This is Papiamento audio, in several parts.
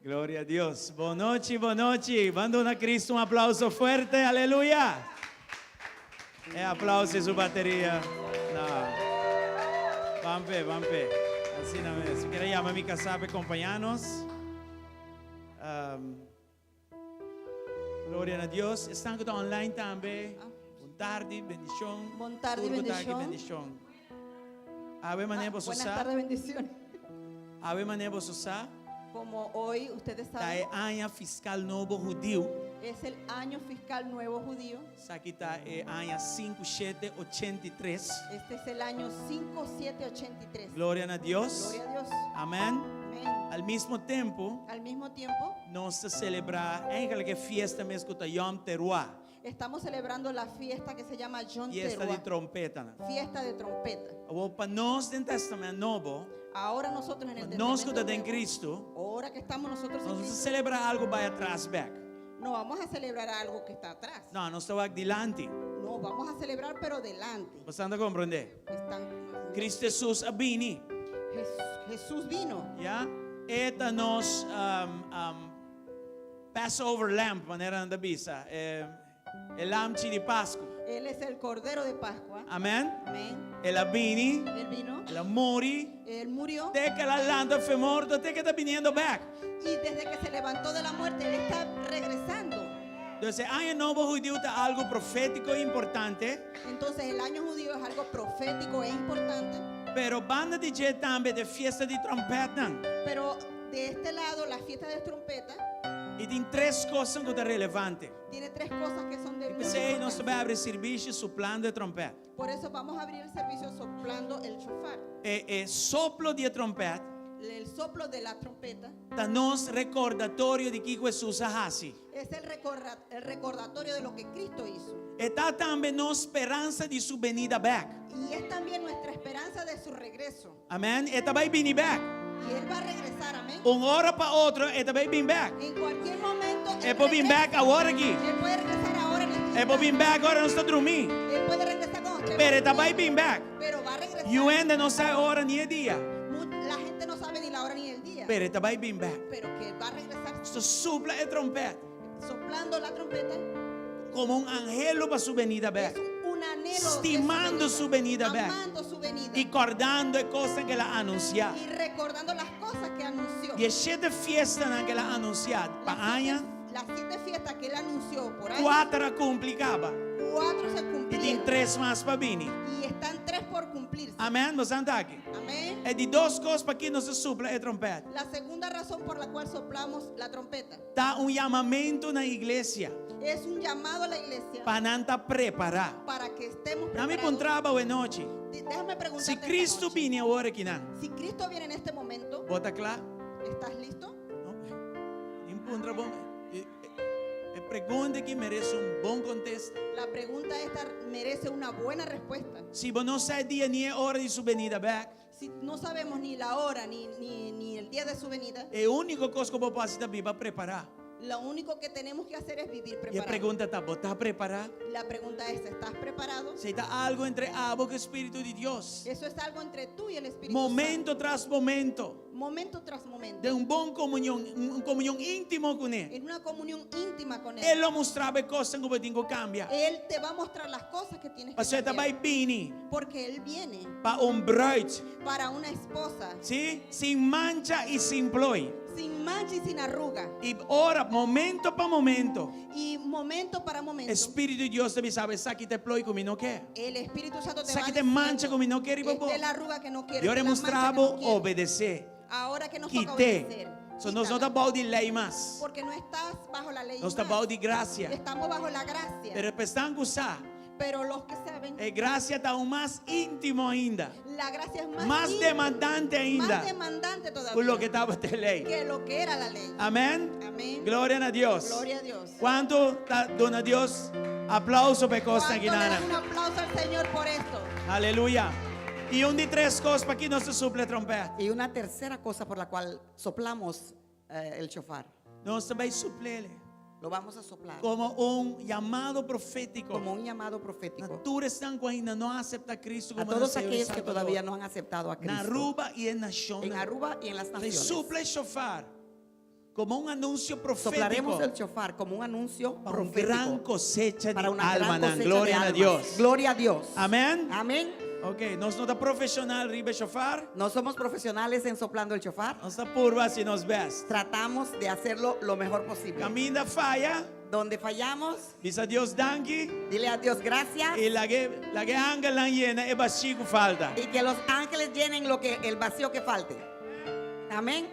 Gloria a Dios. Bon nochi, bon nochi. Ban duna Cristo un aplauso fuerte. Aleluya. E aplauso y su bateria. No. Ban pe, ban pe. Asina mes. Quiero llama mi casá pa acompañarnos. Gloria na Dios. Esnan cu ta online tambe. Bon tardi, bendicion. Bon tardi, Tur cu ta aki, bendicion. bendicion. Awe mané Ah, boso buenas sa. tardes, bendiciones. Awe mané boso sa. Como hoy ustedes Ta saben, e aña fiscal nobo hudiu. es el año fiscal nuevo judío. Esaki ta e aña sinku shete ochenta i tres. Este es el año 5783. Gloria na Dios. Gloria a Dios. Amén. Amén. Al mismo tempo, Al mismo tiempo, nos ta selebrá eigenlijk e fiesta mes ku ta Yom Teruah. Estamos celebrando la fiesta que se llama Yom Fiesta di Teruah. trompetanan. Fiesta de trompeta. Awor pa nos den Testament Nobo, Ahora nosotros en el pa nos ku Testamento ta den Nuevo, Cristo, ahora que estamos nosotros en nos no ta Cristo, selebrá algu bai atras bèk. no vamos a celebrar algo que está atrás. No, nos ta wak dilanti. No, vamos a celebrar pero delante. Boso ta komprondé? Están, Cristo Jesus a bini. Jesús vino. Ya? E ta nos um, um, Passover lamb, manera nan ta bisa, e, e lamchi di Pascu. Él es el Cordero de Pascua. Amen. Amén. El a bini, Él vino, el a muri, Él murió te ku el a lanta for di morto, te ku e ta biniendo bèk. y desde que se levantó de la muerte, Él está regresando. Entonces, aña nobo hudiu ta algu profétiko importante, Entonces el año judío es algo profético e importante, pero banda di dje tambe e fiesta di tròmpètnan. Pero de este lado la fiesta de trompeta I tin tres kos ku ta relevante. Tiene tres cosas que son de mucha P'esei nos importancia. bai habri servisio soplando e tròmpèt. Por eso vamos a abrir el servicio soplando el shofar. E, e soplo di tròmpèt El soplo de la trompeta ta nos rekordatorio di kiko Hesus a hasi. Es el recordatorio de lo que Cristo hizo. E ta tambe nos speransa di su benida bèk. Y es también nuestra esperanza de su regreso. Amèn. E ta bai bini bèk. Y Él va a regresar, amén. Un ora pa otro, e ta bai bin bèk. En cualquier momento. E por bin bèk awor aki. Él puede regresar ahora en este E por bin instante. bèk ora nos ta drumí. Él puede regresar cuando estemos Pero e ta bai durmiendo. bin bèk. Pero va a regresar. Niun hende no sa e ora ni e dia. La gente no sabe ni la hora ni el día. Pero e ta bai bin bèk. Pero que va a regresar. So supla e tròmpèt. Soplando la trompeta. Komo un anhelo pa su benida bèk. Es un anhelo de su Stimando su benida bèk. Amando su venida. I kòrdando e kosnan ku el a anunsiá. Y recordando las cosas que anunció. I e shete fiestanan ku el a anunsiá pa Las siete, aña, las siete fiestas que él anunció por año. kuater a kumpli kaba. Cuatro se I tin cumplieron. tres mas pa bini. Y están tres por cumplirse. Amèn. Boso ta aki. Amén. E di dos kos pakiko nos ta supla e tròmpèt. La segunda razón por la cual soplamos la trompeta Ta un yamamentu na iglesia. Es un llamado a la iglesia Pa nan ta prepará. Para que estemos Laga mi preparados. puntra bo awe nochi. Déjame preguntarte Si esta Cristo noche. bini awor akinan, Si Cristo viene en este momento, bo ta kla? ¿estás listo? No. Mi puntra bo. E, e pregunta aki meresé un bon kontesta. La pregunta esta merece una buena respuesta. Si bo no sa e dia ni e ora di su benida bèk, Si no sabemos ni la hora ni, ni, ni el día de su venida, e úniko kos ku bo por hasi ta biba prepará. Lo único que tenemos que hacer es vivir E preparado. pregunta ta, bo ta prepará? La pregunta es, ¿estás preparado? Esei ta algu entre abo ku Spiritu di Dios. Eso es algo entre tú y el Espíritu Momento tras momento. Santo. Momento tras momento. Den un bon komunion, un komunion íntimo kuné. En una comunión íntima con Él. E lo mustra bo e kosnan ku bo tin ku kambia. Él te va a mostrar las cosas que tienes que Pasobra e ta cambiar. bai bini Porque Él viene pa un bruid. Para una esposa. Sí, sin mancha i sin ploi. Sin mancha y sin arruga. I ora, momento pa momento. Y momento para momento. Spiritu di Dios ta bisa bo, esaki ta e ploi ku mi no ke. El Espíritu Santo te va Esaki ta e mancha diciendo, ku mi no ke riba bo. Esta es la arruga que no quiero, I ora esta es la mancha que mustra bo no quiero. obedesé. Ahora que nos toca Kit'é. obedecer. So nos no Quítala. ta bou di lei mas. Porque no estás bajo la ley Nos ta más. bou di grasia. Estamos bajo la gracia. Pero pa esnan ku sa, Pero los que saben, e grasia ta aún mas íntimo ainda. La gracia es más, Mas íntima, demandante ainda. más demandante todavía Ku loke tabata e lei. Que lo que era la ley. Amèn. Amén. Gloria na Dios. Gloria a Dios. Kuantu ta duna Dios aplauso pa e kosnan ¿Cuánto le aki, dan un aplauso al Señor por esto? Aleluya. I un di tres kos pakiko nos ta supla e tròmpèt. Y una tercera cosa por la cual soplamos eh, el shofar. Nos ta bai supl'é. Lo vamos a soplar Komo un yamado profétiko. Como un llamado Na profético tur esnan ku ainda no a aseptá Kristu a komo nan todos Señor i aquellos que Salbador. todavía no han aceptado a Na Cristo. Aruba i e nashon. En Aruba y en las Se naciones. supla e shofar. Komo un anunsio Soplaremos profétiko el shofar como un anuncio pa un gran profético kosecha di para una gran almanan. cosecha de Gloria na almas. Dios. Gloria a Dios. Amén. Amén. Ok, nos no ta profeshonal riba e shofar. No somos profesionales en soplando el shofar. Nos ta purba hasi nos bèst. Tratamos de hacerlo lo mejor posible. Kaminda faya, Donde fallamos, bisa Dios danki dile a Dios gracias i laga laga e angelnan yena e bashí ku falta. y que los ángeles llenen lo que el vacío que falte. Amén.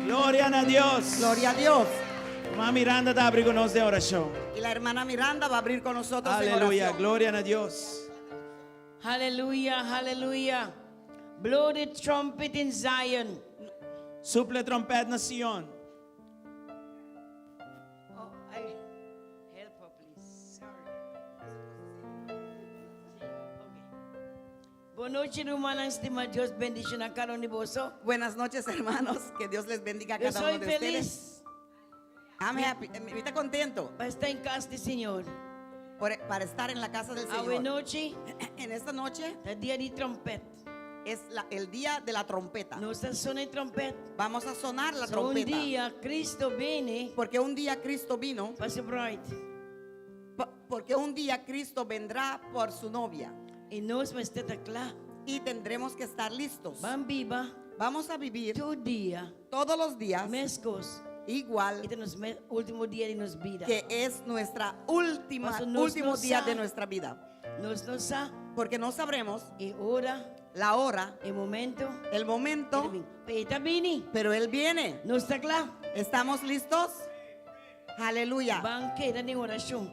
Gloria na Dios. Gloria a Dios. Ruman Miranda ta abri ku nos den orashon. Y la hermana Miranda va a abrir con nosotros en Aleluya. oración. Gloria na Dios. Hallelujah, hallelujah. Blow the trumpet in Zion. Supla e trompèt na Sion. Oh, I help her, please. Sorry. Okay. Bon nochi, rumannan stimá. Dios bendishoná kada un di boso. Buenas noches, hermanos. Que Dios les bendiga a Yo cada soy uno de ustedes. feliz I'm happy. Eh, Está contento pa ta den kas di Señor. para estar en la casa del Awe Señor. nochi, En esta noche ta dia di tròmpèt. es el día de la trompeta. Nos ta zona e tròmpèt. Vamos a sonar la So un trompeta. dia Kristu bini Porque un día Cristo vino, pa su bride. porque un día Cristo vendrá por su novia I nos mester ta kla. y tendremos que estar listos. Ban biba Vamos a vivir tur dia todos los días meskos. igual E ta nos último dia di nos bida. que es nuestra última, Paso nos último no día sa. de nuestra vida. Nos no sa Porque no sabremos e ora, la hora, e momento. el momento, Pero e ta bini. pero Él viene. Nos ta kla. ¿Estamos listos? Aleluya. Ban keda den orashon.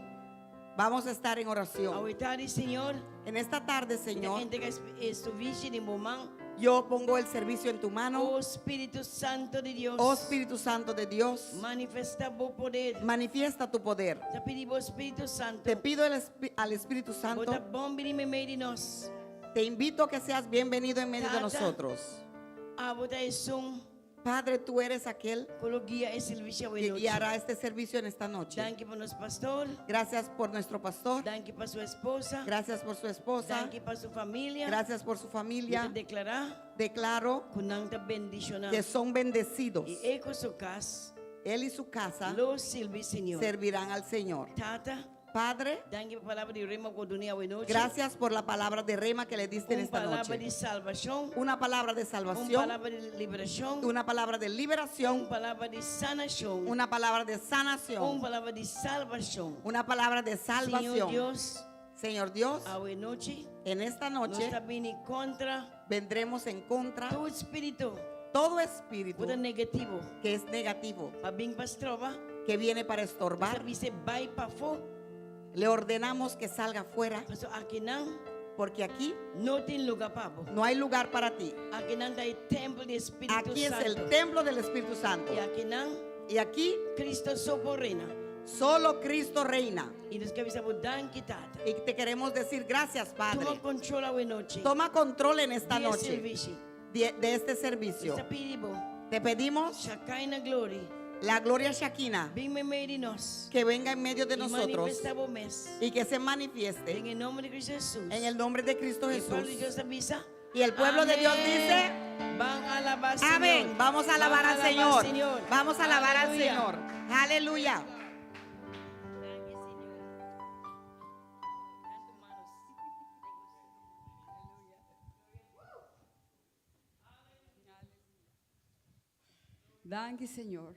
Vamos a estar en oración. Awe tardi, Señor. En esta tarde, Señor, Entregá e servisio den bo man. yo pongo el servicio en tu mano. Oh Spiritu Santu di Dios. Oh Espíritu Santo de Dios, Manifestá bo poder. manifiesta tu poder. Ta pidi bo Spiritu Santu. Te pido al Espíritu Santo, Bo ta bon bini meimei di nos. te invito a que seas bienvenido en medio de Tata. nosotros. Abo ta esun Padre, tú eres aquel ku lo guia e servisio que nochi. guiará este servicio en esta noche. Danki pa nos pastor. Gracias por nuestro pastor. Danki pa su esposa. Gracias por su esposa. Danki pa su famia. Gracias por su familia. Mi ta deklará Declaro ku nan ta bendishoná. que son bendecidos. I e ku su kas. Él y su casa Lo sirbi Señor. servirán al Señor. Tata, Padre, danki pa e palabra di Rema ku a dun'é awe nochi. gracias por la palabra de Rema que le diste en Un esta palabra noche. di salbashon. Una palabra de Un salvación, palabra di liberashon. una palabra de Un liberación, palabra di sanashon. una palabra de Un sanación, palabra di salbashon. una palabra de Señor salvación. Dios, Señor Dios, awe nochi, en esta nos noche ta bini kontra vendremos en contra tur spiritu todo espíritu ku ta negativo. que es negativo, Pa bin pa stroba, que viene para estorbar. Nos ta bis'é bai pafó. Le ordenamos que salga fuera, Paso akinan porque aquí no tin lugá pa bo. no hay lugar para ti. Akinan ta e tèmpel di Spiritu Aquí es el Santu. templo del Espíritu Santo. I akinan Y aquí Kristu so por reina. solo Cristo reina. I nos ke bisa bo danki Tata. Y te queremos decir gracias, Tuma Padre. control awe nochi. Toma control en esta Di e noche servisio. de este servicio. Nos ta pidi bo. Te pedimos Shekinah glory. la gloria Shekinah Bin meimei di nos. que venga en medio de I nosotros manifestá bo mes. y que se manifieste En nòmber di Kristu Hesus. en el nombre de Cristo E pueblo di Jesús. Dios ta bisa. Y el pueblo de Dios dice, Ban alabá Señor. Amén. Vamos a alabar Van al Señor. Señor. Vamos a alabar al Aleluya. Señor. Aleluya. Danki, Señor.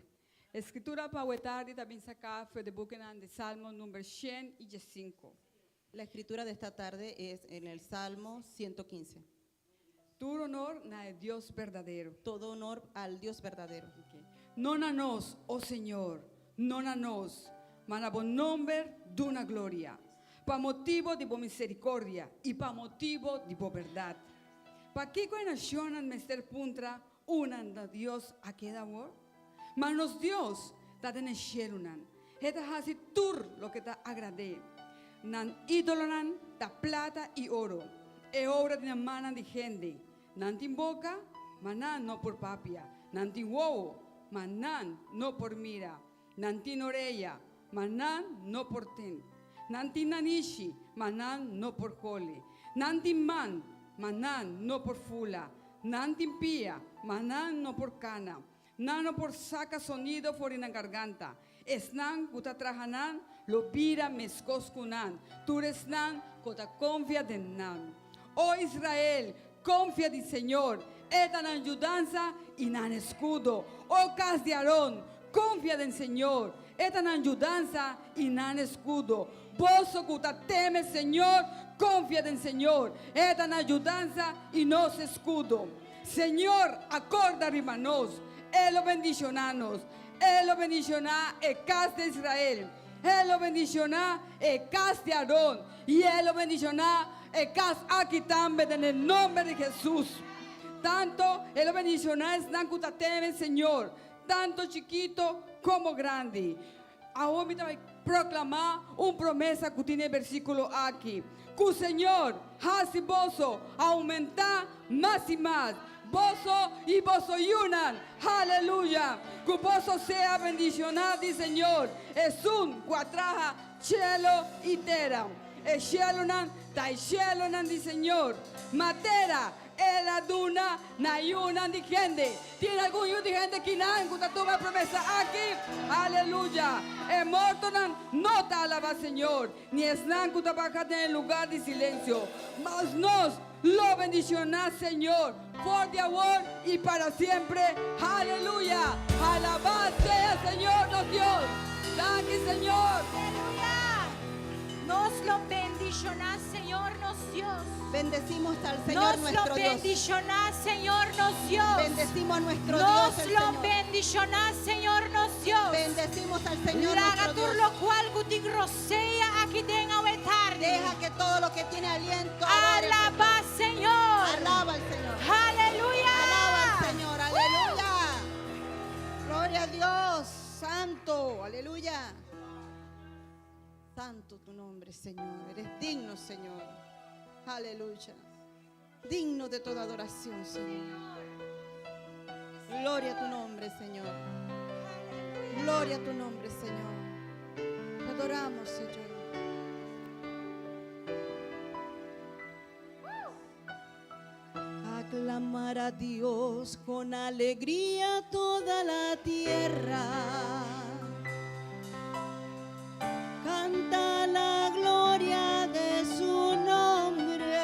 Skritura pa awe tardi ta bin saká for di buki di Salmo number 105. La escritura de esta tarde es en el Salmo 115. Tur honor na Dios berdadero. Todo honor al Dios verdadero. Ok. No na nos, oh Señor, no na nos, ma na bo nomber duna gloria. Pa motibo di bo misericordia y pa motibo di bo berdad. Pakico e nacionnan mester puntra Unda Dios a keda awor? Ma nos Dios ta den e shelunan. E ta hasi tur loke ta agrad'é. Nan ídolonan ta plata i oro, e obra di nan mannan di hende. Nan tin boka, ma nan no por papia, nan tin wowo, ma nan no por mira, nan tin oreya, ma nan no por tende. Nan tin nanishi, ma nan no por hole. Nan tin man, ma nan no por fula. Nan tin pia, ma nan no por kana. Nan no por saka sonido for di nan garganta. Esnan ku ta traha nan lo bira meskos ku nan, tur esnan ku ta konfia den nan. O Israel, konfia di Señor, E ta nan yudansa i nan eskudo. O kas di Aron, konfia den Señor, E ta nan yudansa i nan eskudo. Boso ku ta teme Señor, konfia den Señor, E ta nan yudansa i nos eskudo. Señor a korda riba nos, E lo bendishoná nos. E lo bendishoná e kas di Israel, E lo bendishoná e kas di Aron, i E lo bendishoná e kas aki tambe den e nomber di Hesus. Tanto E lo bendishoná esnan ku ta teme Señor, tanto chikito komo grandi. Awor mi ta bai proklamá un promesa ku tin e bersíkulo aki, Ku Señor hasi boso oumentá mas i mas, boso i boso yunan. Haleluya! Ku boso sea bendishoná di Señor, esun ku a traha shelo i tera. E shelonan ta e shelonan di Señor, ma tera El a duna na yunan di hende. Tin algun yu di hende kinan ku ta tuma e promesa aki? Aleluya! E mortonan no ta alabá Señor, ni esnan ku ta baha den e lugar di silensio. Mas nos lo bendishoná Señor for di awor i para siempre. Aleluya! Alabá sea Señor nos Dios! Danki, Señor! Aleluya! Nos lo bendishoná Señor nos Dios. Bendecimos al Señor Nos lo nuestro Dios. bendishoná Señor nos Dios. Bendecimos a nuestro Dios, Nos el lo Señor. bendishoná Señor nos Dios. Bendecimos al Señor Laga nuestro tur Dios. lokual ku tin rosea aki den awe tardi. Deja que todo lo que tiene aliento adore al Alabá Señor. Señor. Alaba al Señor. Aleluya. Alaba al Señor. Aleluya. Gloria a Dios. Santo. Aleluya. Santo tu nombre, Señor. Eres digno, Señor. Aleluya. Digno de toda adoración, Señor. Gloria a tu nombre, Señor. Gloria a tu nombre, Señor. Te adoramos, Señor. Aclamar a Dios con alegría toda la tierra. Canta la gloria de su nombre.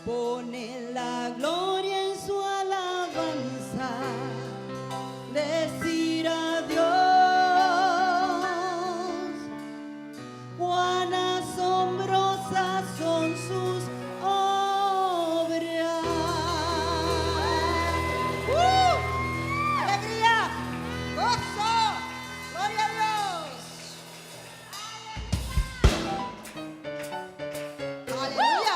Pone la gloria en su alabanza. Decir a Dios cuán asombrosas son sus obras. ¡Uh! ¡Alegría! ¡Gozo! ¡Gloria a Dios! ¡Aleluya!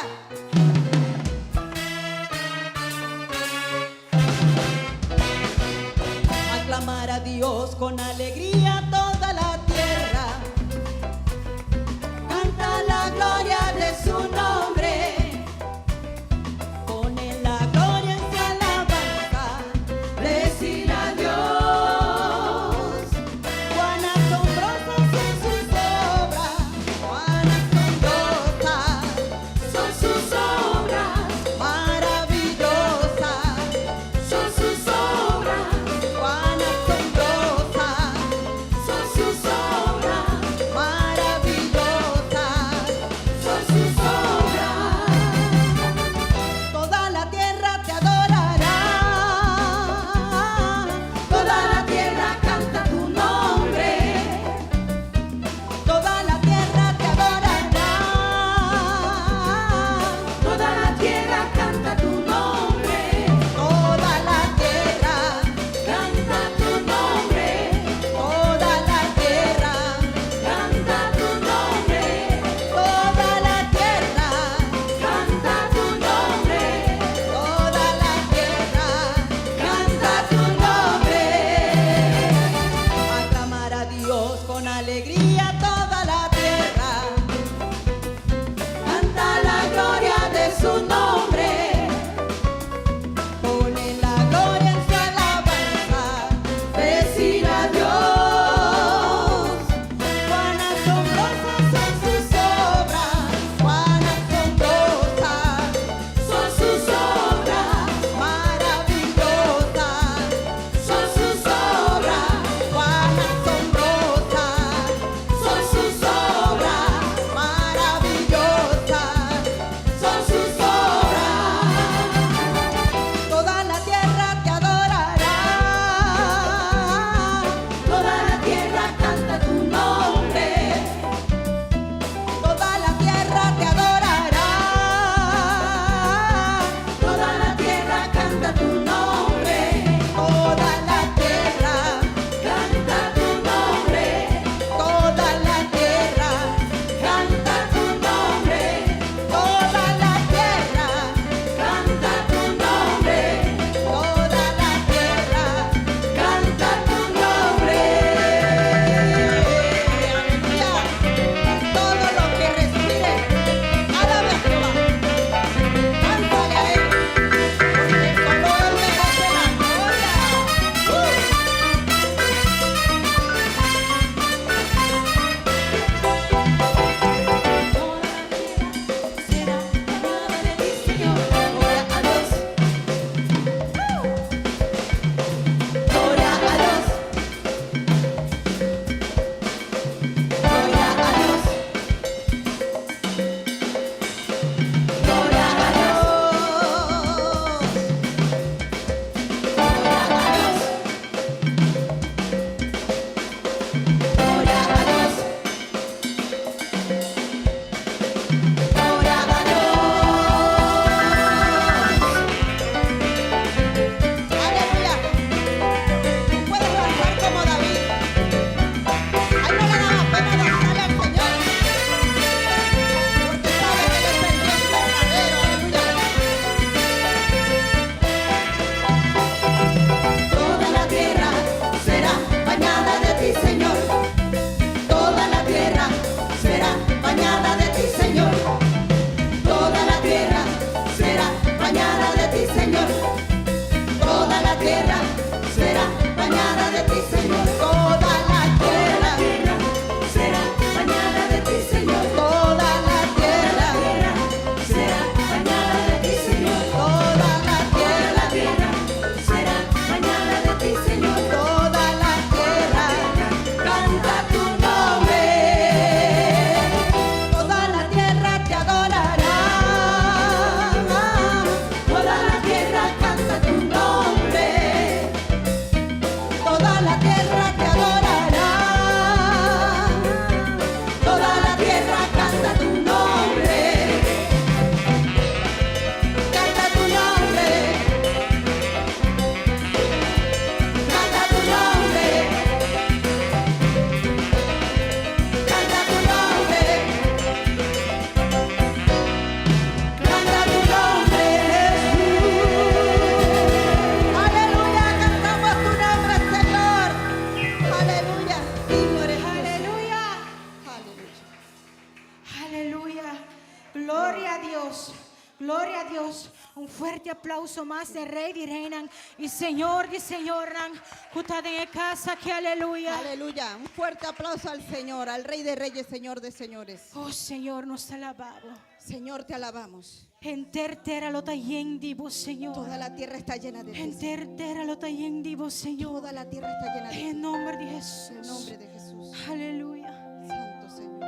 Gloria a Dios. Gloria a Dios. Un fuerte aplauso mas di Rey di Reynan y Señor di Señornan. Cu ta den cas aki, aleluya. Aleluya. Un fuerte aplauso al Señor, al Rey de Reyes, Señor de Señores. Oh Señor, nos ta alaba Bo. Señor, te alabamos. Henter tera lo ta yen di Bo, Señor. Toda la tierra está llena de ti. Henter tera lo ta yen di Bo, Señor. Toda la tierra está llena de ti. En nomber di Jesús. En nombre de Jesús. Aleluya. Santo Señor.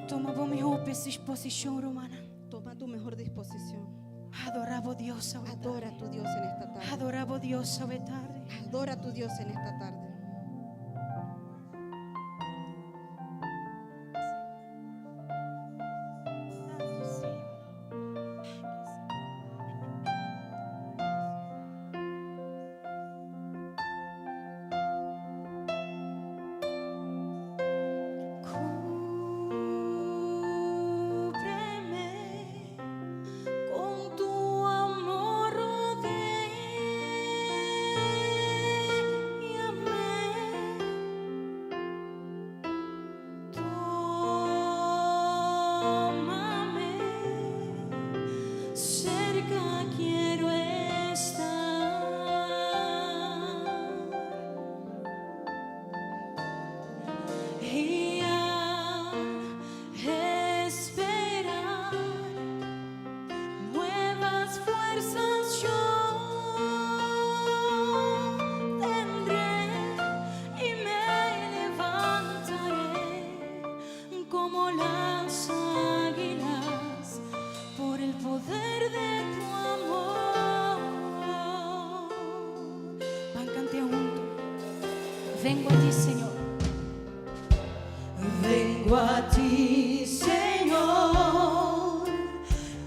Tuma bo mihó posishon, ruman. Toma tu mejor disposición. Adora bo Dios awe Adora a tu Dios en esta tarde. Adora bo Dios awe tardi. Adora a tu Dios en esta tarde. Danki, Señor. Danki, Señor. Cúbreme con tu amor, rodéame. Tómame, cerca quiero estar. Y al esperar nuevas fuerzas yo tendré y me levantaré como las águilas por el poder de tu amor. Ban canta hunto. Vengo a ti, Señor. Vengo a ti, Señor,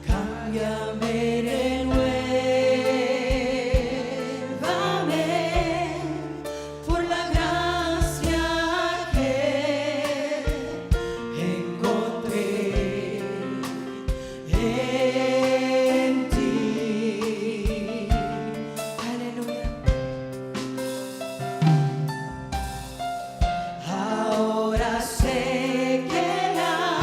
cámbiame, renuévame por la gracia que encontré en ti. Aleluya. Ahora sé que la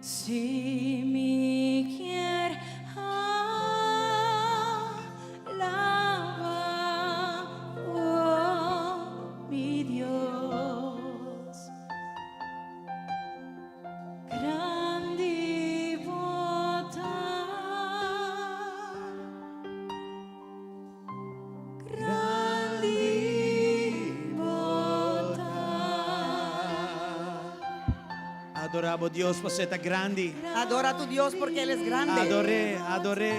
Si mi kier alaba bo, mi Dios. Grandi bo ta. Grandi bo ta. Adora bo Dios pasobra e ta grandi. Adora a tu Dios porque Él es grande. Ador'é, ador'é.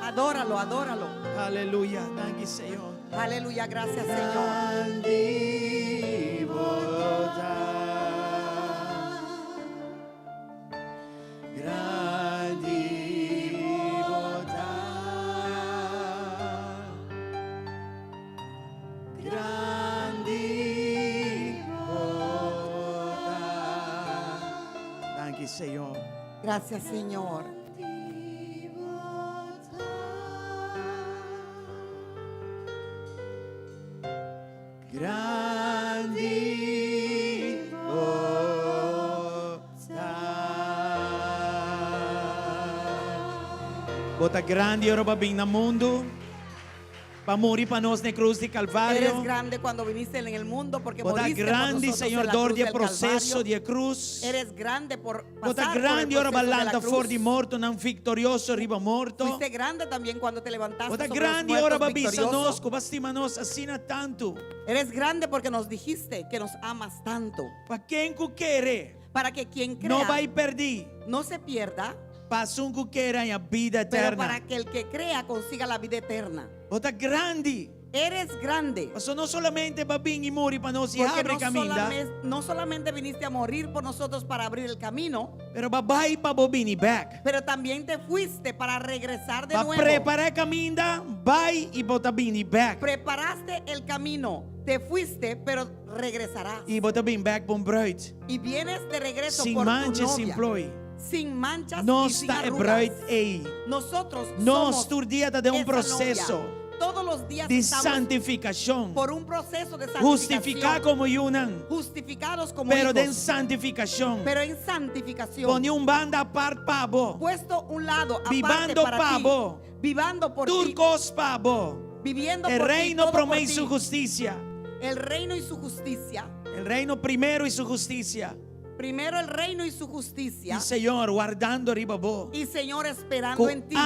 Adóralo, adóralo. Aleluya. Danki Señor. Aleluya, gracias Señor. Grandi bo ta. Grandi bo ta. Grandi bo ta. Danki Señor. Gracias Señor. Grandi bo ta. Bo ta grandi ora bo a bin na mundu pa muri pa nos na e cruz di Calvario. Eres grande cuando viniste en el mundo porque Bo ta moriste por grandi, nosotros Señor, en la dor cruz di e del proceso Calvario. di e cruz. Eres grande por Bo ta pasar por el grandi ora bo a proceso de la lanta for cruz. di mortonan victorioso riba morto. Fuiste grande también cuando te levantaste Bo ta sobre los grandi ora muertos bo a bisa victorioso. nos ku bo a stima nos asina tantu. Eres grande porque nos dijiste que nos amas tanto. Pa ken ku kere Para que quien no crea bai perdí. no se pierda, Pa esun ku kere haña bida pero eterna. para que el que crea consiga la vida eterna. Bo ta grandi. Eres grande. Paso no solamente bo a bin i muri pa nos i Porque habri no kaminda, solamente, no solamente viniste a morir por nosotros para abrir el camino, pero bo a bai pa bo bini bèk. pero también te fuiste para regresar de Bo a nuevo. prepará e kaminda, bai i bo ta bini bèk. Preparaste el camino, te fuiste, pero regresarás. I bo ta bin bèk pa un bruid. Y vienes de regreso Sin por tu mancha, sin novia. ploi. Sin manchas y Nos sin ta e arrugas. bruid ei. Nosotros Nos somos tur dia ta den un esa proceso novia. Todos los días di estamos santifikashon. por un proceso de Hustifiká santificación. komo yunan. Justificados como Pero den hijos. santifikashon. Pero en santificación. Pone un banda apart pa bo. Puesto un lado aparte Vivando para pa ti. bo. Vivando por ti. Tur kos pa bo. Viviendo E por ti, reino todo por promé i ti. su hustisia. El reino y su justicia. El reino primero i su hustisia. Primero el reino y su justicia. I Señor, wardando riba bo. Y Señor, esperando Ku en ti.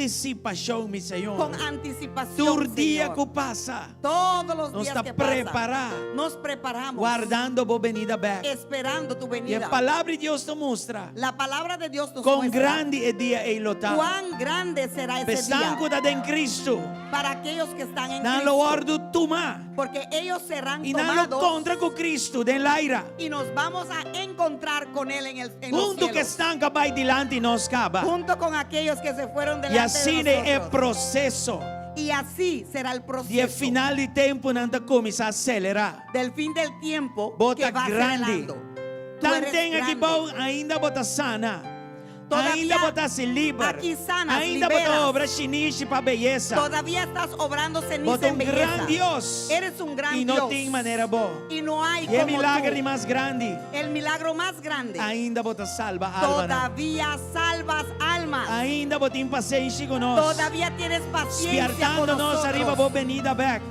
antisipashon, mi Señor. Con anticipación. Tur dia Señor. ku pasa. Todos los Nos días ta que pasan, prepará. Nos preparamos. Wardando bo benida bèk. Esperando tu E venida. palabra di Dios ta mustra. La palabra de Dios nos Kon muestra grandi e dia ei lo ta. cuán grande será ese día P'esnan ku ta den Cristo. para aquellos que están en Nan lo Cristo. wòrdu tumá. Porque ellos serán I nan lo tomados kontra ku Cristo den laira. y nos vamos a encontrar con Él en, el, en los Huntu ku cielos. esnan ku a bai dilanti nos kaba. Junto con aquellos que se fueron I delante asina de e nosotros. proseso. Y así será el Di e proceso final di tempunan ta kuminsá aselerá. del fin del tiempo Bo ta que va grandi. acelerando. Tú eres Tanten aki grande. bou ainda bo ta sana. Todavía Ainda bo ta hasi liber. aquí sanas, Ainda bo ta liberas. obra shinishi pa beyesa. Todavía estás obrando ceniza Bo ta en un belleza. gran Dios. Eres un gran I no Dios. tin manera bo. Y no hay E como milager tú. di mas grandi. El milagro más grande. Ainda bo ta salba almanan. Todavía salvas almas. Ainda bo tin pasenshi ku nos. Todavía tienes paciencia con Spièrtando nos nosotros. riba bo benida bèk.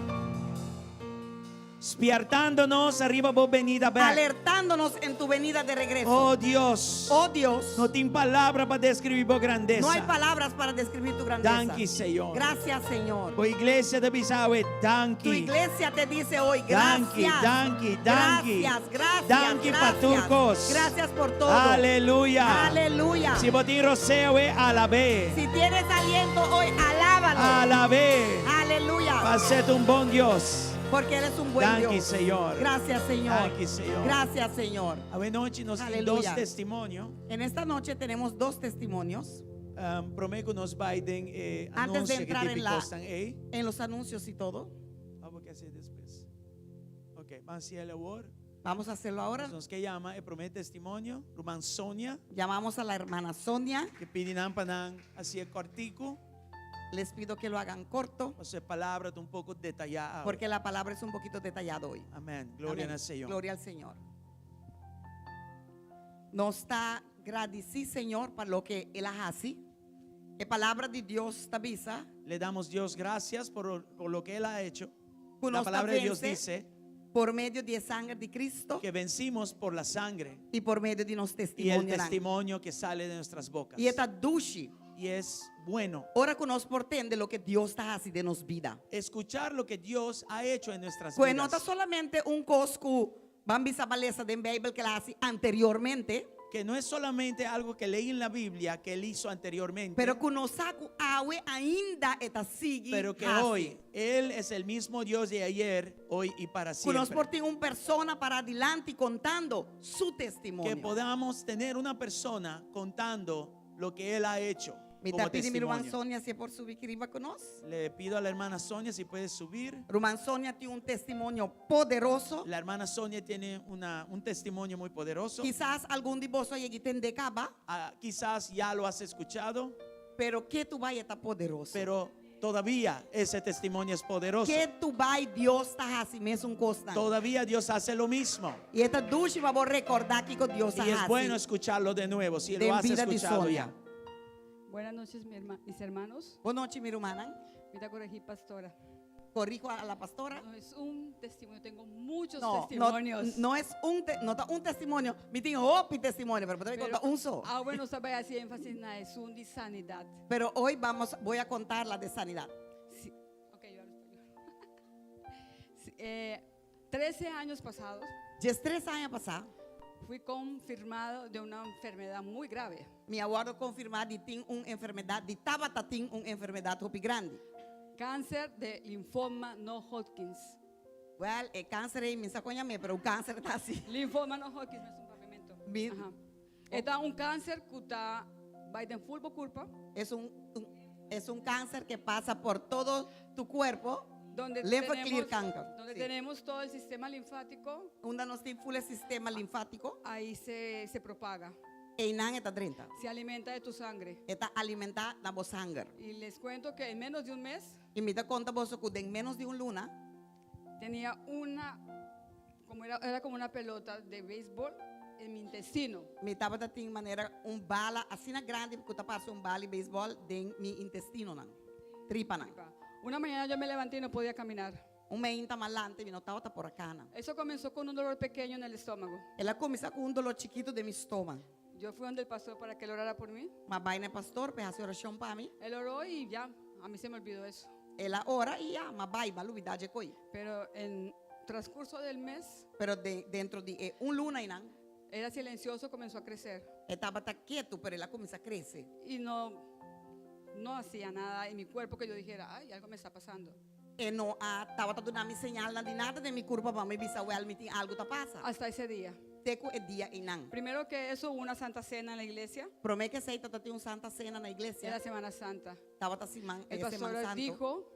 Spièrtando nos riba bo benida bèk. Alertándonos en tu venida de regreso. Oh Dios. Oh Dios. No tin palabra pa deskribí bo grandesa. No hay palabras para describir tu grandeza. Danki, Señor. Gracias, Señor. Bo iglesia ta bisa awe, danki. Tu iglesia te dice hoy, Danki, gracias. danki, danki. Gracias, gracias. Danki pa gracias. tur kos. Gracias por todo. Aleluya. Aleluya. Si bo tin rosea awe, alab'é. Si tienes aliento hoy, alábalo. Alab'é. Aleluya. Pasobra e ta un bon Dios. Porque eres un buen Danki, Dios. Señor. Gracias, Señor. Danki, Señor. Gracias, Señor. Awe nochi nos tin Aleluya. dos testimonio. En esta noche tenemos dos testimonios. Um, promé ku nos bai den eh, Antes de anunsio ku entrar en típico la, están ahí. en los anuncios y todo, Vamos a hacer después. Ok, vamos a hacer ahora. vamos a hacerlo ahora. Nos ke yama e promé testimonio, Ruman Sonia, Llamamos a la hermana Sonia. ke pidi nan pa nan hasié kòrtiku, Les pido que lo hagan corto pasobra e palabra ta un poko detayá. porque la palabra es un poquito detallada hoy. Amèn. Gloria Amén. na Señor. Gloria al Señor. Nos ta gradisí Señor pa loke el a hasi. E palabra di Dios ta bisa. Le damos Dios gracias por lo que Él ha hecho. Ku La nos ta palabra de Dios vense dice por medio di e sanger di Cristo que vencimos por la sangre i por medio di nos y el testimonionan. testimonio que sale de nuestras bocas. I e ta dushi Y es bueno ora ku nos por tende loke Dios ta hasi den nos bida. Escuchar lo que Dios ha hecho en nuestras Ku e no ta vidas. solamente un kos ku ban bisa b'a lesa den Beibel ku el a hasi anteriormente. Que no es solamente algo que leí en la Biblia que él hizo anteriormente. Pero ku nos sa ku awe ainda e ta sigui Pero que hasi. hoy Él es el mismo Dios de ayer, hoy y para Ku nos siempre. por tin un persona pará dilanti kontando su Que testimonio. podamos tener una persona contando lo que Él ha hecho Mi como ta pidi mi ruman testimonio. Sonia si e por subi aki riba ku nos. Le pido a la hermana Sonia si puede subir. Ruman Sonia tin un testimonio poderoso. La hermana Sonia tiene un testimonio muy poderoso. Kisas algun di boso a yeg'i tende kaba. Ah, quizás ya lo has escuchado. Pero ketu bai e ta poderoso. Pero todavía ese testimonio es poderoso. Ketu bai Dios ta hasi mesun kosnan. Todavía Dios hace lo mismo. I e ta dushi pa bo rekordá kiko Dios Y es a bueno hasi. escucharlo de nuevo si Den lo has bida di escuchado Sonia. ya. Buenas noches, mis hermanos. Bon nochi, mi rumannan. Mi ta koregí pastora. Corrijo a la pastora. No es un testimonio, tengo muchos No, no, testimonios. no es un te, no ta un testimonio. Mi tin hopi testimonio, pero bo ta konta un so. Ah, bueno, sabe hasi énfasis na esun di sanidat. Pero hoy vamos, voy a contar la de sanidad. Sí. Ok, yo hablo español. Sí, 13 años pasados. 13 aña pasá. Fui confirmado de una enfermedad muy grave. Mi a wòrdu konfirmá di tin un enfermedat, di tabata tin un enfermedat hopi grandi. Cáncer de linfoma no Hodgkins. Well, e kanser ei mi sa kon yam'é, pero un kanser ta así. Linfoma no Hodgkins no es un pavimento. Mi Ajá. E ta un kanser ku ta bai den ful bo kurpa. Es un, un, es un cáncer que pasa por todo tu cuerpo. Donde Lymphoclear tenemos, kanker. donde Sí. tenemos todo el sistema linfático. Unda nos tin ful e sistema linfátiko. Ahí se, se propaga. Einan e ta drenta. Se alimenta de tu sangre. E ta alimentá na bo sanger. Y les cuento que en menos de un mes. I mi ta konta boso ku den ménos di un luna. Tenía una, como era, era como una pelota de béisbol en mi intestino. Mi tabata tin manera un bala asina grandi ku ta parse un bala di beisbòl den mi intestinonan, tripanan. Una mañana yo me levanté y no podía caminar. Un mainta m'a lanta i mi no tabata por a kana. Eso comenzó con un dolor pequeño en el estómago. El a kuminsá ku un doló chikitu den mi stoma. Yo fui donde el pastor para que él orara por mí. M'a bai na e pastor p'e hasi orashon pa mi. Él oró y ya, a mí se me olvidó eso. El a ora i ya, m'a bai, m'a lubidá dje koi. Pero en transcurso del mes. Pero de, dentro di e un luna einan. Era silencioso, comenzó a crecer. E tabata ketu, pero el a kuminsá krese. Y no, no hacía nada en mi cuerpo que yo dijera, ay, algo me está pasando. E no a tabata duna mi señalnan di nada den mi kurpa pa mi bisa wèl mi tin algu ta pasa. Hasta ese día. Te ku e dia einan. Primero que eso hubo una santa cena en la iglesia. Promé ku esei tabata tin un santa sena na iglesia. Era Semana Santa. Tabata siman, El e Semana pastor Santu. dijo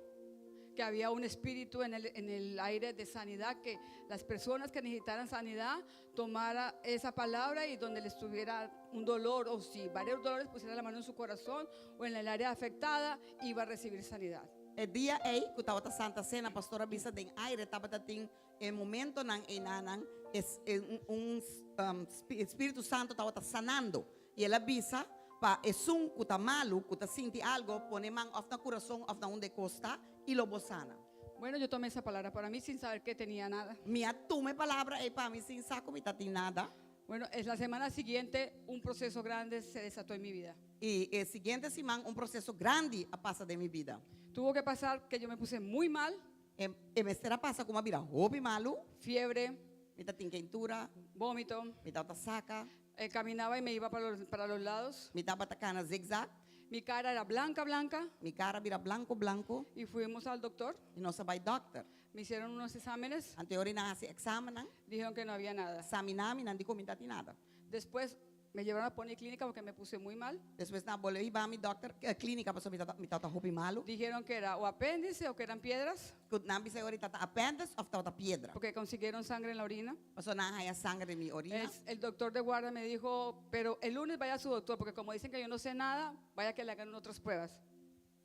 que había un espíritu en el, en el aire de sanidad, que las personas que necesitaran sanidad tomara esa palabra y donde les tuviera un dolor o si varios dolores pusiera la mano en su corazón o en el área afectada, iba a recibir sanidad. E dia ei ku tabata Santa Cena, pastor a bisa den aire tabata tin e momentonan einanan es e un un um, Spiritu Santo tabata sanando. I el a bisa pa esun ku ta malu, ku ta sinti algo, pone man òf na kurason òf na unda e kos ta i lo bo sana. Bueno, yo tomé esa palabra para mí sin saber que tenía nada. Mi a tuma e palabra ei pa mi sin sa ku mi ta tin nada. Bueno, es la semana siguiente un proceso grande se desató en mi vida. I e siguiente siman un proseso grandi a pasa den mi bida. Tuvo que pasar que yo me puse muy mal. E e mester a pasa ku mi a bira hopi malu. Fiebre. Mi ta tin keintura. Vómito. Mi tabata saka. Eh, caminaba y me iba para los, para los lados. Mi tabata kana zigzag. Mi cara era blanca, blanca. Mi kara a bira blanku, blanku. Y fuimos al doctor. I nos a bai dòkter. Me hicieron unos exámenes. Anto e ora nan a hasi èksamennan. Dijeron que no había nada. Saminá mi, nan di ku mi no tin nada. Después me llevaron a policlínica porque me puse muy mal. Despues nan a bolbe hiba mi dòkter, klínika pasobra mi tabata mi tabata hopi malu. Dijeron que era o apéndice o que eran piedras. Ku nan bisa e ora tabata apéndice òf tabata piedra. Porque consiguieron sangre en la orina. Pasobra nan a haña sanger den mi orina. Es, el doctor de guardia me dijo, pero el lunes vaya a su doctor, porque como dicen que yo no sé nada, vaya que le hagan otras pruebas.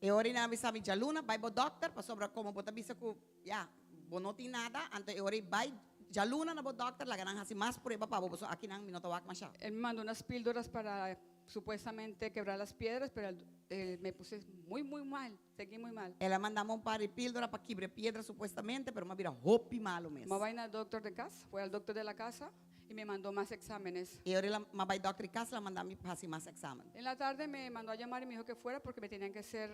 E ora nan a bisa mi djaluna bai bo dòkter pasobra komo bo ta bisa ku ya bo no tin nada, anto e ora bai. Djaluna na bo dòkter laga nan hasi mas prueba pa bo pasobra akinan mi no ta wak mashá. Él me mandó unas píldoras para supuestamente quebrar las piedras, pero eh, me puse muy, muy mal, seguí muy mal. El a manda mi un par di píldora pa kibra e piedra supuestamente, pero mi a bira hopi malu mes. M'a bai na doctor de cas, fui al doctor de la casa y me mandó más exámenes. E ora el a m'a bai dòkter di kas, el a manda mi pa hasi mas èksamen. En la tarde me mandó a llamar y me dijo que fuera porque me tenían que hacer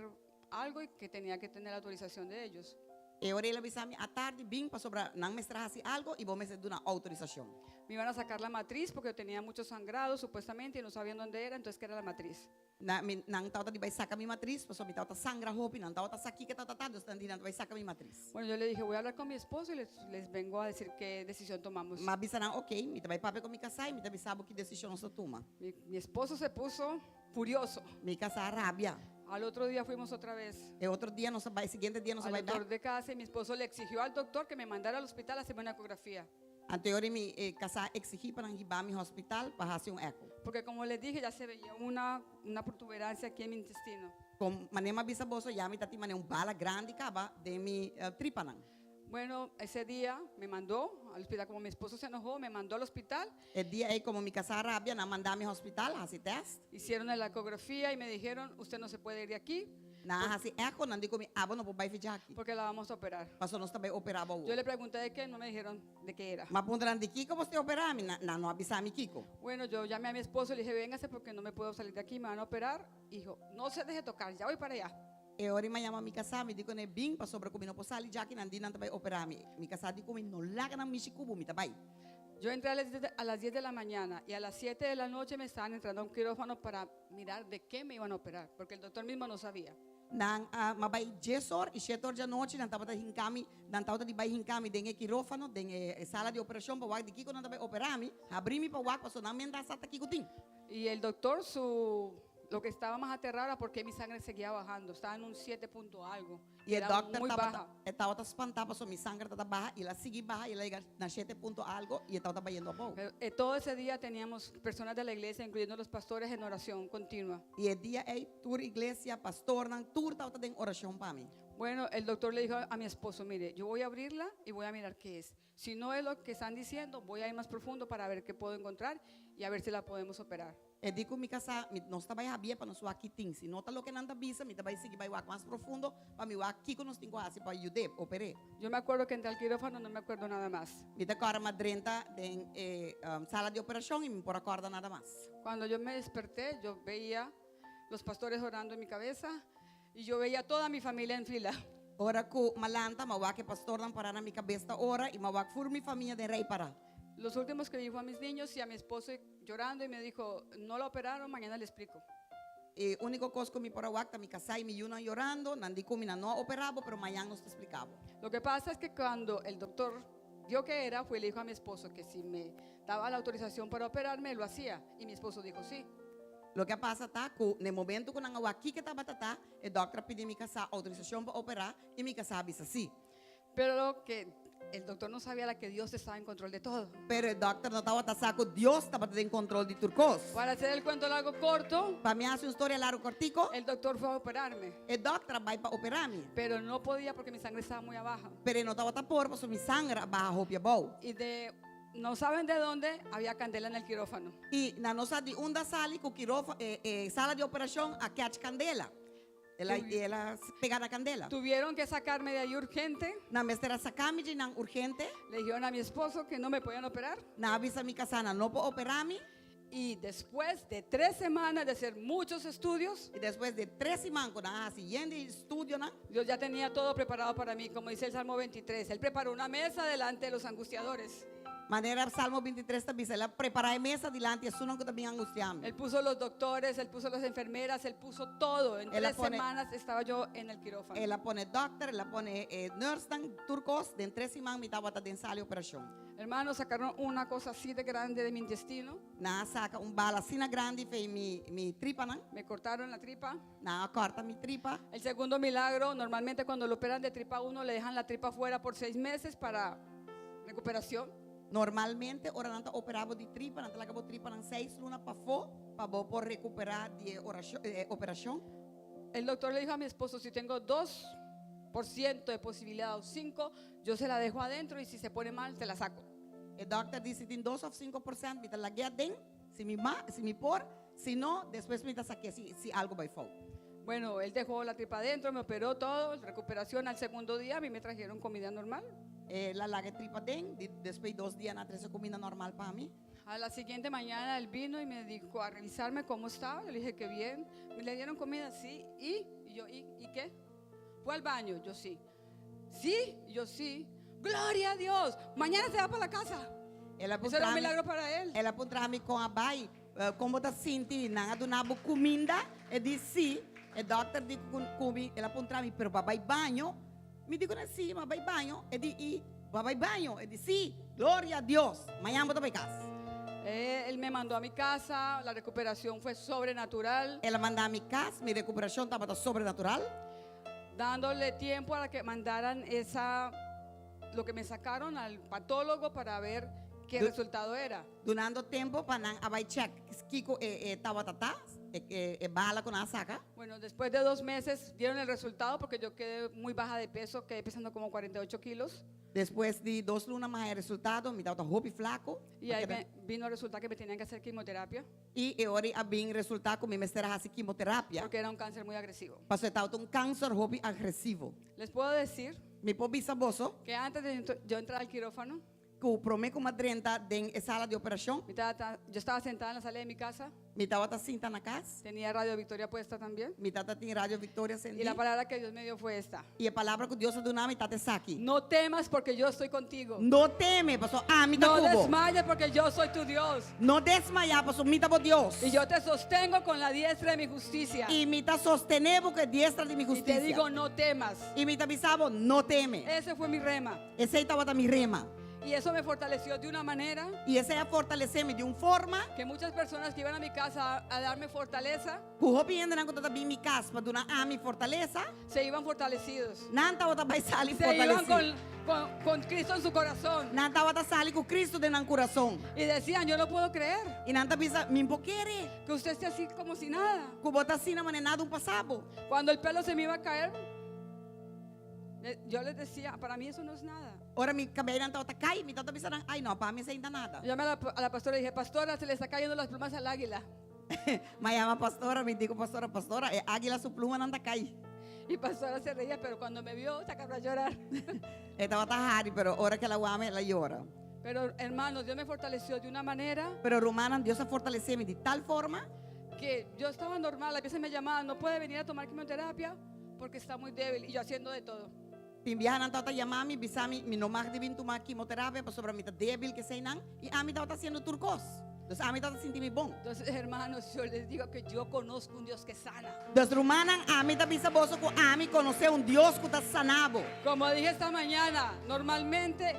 algo y que tenía que tener la autorización de ellos. E ora el a bisa mi atardi bin pasobra nan mester a hasi algo y bo mester duna autorisacion. Me iban a sacar la matriz porque yo tenía mucho sangrado supuestamente y no sabían dónde era, entonces que era la matriz. Na mi nan tabata di bai saca mi matriz pasobra mi tabata sangra hopi, nan tabata sa kiko tabata ta, dus nan di nan ta bai saca mi matriz. Bueno, yo le dije, voy a hablar con mi esposo y les, les vengo a decir qué decisión tomamos. M'a bisa nan, ok, mi ta bai papia cu mi casá y mi ta bisa bo ki decision nos ta tuma. Mi, mi esposo se puso furioso. Mi casá a rabia. Al otro día fuimos otra vez. E otro dia nos a bai, siguiente dia nos a Al bai doctor bek. de casa y mi esposo le exigió al doctor que me mandara al hospital a hacerme una ecografía. Anto e ora mi casá a exigí pa nan hiba mi hospital pa haci un eco. Porque como les dije, ya se veía una, una protuberancia aquí en mi intestino. Con manera mi a bisa boso, ya mi ta tin manera un bala grandi caba den mi tripanan. Bueno, ese día me mandó al hospital, como mi esposo se enojó, me mandó al hospital. E dia ei komo mi kasá a rabia, nan a manda mi hospital hasi tèst. Hicieron la ecografía y me dijeron, usted no se puede ir de aquí. Nan a hasi echo, nan di ku mi, abo no por bai fija aki. Porque la vamos a operar. Pasobra nos ta bai operá bo awor. Yo le pregunté de qué, no me dijeron de qué era. Mi a puntra nan, di kiko bo ta operá mi? Nan no a bisa mi kiko. Bueno, yo llamé a mi esposo y le dije, véngase porque no me puedo salir de aquí, me van a operar. Y dijo, no se deje tocar, ya voy para allá. E ora mi a yama mi kasá, mi di kuné, Bin, pasobra ku mi no por sali djaki, nan di nan ta bai operá mi. Mi kasá di ku mi, No laga nan mishi ku bo, mi ta bai. Yo entré a las dies a las dies de la mañana y a las siete de la noche me estaban entrando a un quirófano para mirar de qué me iban a operar, porque el doctor mismo no sabía. Nan a mi a bai dies or i shete or djanochi nan tabata hinka mi, nan tabata di bai hinka mi den e kirófano, den e sala di operashon pa wak di kiko nan ta bai operá mi, habrí mi pa wak pasobra nan menda sa ta kiko tin. Y el doctor su lo que estaba más aterrado era porque mi sangre seguía bajando, estaba en un siete punto algo, I e era dòkter muy tabata baja. e tabata spantá pasobra mi sanger tabata baha i el a sigui baha i el a yega na shete punto algo i e tabata bayendo abou. Pero eh, todo ese día teníamos personas de la iglesia, incluyendo los pastores, en oración continua. I e dia ei tur iglesia, pastornan, tur tabata den orashon pa mi. Bueno, el doctor le dijo a mi esposo, mire, yo voy a abrirla y voy a mirar qué es. Si no es lo que están diciendo, voy a ir más profundo para ver qué puedo encontrar y a ver si la podemos operar. E di ku mi kasá, Mi nos ta bai habia pa nos wak ki tin. Si no ta loke nan ta bisa, mi ta bai sigui bai wak mas profundo pa mi wak kiko nos tin ku hasi pa yud'é, oper'é. Yo me acuerdo que entré al quirófano, no me acuerdo nada más. Mi ta kòrda m'a drenta den e sala di operashon i mi por a kòrda nada mas. Cuando yo me desperté, yo veía los pastores orando en mi cabeza y yo veía toda mi familia en fila. Ora ku m'a lanta, m'a wak e pastornan pará na mi kabes ta ora i m'a wak fur mi famia den rei pará. Los últimos que vi fue a mis niños y a mi esposo llorando y me dijo, no la operaron, mañana le explico. E úniko kos ku mi por a wak ta mi kasá i mi yunan yorando. Nan di ku mi nan no a operá bo, pero mañan nos ta spliká bo. Lo que pasa es que cuando el doctor vio que era, fue y le dijo a mi esposo que si me daba la autorización para operarme, lo hacía. Y mi esposo dijo sí. Loke a pasa ta ku na e momentu ku nan a wak kiko tabata ta, e dòkter a pidi mi kasá outorisashon pa operá i mi kasá a bisa sí. Pero lo ke el doktor no sabia era ke Dios estaba en control de todo. Pero e dòkter no tabata sa ku Dios tabata den control di tur kos. Para hacer el cuento largo corto. Pa mi hasi un storia largu kortiko. El doktor fue a operarme. E dòkter a bai pa operá mi. Pero no podia porque mi sangre estaba muy abajo. Pero e no tabata por pasobra mi sanger a baha hopi abou. Y de No saben de dónde había candela en el quirófano. I nan no sa di unda sali ku kirófano, e e sala di operashon a kèch kandela. El a el a pega na kandela. Tuvieron que sacarme de ahí urgente. Nan mester a saka mi dje nan urgente. Le dijeron a mi esposo que no me podían operar. Nan a bisa mi kasá nan no por operá mi. Y después de tres semanas de hacer muchos estudios. I despues di tres siman ku nan a hasi yen di estudionan. Dios ya tenía todo preparado para mí, como dice el Salmo 23. Él preparó una mesa delante de los angustiadores. Manera Salmo 23 ta bisa, El a prepará e mesa dilanti esunnan ku ta bin angustiá mi. Él puso los doctores, él puso las enfermeras, él puso todo. En El a tres pone, semanas estaba yo en el quirófano. El a pone dòkter, el a pone e nùrsnan, tur kos. Den tres siman mi tabata den sala di operashon. Hermanos, sacaron una cosa así de grande de mi intestino. Nan a saka un bala asina grandi fei mi mi tripanan. Me cortaron la tripa. Nan a kòrta mi tripa. El segundo milagro, normalmente cuando lo operan de tripa a uno le dejan la tripa fuera por seis meses para recuperación. Normalmente ora nan ta operá bo di tripa, nan ta laga bo tripanan seis luna pafó pa bo por rekuperá di e orashon, e operashon. El doctor le dijo a mi esposo, si tengo 2% de posibilidad o 5, yo se la dejo adentro y si se pone mal, se la saco. E dòkter di si tin 2 òf 5%, mi ta lag'é aden, si mi ma, si mi por, si no, despues mi ta sak'é si, si algu bai fout. Bueno, él dejó la tripa adentro, me operó todo, recuperación al segundo día, a mí me trajeron comida normal. El a laga e tripa aden, di despues 2 dia nan a trese kuminda normal pa mi. A la siguiente mañana él vino y me dijo a revisarme cómo estaba. Yo le dije que bien. Me le dieron comida, sí. ¿Y? Y yo, ¿y, ¿y qué? ¿Fue al baño? Yo sí. ¿Sí? Y yo sí. Gloria a Dios. Mañana se va para la casa. El a Eso era un puntra mi, milagro para él. el a puntra mi kon a bai, kon bo ta sinti, nan a duna bo kuminda? E di sí. E dòkter di ku mi, el a puntra mi, pero bo a bai baño? Mi di kuné, sí, mi a bai baño. E di, i bo a bai baño? E di, sí. Gloria a Dios. Mañan bo ta bai kas. Él me mandó a mi casa, la recuperación fue sobrenatural. El a manda mi kas, mi rekuperashon tabata sobrenatural. Dándole tiempo a que mandaran esa, lo que me sacaron al patólogo para ver qué resultado era. Dunando tempu pa nan a bai check kiko e tabata ta, e bala ku nan a saka. Bueno, después de 2 meses dieron el resultado porque yo quedé muy baja de peso, quedé pesando como 48 kilos. Despues di 2 luna m'a haña resultado, mi tabata hopi flaku. Y ahí vino a resultar que me tenían que hacer quimioterapia I e ora a bin resultá ku mi mester a hasi kimoterapia. Porque era un cáncer muy agresivo. Paso e tabata un kanser hopi agresivo. Les puedo decir Mi por bisa boso que antes de yo entrar al quirófano, ku promé ku m'a drenta den e sala di operashon, yo estaba sentada en la sala de mi casa, mi tabata sinta na kas, tenía Radio Victoria puesta también, mi tabatin Radio Victoria y sendí. la palabra que Dios me dio fue esta. I e palabra ku Dios a duna mi tabata esaki. No temas porque yo estoy contigo. No teme, paso ami ta No ku bo. desmayes porque yo soy tu Dios. No desmayá, paso mi ta bo Dios. Y yo te sostengo con la diestra de mi justicia. I mi ta sostené bo ku diestra di mi Y te hustisia. digo, no temas. I mi ta bisa bo, no teme. Ese fue mi rema. Esei tabata mi rema. Y eso me fortaleció de una manera I esei a fortalesé mi di un forma que muchas personas que iban a mi casa a darme fortaleza ku hopi hendenan ku tabata bin mi kas pa duna ami fortalesa, se iban fortalecidos. Nan tabata bai sali Se iban fortalesí. con Cristo en su corazón. Nan tabata sali ku Kristu den nan kurason. Y decían, yo no puedo creer I nan ta bisa, mi n' por kere. Que usted esté así como si nada. Ku bo ta asina manera nada n' pasa bo. Cuando el pelo se me iba a caer, yo les decía, para mí eso no es nada. Ora mi kabeinan tabata kai, mi tabata bisa nan, ai no, pa mi esei n' ta nada. Yo llamé a la pastora y dije, pastora, se le está cayendo las plumas al águila. M'a yama pastora, mi di ku pastora, pastora, e águila su plumanan ta kai. Y pastora se reía, pero cuando me vio, se acabó a llorar. E tabata hari, pero ora ku el a wak mi, el a yora. Pero hermanos, Dios me fortaleció de una manera Pero rumannan, Dios a fortalesé mi di tal forma que yo estaba normal. A veces me llamaban, no puede venir a tomar quimioterapia porque está muy débil. Y yo haciendo de todo. Tin biaha nan tabata yama mi, bisa mi, mi no mag di bin tuma kimoterapia, pasobra mi ta débil ku eseinan, i ami tabata hasiendo tur kos. Dus ami tabata sinti mi bon. Entonces, hermanos, yo les digo que yo conozco un Dios que sana. Dus rumannan, ami ta bisa boso ku ami konosé un Dios ku ta sana bo. Como dije esta mañana, normalmente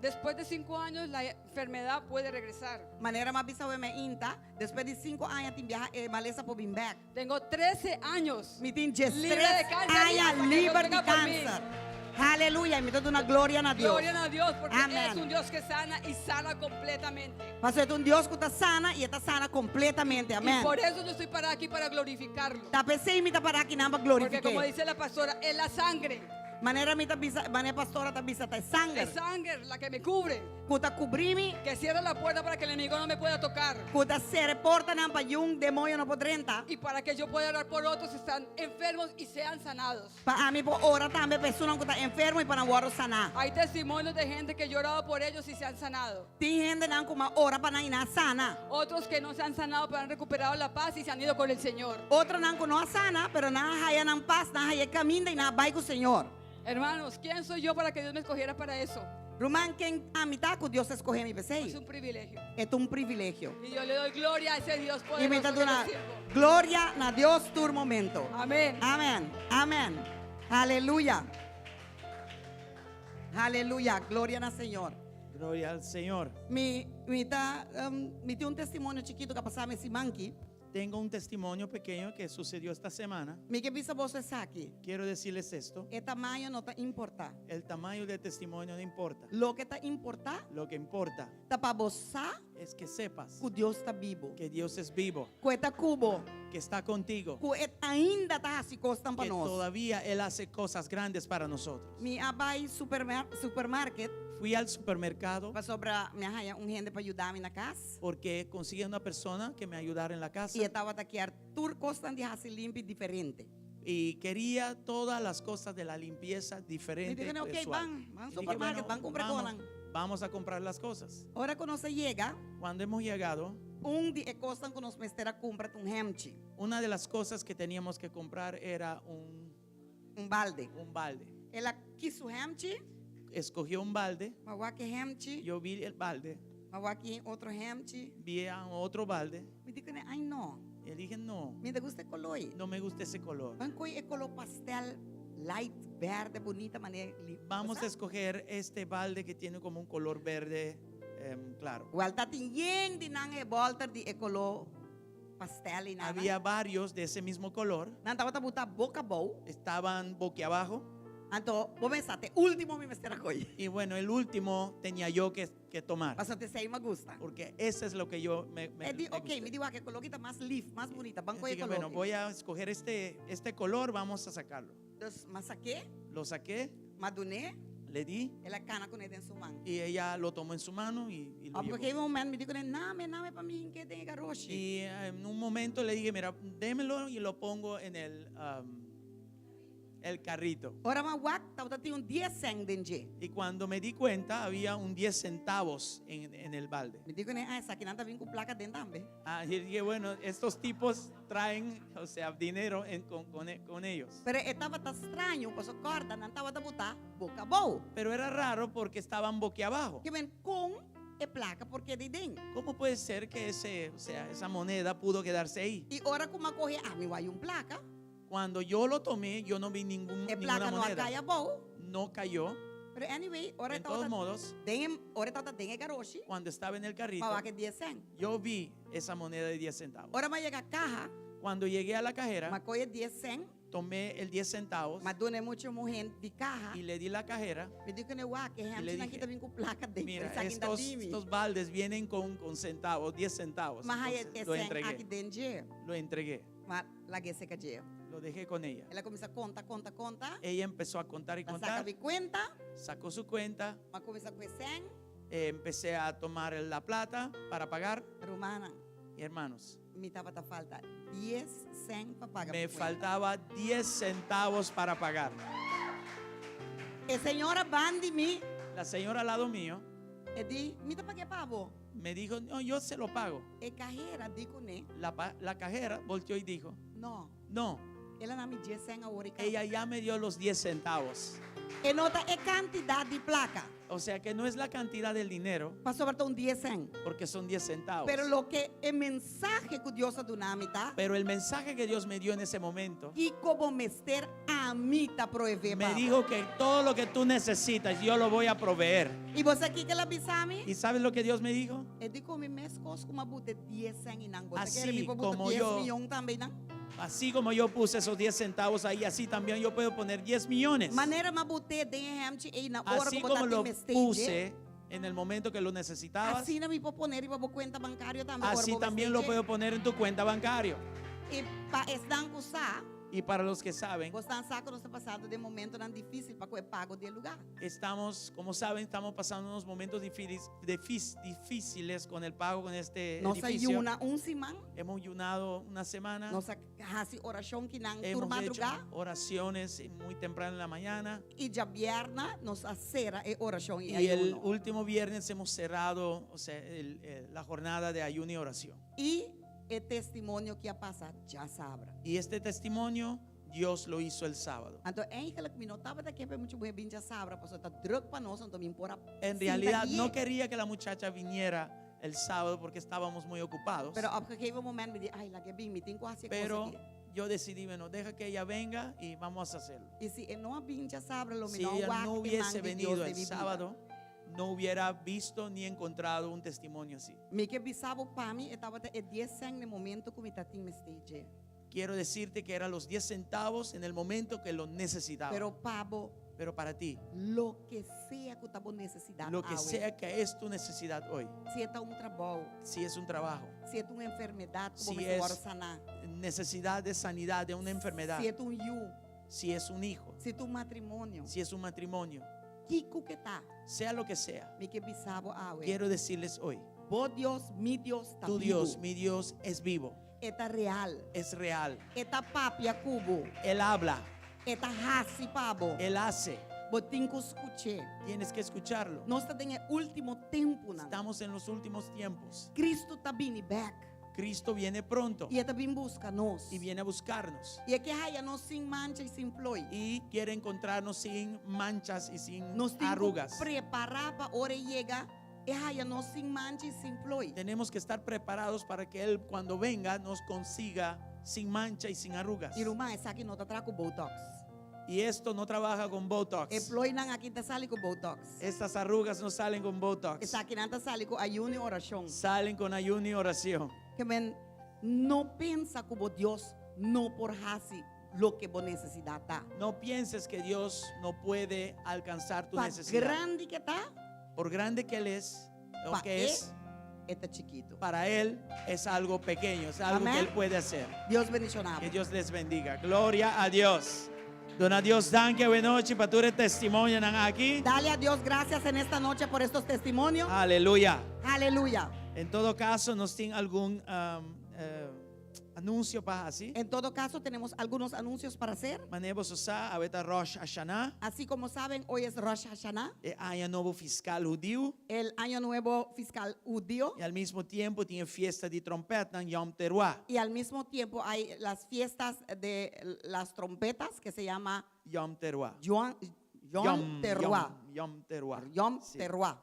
después de 5 años la enfermedad puede regresar. Manera m'a bisa awe mainta, despues di 5 aña tin biaha e malesa por bin bèk. Tengo 13 años Mi tin libre 13 de cáncer y aña hasta que Dios liber di venga por mí. kanser. Aleluya, i mi ta duna gloria na Dios. Gloria a Dios porque Amén. es un Dios que sana y sana completamente. Paso e ta un Dios ku ta sana i e ta sana kompletamente. Amèn. Y por eso yo estoy parada aquí para glorificarlo. Ta p'esei mi ta pará akinan pa Porque glorifik'é. como dice la pastora, es la sangre. Manera mi ta bisa, manera pastora ta bisa ta sanger. Es sangre la que me cubre. Ku ta kubri mi. Que cierra la puerta para que el enemigo no me pueda tocar. Ku ta sera portanan pa ningun demoño no por drenta. Y para que yo pueda orar por otros que están enfermos y sean sanados. Pa ami por ora tambe pa esunnan ku ta enfermo i pa nan wòrdu saná. Hay testimonios de gente que he llorado por ellos y se han sanado. Tin hendenan ku m'a ora pa nan i nan a sana. Otros que no se han sanado pero han recuperado la paz y se han ido con el Señor. Otronan ku no a sana, pero nan a haña nan pas, nan a haña kaminda i nan a bai ku Señor. Hermanos, ¿quién soy yo para que Dios me escogiera para eso? Ruman, ken ami ta ku Dios a skohe mi p'esei. Es un privilegio. E ta un privilegio. Y yo le doy gloria a ese Dios I mi ta poderoso que le duna sirvo. gloria na Dios tur momento. Amén. Amèn. Amèn. Aleluya. Aleluya. Gloria na Señor. Gloria al Señor. Mi tin un testimonio chikitu ku a pasa e siman aki. Tengo un testimonio pequeño que sucedió esta semana. Mi ke bisa boso esaki. Quiero decirles esto. E tamaño no ta importá. El tamaño del testimonio no importa. Loke ta importá, Lo que importa ta pa bo sa es que sepas ku Dios ta bibu. Que Dios es vivo, Ku e ta ku bo. Que está contigo, Ku e ainda ta hasi kosnan pa que nos. todavía Él hace cosas grandes para nosotros. Mi a bai supermarket. Fui al supermercado Pasobra mi a haña un hende pa yuda mi na kas. porque conseguí una persona que me ayudara en la casa I e tabata kier tur kosnan di hasi limpi diferente. y quería todas las cosas de la limpieza diferente. Mi di, "Ok, usual". ban, ban Y dije, supermarket, "Bueno, ban kumpra vamos, kosnan." vamos a comprar las cosas. Ora ku nos a yega, Cuando hemos llegado, un di e kosnan ku nos mester a kumpra ta un hemchi. una de las cosas que teníamos que comprar era un, Un balde. un balde. El a kis su hemchi. Escogió un balde. M'a wak e hemchi. Yo vi el balde. M'a wak otro hemchi. Vi a otro balde. Mi di kuné, ai no. Y dije, no, Mi n' ta gusta e koló ei. no me gusta ese color. Ban koi e koló pastel light bèrdè bunita manera. Vamos a escoger este balde que tiene como un color verde claro. Wel, tabatin yen di nan e bolter di e koló pastel einan. Había varios de ese mismo color. Nan tabata botá boka abou. Estaban boquiabajo. Anto, bo pensa, te último mi mester a koi. Y bueno, el último tenía yo que tomar. Pasobra esei mi gusta. Porque ese es lo que yo me E di, me ok, gusté. mi di, wak e koló aki ta mas lif, mas bunita. Ban koi Dije, koló. bueno, voy a escoger este color, vamos a sacarlo. Dus, m'a sak'é? Lo saqué. M'a dun'é? Le di. El a kana kuné den su man. Y ella lo tomó en su mano y lo Ah, llevó. porque un momento mi di kuné, name, name pa mi hink'é den garoshi. Y en un momento le dije, mira, démelo y lo pongo en el carrito. Ora m'a wak, tabatin un 10 sèn den dje. Y cuando me di cuenta, había un 10 centavos en el balde. Mi di kuné, ah, esakinan ta bin ku plaka den tambe. Ah, y dije, bueno, estos tipos traen, o sea, dinero con ellos. Pero e tabata straño, paso kòrda, nan tabata botá boka abou. Pero era raro porque estaban boquiabajo. Ke men kon e plaka por keda eiden. ¿Cómo puede ser que o sea, esa moneda pudo quedarse ahí? I ora ku m'a kohe, ah, mi a wak un plaka. Cuando yo lo tomé, yo no vi E ninguna plaka no moneda. a kai abou. No cayó. Pero anyway, ora En todos tabata modos, den, ora tabata den e garoshi. Cuando estaba en el carrito, M'a wak e 10 sèn. yo vi esa moneda de 10 centavos. Ora m'a yega kaha. Cuando llegué a la cajera, M'a kohe 10 sèn. tomé el 10 centavos. M'a duna e mucha muhé di kaha. Y le di la cajera. Mi di kuné wak, e Y le hemchi nan dije, aki ta bin ku plaka den. Mira, Esaki ta di mi. estos baldes vienen con centavos, 10 centavos. M'a haya Entonces, lo e sèn entregué. aki den dje. Lo entregué. M'a lag'é serka dje. Lo dejé con ella. El a kuminsá konta, konta, konta. Ella empezó a contar y M'a contar. saka mi kuenta. Sacó su cuenta. M'a kuminsá ku e sèn. Empecé a tomar la plata para pagar. Rumannan. Y hermanos, Mi tabata falta 10 sèn pa paga. Me faltaba 10 centavos para pagar. E señora band'i mi. La señora al lado mío. E di, mi ta pag'é pa bo. Me dijo, no, yo se lo pago. E kahera di kuné. La cajera volteó y dijo, No. No. El a duna mi 10 sèn awor. Ella ya me dio los 10 centavos. E no ta e kantidat di plaka. O sea que no es la cantidad del dinero. Pasobra ta un 10 sèn. Porque son 10 centavos. Pero loke e mensahe ku Dios a duna mi ta. Pero el mensaje que Dios me dio en ese momento. Kiko bo mester ami ta proveé Me dijo que todo lo que tú necesitas yo lo voy a proveer. I bo sa kiko el a bisa mi? ¿Y sabes lo que Dios me dijo? E di ku mi meskos ku m'a buta 10 sèn einan. Bo Así kere mi por buta como 10 yo mion tambe nan. Así como yo puse esos 10 centavos ahí, así también yo puedo poner 10 millones. Manera m'a but'é den e hèmchi ei na ora Así ku bo como lo mester. puse en el momento que lo necesitabas, Asina mi por pone riba bo kuenta bankario tambe. así también lo puedo poner en tu cuenta bancario. I pa esnan ku sa, Y para los que saben, boso sa ku nos ta pasando den momentonan difísil pa ku e pago di lugá. estamos, como saben, estamos pasando unos momentos difíciles con el pago con este Nos edificio. a yuna un siman. Hemos ayunado una semana. Nos a hasi orashon akinan Hemos tur hecho madrugá. oraciones muy temprano en la mañana. I djabièrnè nos a sera e orashon i Y el ayuno. último viernes hemos cerrado, o sea, la jornada de ayuno y oración. I e testimonio ku a pasa djasabra. Y este testimonio Dios lo hizo el sábado. Anto eigenlijk mi no tabata ke pa e mucha muhé bin djasabra, paso ta drùk pa nos, anto mi n' por a En realidad no quería que la muchacha viniera el sábado porque estábamos muy ocupados. Pero op een gegeven moment mi di, ai, lag'é bin, mi tin ku hasi Pero yo decidí, bueno, deja que ella venga y vamos a hacerlo. I si e no a bin djasabra, lo mi Si no ella wak no e man hubiese di venido Dios el den mi bida. sábado, no hubiera visto ni encontrado un testimonio así. Mi ke bisa bo pa mi, e tabata e 10 sèn na momento ku mi tatin mester dje. Quiero decirte que era los 10 centavos en el momento que lo necesitaba. Pero pa bo, Pero para ti, loke sea ku ta bo nesesidat lo que awe. sea que es tu necesidad hoy, Si ta un trabou, si es un trabajo, si ta un enfermedat ku si bo mester es sana, necesidad de sanidad de una enfermedad, si ta un yu, si es un hijo, si ta un matrimonio, si es un matrimonio, Kiko ku ta. Sea lo que sea. Mi ke bisa bo awe. Quiero decirles hoy, Bo Dios, mi Dios, ta tu bibu. Dios, mi Dios es vivo, E ta real. es real. E ta papia ku bo. Él habla, E ta hasi pa bo. Él hace. Bo tin ku skuch'é. Tienes que escucharlo. Nos ta den e último temponan. Estamos en los últimos tiempos. Cristo ta bini bèk. Cristo viene pronto I e ta bin buska nos. y viene a buscarnos. I e ke haña nos sin mancha i sin ploi. Y quiere encontrarnos sin manchas y sin Nos tin ku arrugas. prepará pa ora e yega, e haña nos sin mancha i sin ploi. Tenemos que estar preparados para que Él cuando venga nos consiga sin mancha y sin arrugas. I ruman, esaki no ta traha ku Botox. Y esto no trabaja con E Botox. ploinan aki n' ta sali ku Botox. Estas arrugas no salen con Botox. Esakinan ta sali ku ayuno i orashon. Salen con ayuno y oración. Ke men no pensa ku bo Dios no por hasi loke bo nesesidat ta. No pienses que Dios no puede alcanzar tu Pa necesidad. grandi ku e ta, Por grande que Él es, o pa que e, es, e ta chikitu. para Él es algo pequeño, es algo que Amén. Él puede hacer. Dios bendishoná. Que Dios les bendiga. Gloria a Dios. Duna Dios danki awe nochi pa tur e testimonionan aki. Dale a Dios gracias en esta noche por estos testimonios. Aleluya. Aleluya. En todo caso, nos tin algun um, eh, anunsio pa hasi. En todo caso, tenemos algunos anuncios para hacer. Manera boso sa, awe ta Rosh Hashanah, Así como saben, hoy es Rosh Hashanah, e aña nobo fiskal hudiu. el año nuevo fiscal judío. I al mesmo tempu tin fiesta di tròmpètnan Yom Teruah. Y al mismo tiempo hay las fiestas de las trompetas que se llama Yom Teruah. Yom, Yom Teruah. Yom, Yom Teruah. Yom Si. Teruah.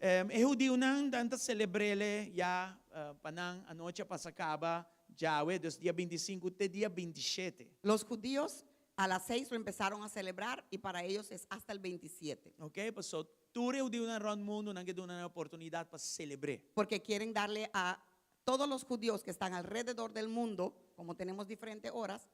Um, e hudiunan nan ta selebr'é ya uh, pa nan anochi a pasa kaba djawe, dus dia 25 te dia 27. Los judíos a las 6 lo empezaron a celebrar y para ellos es hasta el 27. Ok? Paso tur e hudiunan rònt mundu nan ke duna nan oportunidat pa selebrá. Porque quieren darle a todos los judíos que están alrededor del mundo, como tenemos diferentes horas,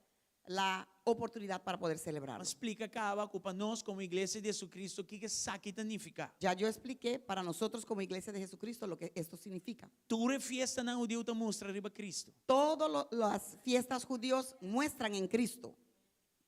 la oportunidad para poder celebrarlo. M'a splika kaba ku pa nos komo Iglesia di Jesucristo kiko esaki ta nifiká. Ya yo expliqué para nosotros como Iglesia de Jesucristo lo que esto significa. Tur e fiestanan hudiu ta mustra riba Cristo. Todas las fiestas judíos muestran en Cristo.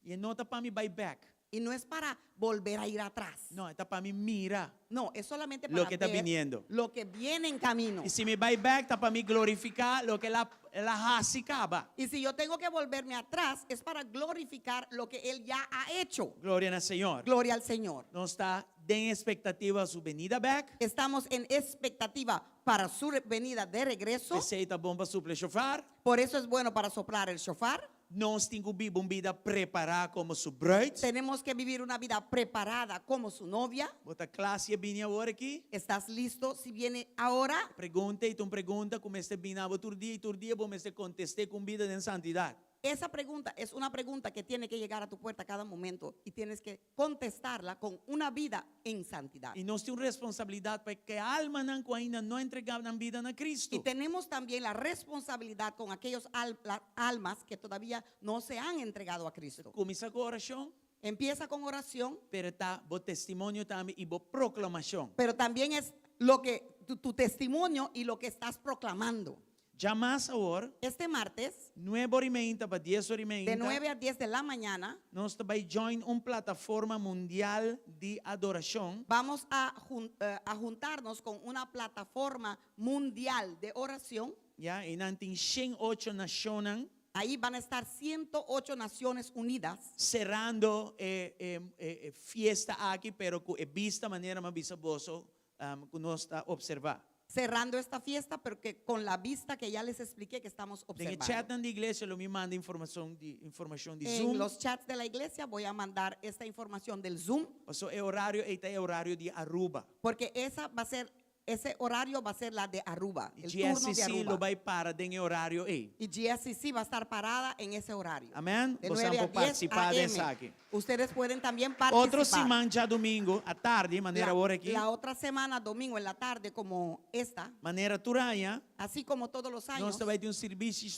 I no ta pa mi bai bèk. Y no es para volver a ir atrás. No, ta pa mi mira. No, es solamente para Lo que está ver viniendo. lo que viene en camino. I si mi bai bèk, ta pa mi glorifiká loke el a el a hasi kaba. Y si yo tengo que volverme atrás, es para glorificar lo que Él ya ha hecho. Gloria na Señor. Gloria al Señor. Nos ta den ekspektativa su benida bèk. Estamos en expectativa para su venida de regreso. P'esei ta bon pa supla shofar. Por eso es bueno para soplar el shofar. Nos tin ku biba un bida prepará komo su brùit. Tenemos que vivir una vida preparada como su novia. Bo ta kla si e bini awor aki? ¿Estás listo si viene ahora? Pregunta ei ta un pregunta ku mester bini na bo tur dia i tur dia bo mester kontest'é ku un bida den santidat. Esa pregunta es una pregunta que tiene que llegar a tu puerta a cada momento y tienes que contestarla con una vida en santidad. I nos tin un responsabilidat pa ku e almanan ku ainda no a entregá nan bida na Kristu. Y tenemos también la responsabilidad con aquellos al- las almas que todavía no se han entregado a Cristo. Kuminsá ku orashon. Empieza con oración. Pero ta bo testimonio tambe i bo proklamashon. Pero también es lo que tu, tu testimonio y lo que estás proclamando. Djamars awor. Este martes. 9 or i mei pa 10 or i mei. De 9 a 10 de la mañana. Nos ta bai join un plataforma mundial di adorashon. Vamos a, jun- eh, a juntarnos con una plataforma mundial de oración. Ya, einan tin 108 nashonnan. Ahí van a estar 108 naciones unidas. Serando e, e, e, e fiesta aki, pero ku e bista manera m'a bisa boso um, ku nos ta opservá. Cerrando esta fiesta, pero que con la vista que ya les expliqué que estamos Den e observando. chatnan di iglesia lo mi manda informashon di informashon di En Zoom. los chats de la iglesia voy a mandar esta información del Zoom, Paso e horario ei ta e horario di Aruba. porque esa va a ser, ese horario va a ser la de Aruba, el turno de GSCC lo Aruba. bai para den e horario ei. Y GSCC va a estar parada en ese horario. Amèn? De Boso 9 a por 10 partisipá den AM. esaki. Ustedes pueden también participar. Otro siman djadumingu, atardi, manera La, awor aki. la otra semana, domingo en la tarde, como esta, Manera tur aña, así como todos los años, nos ta bai tin un servisio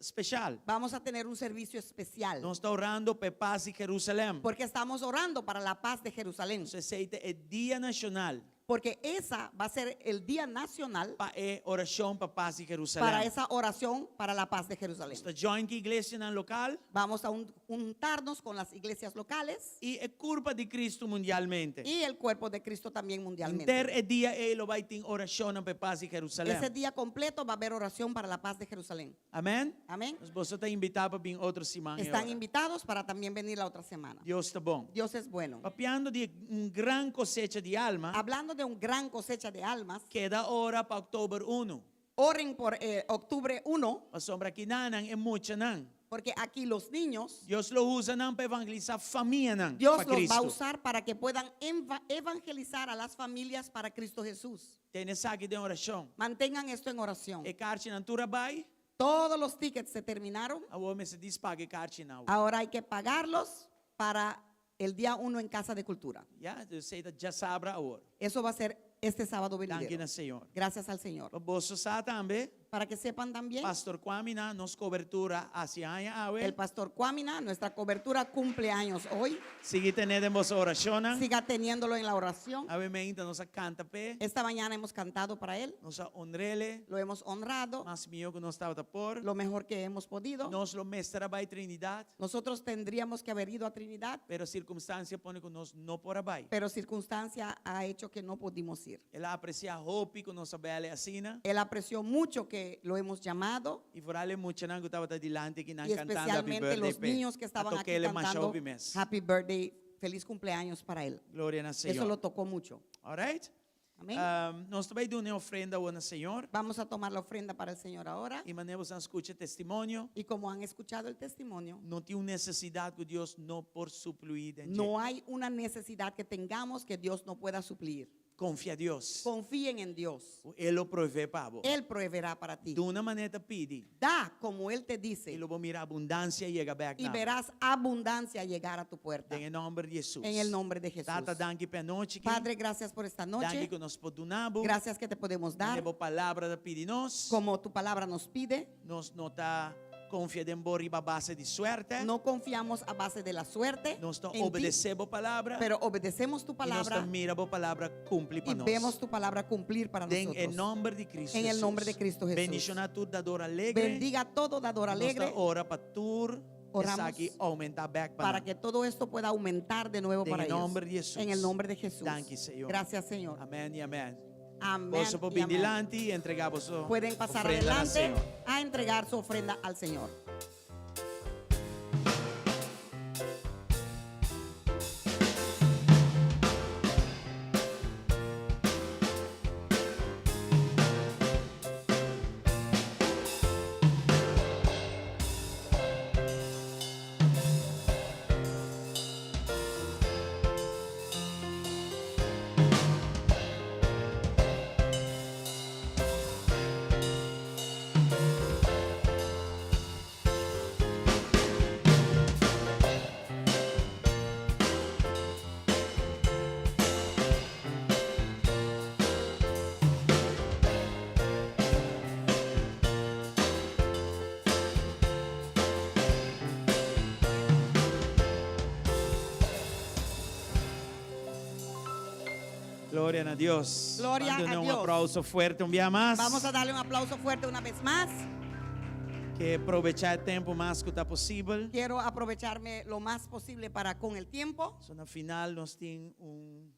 spesial. vamos a tener un servicio especial. Nos ta orando pa pas di Jerusalèm. Porque estamos orando para la paz de Jerusalén. Esei ta e dia nashonal. Porque esa va a ser el día nacional pa e orashon pa pas di para Jerusalèm. esa oración para la paz de Jerusalén. Nos ta join ku iglesianan lokal Vamos a juntarnos con las iglesias locales i e kurpa di Kristu mundialmente. y el cuerpo de Cristo también mundialmente. Henter e dia ei lo bai tin orashonnan pa e pas di Jerusalèm. Ese día completo va a haber oración para la paz de Jerusalén. Amèn? Amén. Pues boso ta invitá pa bin otro siman. e Están ora. invitados para también venir la otra semana. Dios ta bon. Dios es bueno. Papiando di un gran kosecha di alma, Hablando de un gran cosecha de almas, keda ora pa òktober 1. oren por octubre 1, Pasobra akinan e muchanan. porque aquí los niños, Dios lo usa nan pa evangelisá famianan Dios pa los va a Cristo. usar para que puedan evangelizar a las familias para Cristo Jesús. Tene esaki den orashon. Mantengan esto en oración. E karchinan tur a bai, Todos los tickets se terminaron. awor mester djis paga e karchinan. Ahora hay que pagarlos para el día 1 en Casa de Cultura. Ja, dus esei ta djasabra awor. Eso va a ser este sábado Danki venidero. na Señor. Gracias al Señor. Pa boso sa tambe, Para que sepan también, Pastor Kwamina, nos kobertura hasi aña awe. el pastor Kwamina, nuestra cobertura cumple años hoy. Sigui ten'é den boso orashonnan. Siga teniéndolo en la oración. Awe mainta nos a kanta p'e. Esta mañana hemos cantado para él. Nos a honr'é. Lo hemos honrado. Mas mihó ku nos tabata por. Lo mejor que hemos podido. Nos lo mester a bai Trinidad. Nosotros tendríamos que haber ido a Trinidad, Pero sirkunstansia a pone ku nos no por a bai. pero circunstancia ha hecho que no pudimos ir. El a apresiá hopi ku nos a bèl e asina. Él apreció mucho que lo hemos llamado. I vooral e muchanan ku tabata dilanti akinan Y kantando Happy especialmente Birthday los p'e. niños que estaban A aquí tok'é masha cantando hopi mes. Happy Birthday, feliz cumpleaños para él. Gloria na Eso Señor. lo tocó mucho. All right? Amén. Nos ta bai duna e ofrenda na Señor. Vamos a tomar la ofrenda para el Señor ahora. I manera boso a skucha testimonio. Y como han escuchado el testimonio, No tin un nesesidat ku Dios no por supli den dje. no hay una necesidad que tengamos que Dios no pueda suplir. Konfia Dios. Confíen en Dios. E lo proveé pa bo. Él proveerá para ti. Duna manera e ta pidi. Da como Él te dice. I lo bo mira abundansia yega bèk Y na bo. verás abundancia llegar a tu puerta. Den nòmber di Hesus. En el nombre de Jesús. Tata, danki pa e anochi aki. Padre, gracias por esta noche. Danki ku nos por duna bo. Gracias que te podemos dar. Manera bo palabra ta pidi nos. Como tu palabra nos pide. Nos no ta konfia den bo riba base di suerte. No confiamos a base de la suerte. Nos ta en ti, obedesé bo palabra. pero obedecemos tu I nos ta palabra. mira bo palabra kumpli pa Y nos. vemos tu palabra cumplir para Den nosotros. e nòmber di Cristo En el Jesús. nombre de Cristo Jesús. Bendishoná tur dador alegre. Bendiga todo dador alegre. Nos ta ora pa tur Oramos esaki oumentá bèk pa para nan. que todo esto pueda aumentar de nuevo Den para e ellos. nòmber di Hesus. En el nombre de Jesús. Danki, Señor. Gracias, Señor. Amèn i amèn. Amén. Boso por y bin amén. dilanti i entregá boso Pueden pasar ofrenda na adelante Señor. a entregar su ofrenda al Señor. Gloria na Dios. Gloria Manda a un Dios. aplauso fuerte un bia mas. Vamos a darle un aplauso fuerte una vez más. Ke probechá e tempu mas ku ta posibel. Quiero aprovecharme lo más posible para con el tiempo. So, na final nos tin un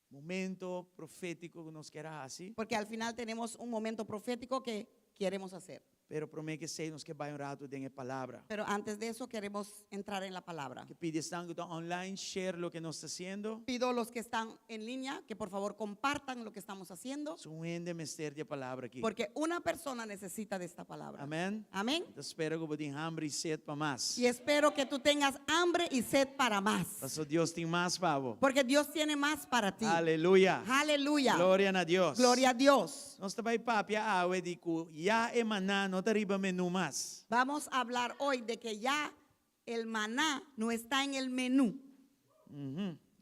momento profétiko ku nos ke hasi. Porque al final tenemos un momento profético que queremos hacer. Pero promé ku esei nos ke bai un ratu den e palabra. Pero antes de eso queremos entrar en la palabra. Ke pidi esnan ku ta online share loke nos ta hasiendo. Pido a los que están en línea que por favor compartan lo que estamos haciendo. Un hende mester di e palabra aki. Porque una persona necesita de esta palabra. Amèn. Amén. Ta spera ku bo tin hamber i set pa mas. Y espero que tú tengas hambre y sed para más. Paso Dios tin mas pa bo. Porque Dios tiene más para ti. Aleluya. Aleluya. Gloria na Dios. Gloria a Dios. Nos ta bai papia awe di ku ya e maná no ta riba menú mas. Vamos a hablar hoy de que ya el maná no está en el menú.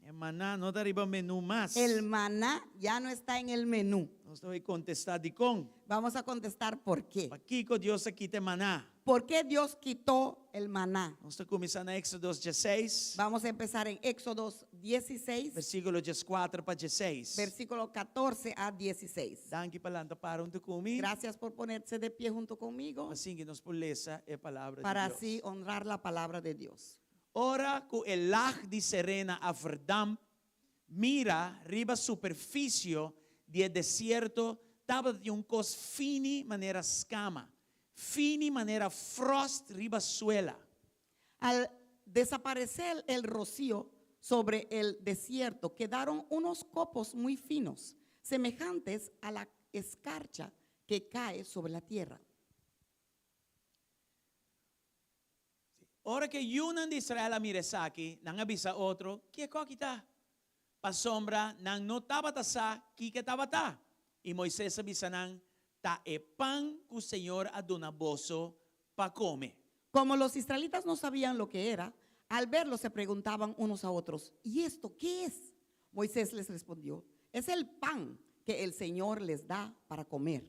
E maná no ta riba menú mas. El maná ya no está en el menú. Nos ta bai kontestá dikon. Vamos a contestar por qué. Pakiko Dios a kita e maná? ¿Por qué Dios quitó el maná? Nos ta kuminsá na Éksodo diesseis. Vamos a empezar en Éxodo 16, Versíkulo dieskuater pa diesseis. versículo 14 a 16. Danki pa lanta para huntu ku mi. Gracias por ponerse de pie junto conmigo Asina ku nos por lesa e palabra para di Dios. así honrar la palabra de Dios. Ora ku e lag di serena a verdamp, mira, riba superfisio di e desierto tabatin un kos fini manera skama, fini manera fròst riba suela. Al desaparecer el rocío sobre el desierto, quedaron unos copos muy finos, semejantes a la escarcha que cae sobre la tierra. Ora ku e yunan di Israel a mira esaki, nan a bisa otro, Kiko aki ta? Pasobra nan no tabata sa kiko e tabata. I Moises a bisa nan, Ta e pan ku señor a duna boso pa kome. Como los israelitas no sabían lo que era, al verlo se preguntaban unos a otros, ¿y esto qué es? Moisés les respondió, es el pan que el Señor les da para comer.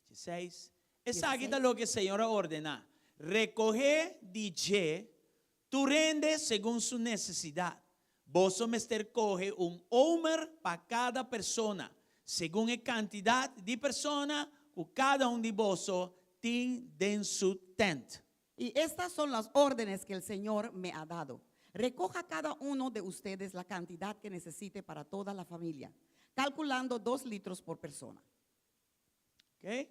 16. Esaki ta loke Señor a ordená, Rekohé di dje tur hende segun su nesesidat. Boso mester kohe un omer pa kada persona, segun e kantidat di persona ku kada un di boso tin den su tènt. Y estas son las órdenes que el Señor me ha dado. Recoja cada uno de ustedes la cantidad que necesite para toda la familia, calculando dos litros por persona. Ok?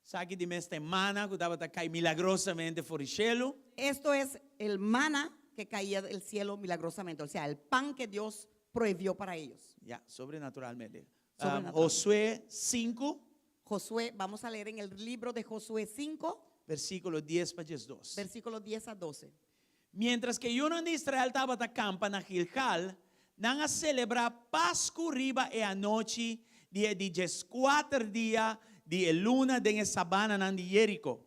Esaki di mes ta e mana ku tabata kai milagrosamente for di shelu. Esto es el mana que caía del cielo milagrosamente, o sea, el pan que Dios prohibió para ellos. Ya, sobrenaturalmente. Sobrenaturalmente. Josué sinku. Josué, vamos a leer en el libro de Josué 5. Versíkulo dies pa diesdos. Versículo 10 a 12. Miéntras ku e yunan di Israel tabata kampa na Gilgal, nan a selebrá Pasku riba e anochi di e di dieskuater dia di e luna den e sabananan di Jeriko.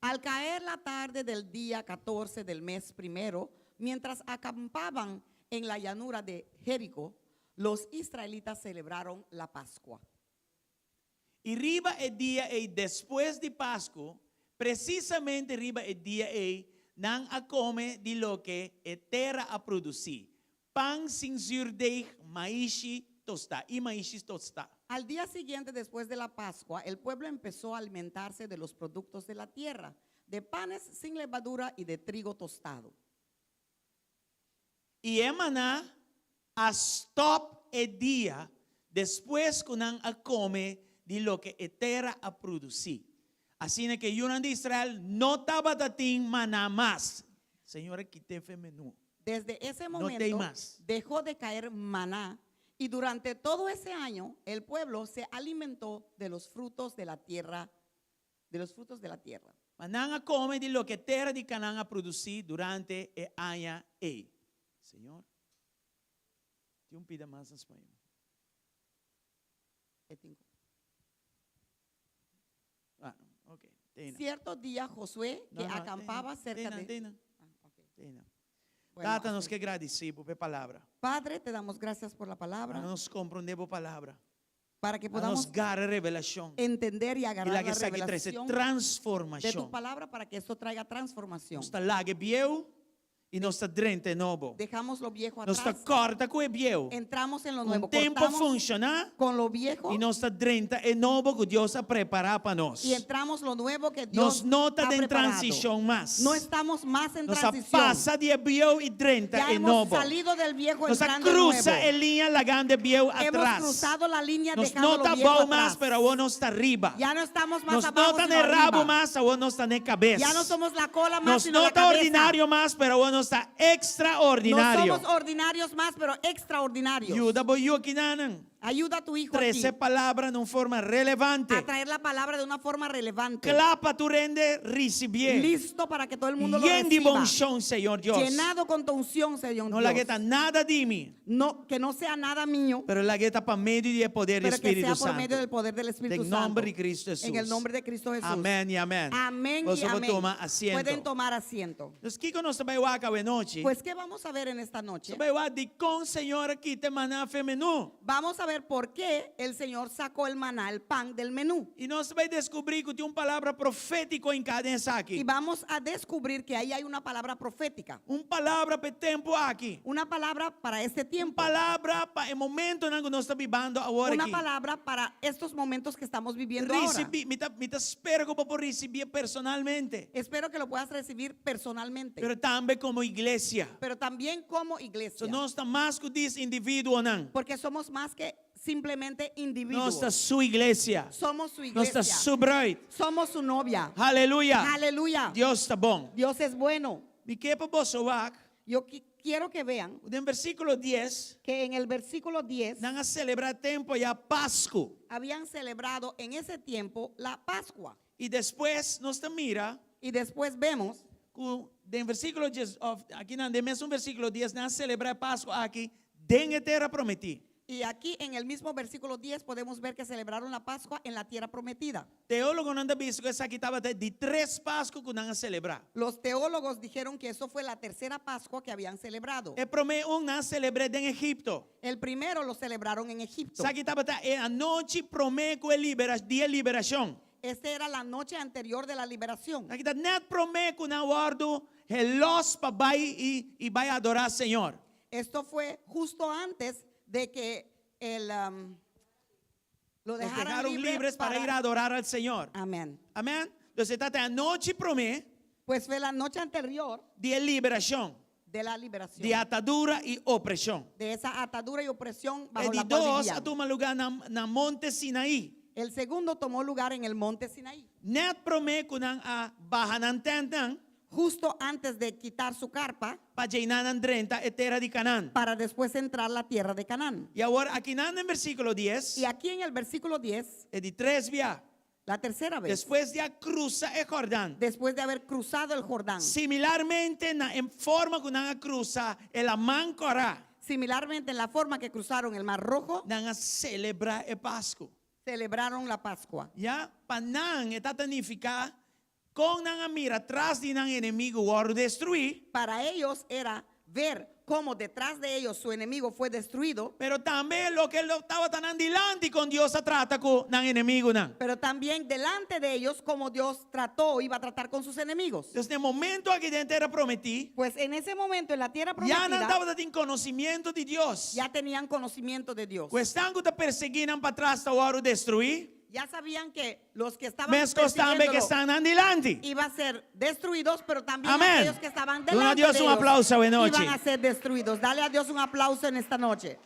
Al caer la tarde del dia catorce del mes primero, mientras acampaban en la llanura de Jeriko, los israelitas celebraron la Pascua. I riba e dia ei despues di Pasku, presisamente riba e dia ei, nan a kome di loke e tera a produsí, pan sin zürdeig, maishi tostá i maishi tostá. Al día siguiente después de la Pascua, el pueblo empezó a alimentarse de los productos de la tierra, de panes sin levadura y de trigo tostado. I e maná a stòp e dia despues ku nan a kome di loke e tera a produsí. Asina ku e yunan di Israel no tabata tin maná mas. Señor a kit'é fe menú. Desde ese No t'ei momento mas. dejó de caer maná y durante todo ese año el pueblo se alimentó de los frutos de la tierra, de los frutos de la tierra. Ma nan a kome di loke tera di Kanaan a produsí durante e aña ei. Señor, tin un pida mas na spañó. E tin ku. Ah, no, ok, tena. Cierto dia Josué, No, que no, acampaba tena, cerca tena, de. tena, Ah, ok. tena. Bueno, Tata, nos así. ke gradisí bo pa e palabra. Padre, te damos gracias por la palabra. Pa nos komprondé bo palabra. Para que Pa nos podamos gara revelashon. entender y I agarrar laga la esaki trese revelación de tu transformashon. palabra para que esto traiga transformación. Nos ta laga e bieu i nos ta drenta e nobo. Dejamos lo viejo Nos ta atrás. kòrta ku e bieu. Entramos en lo Un nuevo. tempu Cortamos funshoná con lo viejo i nos ta drenta e nobo ku Dios a prepará pa nos. y entramos lo nuevo que Dios Nos no ta ha den preparado. transishon mas. No estamos más en Nos a transición. pasa di e bieu i drenta Ya e hemos nobo. salido del viejo Nos a entrando al krusa nuevo. e liña lagando e bieu Hemos atras. cruzado la línea Nos dejando no lo ta viejo bou mas, atrás. pero awor nos ta riba. Ya no estamos más Nos abajo, no ta sino n'e rabo arriba. mas, awor nos ta n'e kabes. Ya no somos la cola más, Nos sino no la ta cabeza. ordinario mas, pero awor nos ta No extraordinario. somos ordinarios más, pero extraordinarios. Yuda bo yu akinanan. Ayuda a tu hijo aquí Trese palabra na un forma relevante. a traer la palabra de una forma relevante. Kla pa tur hende risibié. Listo para que todo el mundo lo Yen di reciba. bo unshon, Señor Dios. Llenado con tu unción, Señor No lag'é Dios. ta nada di mi. No, que no sea nada mío, Pero lag'é ta pa medio di e poder di pero que Spiritu sea por Santu. medio del poder del Espíritu Den Santo. nòmber di Cristo Hesus. En el nombre de Cristo Jesús. Amèn i amèn. Amén y Boso por amén. tuma asiento. Pueden tomar asiento. Dus kiko nos ta bai wak awe nochi? Pues, ¿qué vamos a ver en esta noche? Nos ta bai wak dikon Señor a kita e maná for di menú. Vamos a ver por qué el Señor sacó el maná, el pan del menú. I nos ta bai deskubrí ku tin un palabra profétiko hinká den esaki. Y vamos a descubrir que ahí hay una palabra profética. Un palabra pa e tempu aki. Una palabra para este tiempo. Un palabra pa e momentonan ku nos ta bibando awor Una aki. palabra para estos momentos que estamos viviendo ahora. Risibí, mi ta, mi ta spera ku bo por risibí personalmente. Espero que lo puedas recibir personalmente. Pero tambe komo iglesia. Pero también como iglesia. So nos ta mas ku djis individuonan. Porque somos más que simplemente individuos. Nos ta su iglesia. Somos su Nos ta iglesia. su bruid. Somos su novia. Aleluya. Aleluya. Dios ta bon. Dios es bueno. Mi ke pa boso wak. Yo quiero que vean. Den versíkulo 10. Que en el versículo 10. Nan a selebrá tempu ei Pasku. Habían celebrado en ese tiempo la Pascua. I despues nos ta mira. Y después vemos. Ku den versíkulo 10, of, akinan den mesun versíkulo 10, nan a selebrá Pasku aki den e tera prometí. Y aquí en el mismo versículo 10 podemos ver que celebraron la Pascua en la tierra prometida. Teólogonan ta bisa ku esaki tabata di tres Pasku ku nan a selebrá. Los teólogos dijeron que eso fue la tercera Pascua que habían celebrado. E promé un nan a selebr'é den Egipto. El primero lo celebraron en Egipto. Esaki tabata e anochi promé ku e libera, di e liberashon. Esta era la noche anterior de la liberación. Esaki ta nèt promé ku nan wòrdu gelòs pa bai i i bai adorá Señor. Esto fue justo antes de que el, um, lo Los dejaran dejaron libre libres para para ir a adorar al Señor. Amén. Amén. Entonces, tabata e anochi promé. Pues fue la noche anterior Di e liberashon. de la liberación. Di atadura i opreshon. De esa atadura y opresión bajo E di la cual dos vivían. a tuma lugá na, na Monte Sinaí. El segundo tomó lugar en el monte Sinaí. Nèt promé ku nan a baha nan tèntnan. Justo antes de quitar su carpa. Pa djeinan nan drenta e tera di Canaán. Para después entrar la tierra de Canaán. I awor akinan den versíkulo 10. Y aquí en el versículo 10. E di tres bia. La tercera vez. Despues di a krusa e Jordán. Después de haber cruzado el Jordán. Similarmente na e forma ku nan a krusa e Laman Kòrá. Similarmente en la forma que cruzaron el Mar Rojo. Nan a selebrá e Pasku. Celebraron la Pascua. Ya, pa nan e tabata nifiká kon nan a mira tras di nan enemigu wòrdu destruí. Para ellos era ver cómo detrás de ellos su enemigo fue destruido. Pero tambe loke lo tabata nan dilanti kon Dios a trata ku nan enemigunan. Pero también delante de ellos cómo Dios trató o iba a tratar con sus enemigos. Entonces, na e momento aki den tera prometí. Pues en ese momento en la tierra Ya nan prometida. tabatin konosementu di Dios. Ya tenían conocimiento de Dios. Ku esnan ku ta persiguí nan patras ta wòrdu destruí. Ya sabían que los que estaban Meskos tambe ku persiguiéndolo estan nan dilanti. iba a ser destruidos, pero también Amén. aquellos que estaban Duna delante Dios de un ellos aplauso awe nochi. iban a ser destruidos. Dale a Dios un aplauso en esta noche.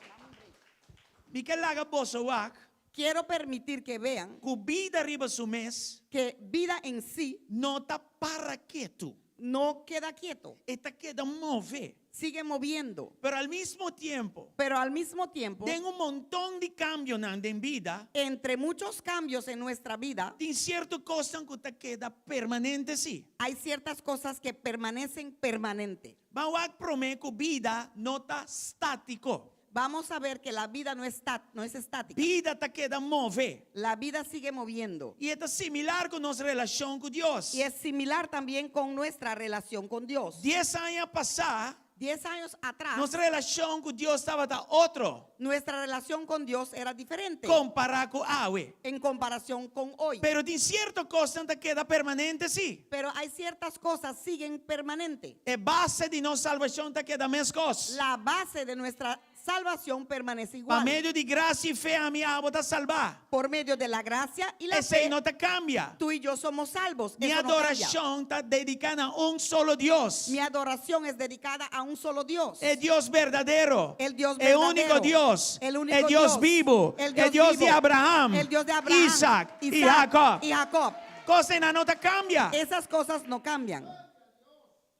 Mi ke laga boso wak. Quiero permitir que vean Ku bida riba su mes. que vida en sí No ta para ketu. no queda quieto. E ta keda move. Sigue moviendo. Pero al mismo tiempo. Pero al mismo tiempo, Den un monton di kambionan den bida. entre muchos cambios en nuestra vida, Tin sierto kosnan ku ta keda permanente sí. hay ciertas cosas que permanecen permanente. Ban wak promé ku bida no ta státiko. Vamos a ver que la vida no, está, no es estática. Bida ta keda move. La vida sigue moviendo. I e ta similar ku nos relashon ku Dios. Y es similar también con nuestra relación con Dios. Dies aña pasá. Diez años atrás, Nos relashon ku Dios tabata otro. nuestra relación con Dios era diferente Kompará ku awe. en comparación con hoy. Pero tin sierto kosnan ta keda permanente sí. Pero hay ciertas cosas siguen permanente. E base di nos salbashon ta keda meskos. La base de nuestra salvación permanece Pa igual. medio di grasia i fe ami i abo ta salbá. Por medio de la gracia y la Esei fe, no ta kambia. tú y yo somos salvos. Mi Eso no cambia. adorashon ta dediká na un solo Dios. Mi adoración es dedicada a un solo Dios. E Dios berdadero. El Dios E úniko verdadero. Dios. El único E Dios Dios. bibu. El E Dios Dios vivo. di Abraham. El Dios de Abraham, Isaac, i Isaac Jacob. y Jacob. Kosnan no ta kambia. Esas cosas no cambian.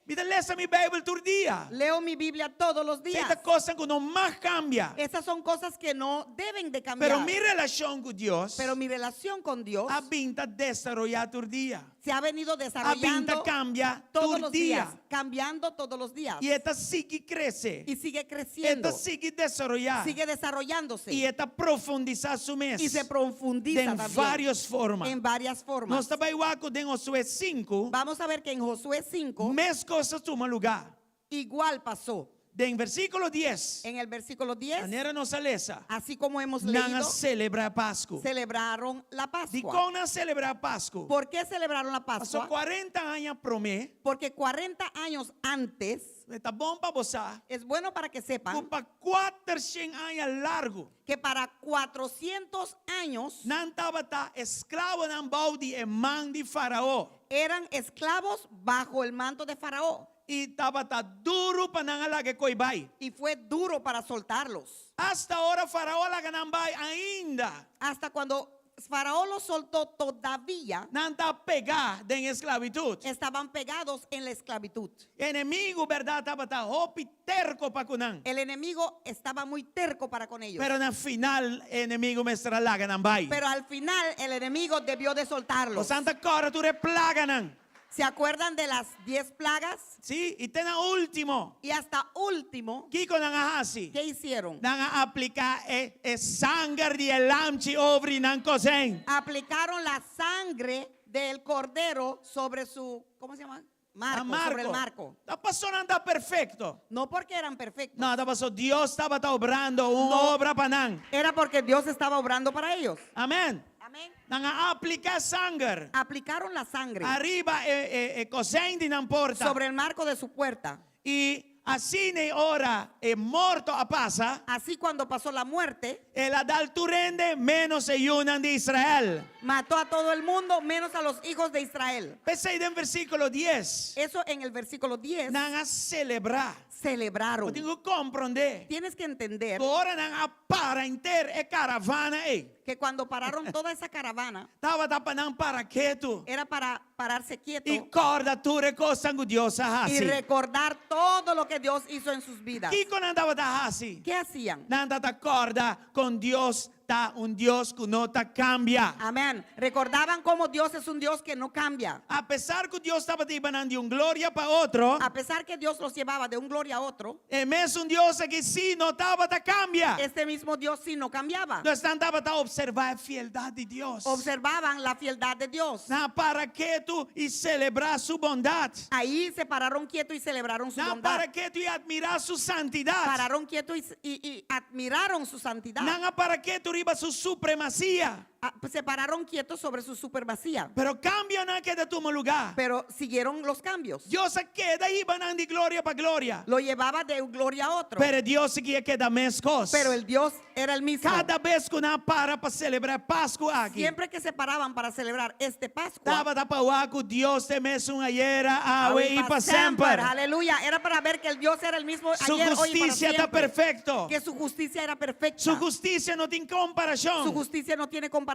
Mi ta lesa mi Beibel tur dia. Leo mi Biblia todos los Esei días. ta kosnan ku no mag kambia. Esas son cosas que no deben de cambiar. Pero mi relashon ku Dios Pero mi relación con Dios a bin ta desaroyá tur dia. se ha venido A bin ta desarrollando kambia todos tur los días, dia. cambiando todos los días. I e ta sigui krese. Y sigue E creciendo, ta sigui desaroyá. sigue desarrollándose I e ta profundisá su mes. y se profundiza Den también vários forma. en varias formas. Nos ta bai wak ku den Josué 5, Vamos a ver que en Josué 5 mes kos a tuma lugá. igual pasó. Den versíkulo 10, En el versículo 10, manera nos a lesa, así como hemos nan a leído, selebrá Pasku. celebraron la Pascua. Dikon nan a selebrá Pasku? ¿Por qué celebraron la Pasó Pascua? 40 aña promé, Porque 40 años antes, ta bon pa bo sa, es bueno para que sepan ku pa 400 aña largu, que para 400 años nan tabata esklabonan bou di e man di Farao. eran esclavos bajo el manto de Faraón. I tabata duru pa nan a laga e koi bai. Y fue duro para soltarlos. Asta ora Farao a laga nan bai ainda. Hasta cuando Faraón los soltó todavía Nan ta pegá den esklabitut. estaban pegados en la esclavitud. Enemigu bèrdat tabata hopi terko pa ku nan. El enemigo estaba muy terco para con ellos. Pero na final enemigu mester a laga nan bai. Pero al final el enemigo debió de soltarlos. Boso ta kòrda tur e plaganan. ¿Se acuerdan de las 10 plagas? Sí, i te na último. Y hasta último, Kiko nan a hasi? ¿qué hicieron? Nan a apliká e, e sanger di e lamchi over nan kozein. Aplicaron la sangre del cordero sobre su, ¿cómo se llama? Marco, A sobre el marco. No pasó nan ta perfekto. No porque eran perfectos. No, ta pasó Dios tabata obrando un obra pa nan. Era porque Dios estaba obrando para ellos. Amèn. Amén. Nan a apliká sanger. Aplicaron la sangre Ariba e, e, e kozein di nan porta. sobre el marco de su puerta. I asina ora e morto a pasa. Así cuando pasó la muerte, El a dal tur hende ménos e yunan di Israel. mató a todo el mundo menos a los hijos de Israel. P'esei den versíkulo 10. Eso en el versículo 10 Nan a selebrá. celebraron. Bo tin ku komprondé. Tienes que entender Ora nan a para henter e karavana ei. que cuando pararon toda esa caravana Tabata pa nan para ketu. era para pararse quieto I kòrda tur e kosnan ku Dios a y hasi. recordar todo lo que Dios hizo en sus vidas. Kiko nan tabata hasi? ¿Qué hacían? Nan tabata kòrda kon Dios ta un Dios ku no ta kambia. Amén. Recordaban cómo Dios es un Dios que no cambia. Apesar ku Dios tabata hiba nan di un gloria pa otro, A pesar que Dios los llevaba de un gloria a otro, e mesun Dios aki sí no tabata kambia. este mismo Dios sí no cambiaba. Nos nan tabata opservá e fieldat di Dios. Observaban la fieldad de Dios. Nan a para ketu i selebrá su bondat. Ahí se pararon quieto y celebraron su Nan a bondad. para ketu i atmirá su santidat. Pararon quieto y, y- y admiraron su santidad. Nan a para ketu riba su supremasia. Ah, se pararon quietos sobre su supremacía. Pero kambionan a keda tuma lugá. Pero siguieron los cambios. Dios a keda hiba nan di gloria pa gloria. Lo llevaba de un gloria a otro. Pero Dios aki a keda meskos. Pero el Dios era el mismo. Kada bes ku nan a para pa selebrá Pasku aki. Siempre que se paraban para celebrar este Pascua. Tabata pa wak ku Dios ta e mesun ayera, awe i pa semper. Aleluya. Era para ver que el Dios era el mismo Su ayer, hoy y para hustisia ta siempre. perfekto. Que su justicia era perfecta. Su hustisia no tin komparashon. Su justicia no tiene comparación.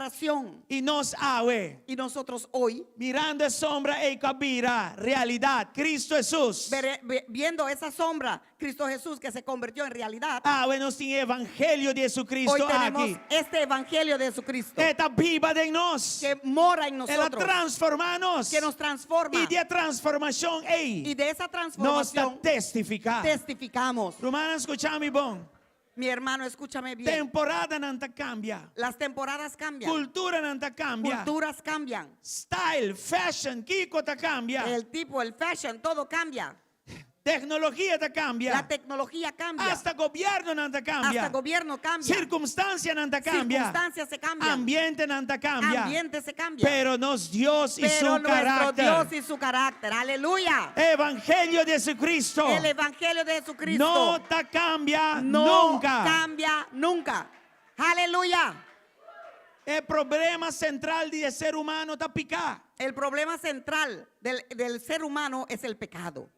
I nos awe. Y nosotros hoy, Mirando e sombra ei ku a bira realidat, Kristu Hesus. viendo esa sombra, Cristo Jesús que se convirtió en realidad. Awe nos tin Evangelio di Jesucristo Hoy tenemos aki. este evangelio de Jesucristo E ta biba den nos. que mora en El a nosotros, transformá nos. que nos transforma. I di e transformashon ei. Y de esa Nos ta transformación testifiká. testificamos. Ruman, skucha mi bon. Mi hermano, escúchame bien. Temporadanan ta kambia. Las temporadas cambian. Kulturanan ta kambia. Culturas cambian. Style, fashion, kiko ta kambia. El tipo, el fashion, todo cambia. Teknologia ta kambia. La tecnología cambia. Hasta gobièrnunan ta kambia. Hasta gobierno cambia. Sirkunstansianan ta kambia. Circunstancias se cambian. Ambientenan ta kambia. Ambiente se cambia. Pero nos Dios i Pero su nuestro karakter. Dios y su carácter. Aleluya. Evangelio di Jesucristo. El evangelio de Jesucristo. No ta kambia no nunka. cambia nunca. Aleluya. E problema sentral di ser humano ta piká. El problema central del, del ser humano es el pecado.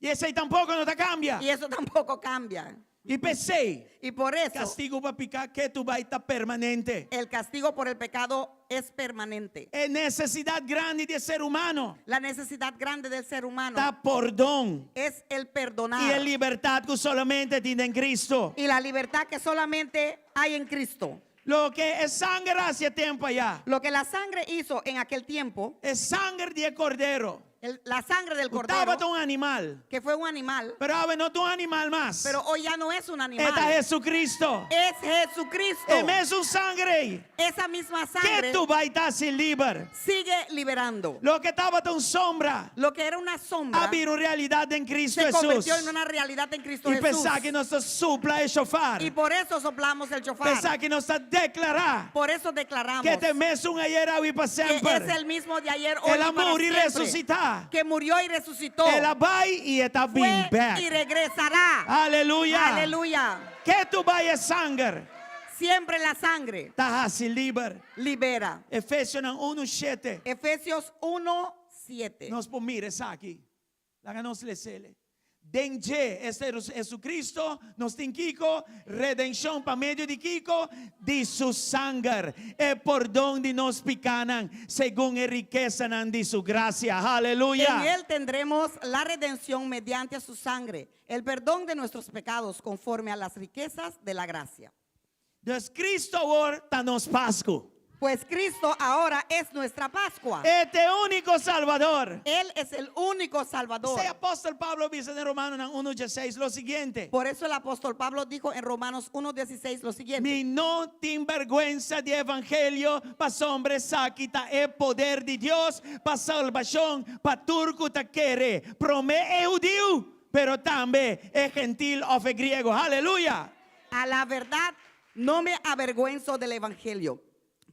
I esei tampoko no ta kambia. Y eso tampoco cambia. I p'esei, Y por eso kastigu pa piká ketu bai ta permanente. el castigo por el pecado es permanente. E nesesidat grandi di e ser humano La necesidad grande del ser humano ta pordon es el i e perdonar libertat ku solamente tin den Kristu. y la libertad que solamente hay en Cristo. Loke e sanger a hasi e tempu ayá. Lo que la sangre hizo en aquel tiempo, E sanger di e kordero. el- la sangre del Ku cordero, tabata un animal. que fue un animal, Pero awe no ta un animal mas. pero hoy ya no es un E ta animal. Jesucristo. Es Jesucristo. E mesun sanger ei. Esa misma sangre Ketu bai ta hasi liber. sigue liberando. Loke tabata un sombra. Lo que era una sombra A bira un realidat den Cristo se Hesus. convirtió en una realidad en Cristo I Jesús. p'esaki nos ta supla e shofar. Y por eso soplamos el shofar. P'esaki nos ta deklará. Por eso declaramos Ku e ta e mesun ayera, awe i pa que semper. es el mismo de ayer, hoy El y para a muri i siempre. resusitá. Que murió y resucitó. El a bai i e ta Fue bin bèk. y regresará. Aleluya. Aleluya. Ketu bai e sanger Siempre la sangre ta hasi liber. libera. Efesionan 1, 7. Efesios 1, 7. Nos por mira esaki. Laga nos les'é. Den dje, esta Jesucristo, nos tin kiko, redenshon pa medio di kiko, di su sanger, e pordon di nos pikanan, segun e rikesanan di su grasia. Haleluya! En él tendremos la redención mediante su sangre, el perdón de nuestros pecados conforme a las riquezas de la gracia. Dus Cristo awor ta nos Pasku. Pues Cristo ahora es nuestra Pascua. E ta e úniko Salbador. Él es el único Salvador. P'esei apòstel Pablo a bisa den Romanonan 1:16 lo siguiente. Por eso el apóstol Pablo dijo en Romanos 1:16 lo siguiente. Mi no tin bèrgwensa di evangelio, pasobra esaki ta e poder di Dios pa salbashon pa tur ku ta kere, promé e hudiu, pero tambe e gentil òf e griego. Aleluya! A la verdad, no me avergüenzo del evangelio,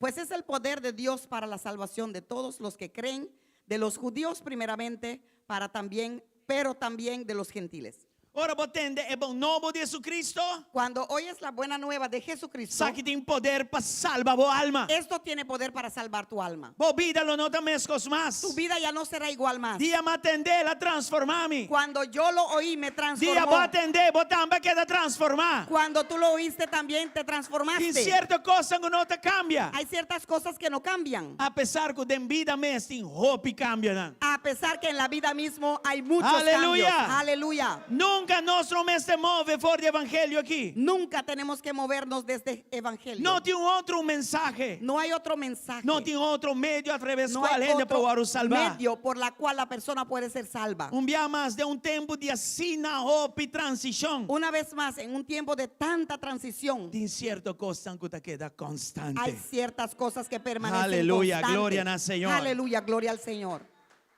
pues es el poder de Dios para la salvación de todos los que creen, de los judíos primeramente, para también, pero también de los gentiles. Ora bo tende e bon nobo di Jesucristo. Cuando oyes la buena nueva de Jesucristo, Esaki tin poder pa salba bo alma. esto tiene poder para salvar tu alma. Bo bida lo no ta meskos mas. Tu vida ya no será igual más. Dia m'a tend'é, el a transformá mi. Cuando yo lo oí, me Dia transformó. bo a tend'é, bo tambe a keda transformá. Cuando tú lo oíste también te Tin transformaste. sierto kosnan ku no ta kambia. Hay ciertas cosas que no cambian. Apesar ku den bida mes tin hopi kambionan. A pesar que en la vida mismo hay muchos Aleluya. cambios. Aleluya. Nunka nos no mester move for di e evangelio aki. Nunca tenemos que movernos de este evangelio. No tin otro mensahe. No hay otro mensaje. No tin otro medio atraves No kual hay hende otro por wòrdu salbá. medio por la cual la persona puede ser salva. Un bia mas den un tempu di asina hopi transishon. Una vez más, en un tiempo de tanta transición, Tin sierto kosnan ku ta keda konstante. hay ciertas cosas que permanecen Aleluya, constantes. gloria na Señor. Aleluya, gloria al Señor.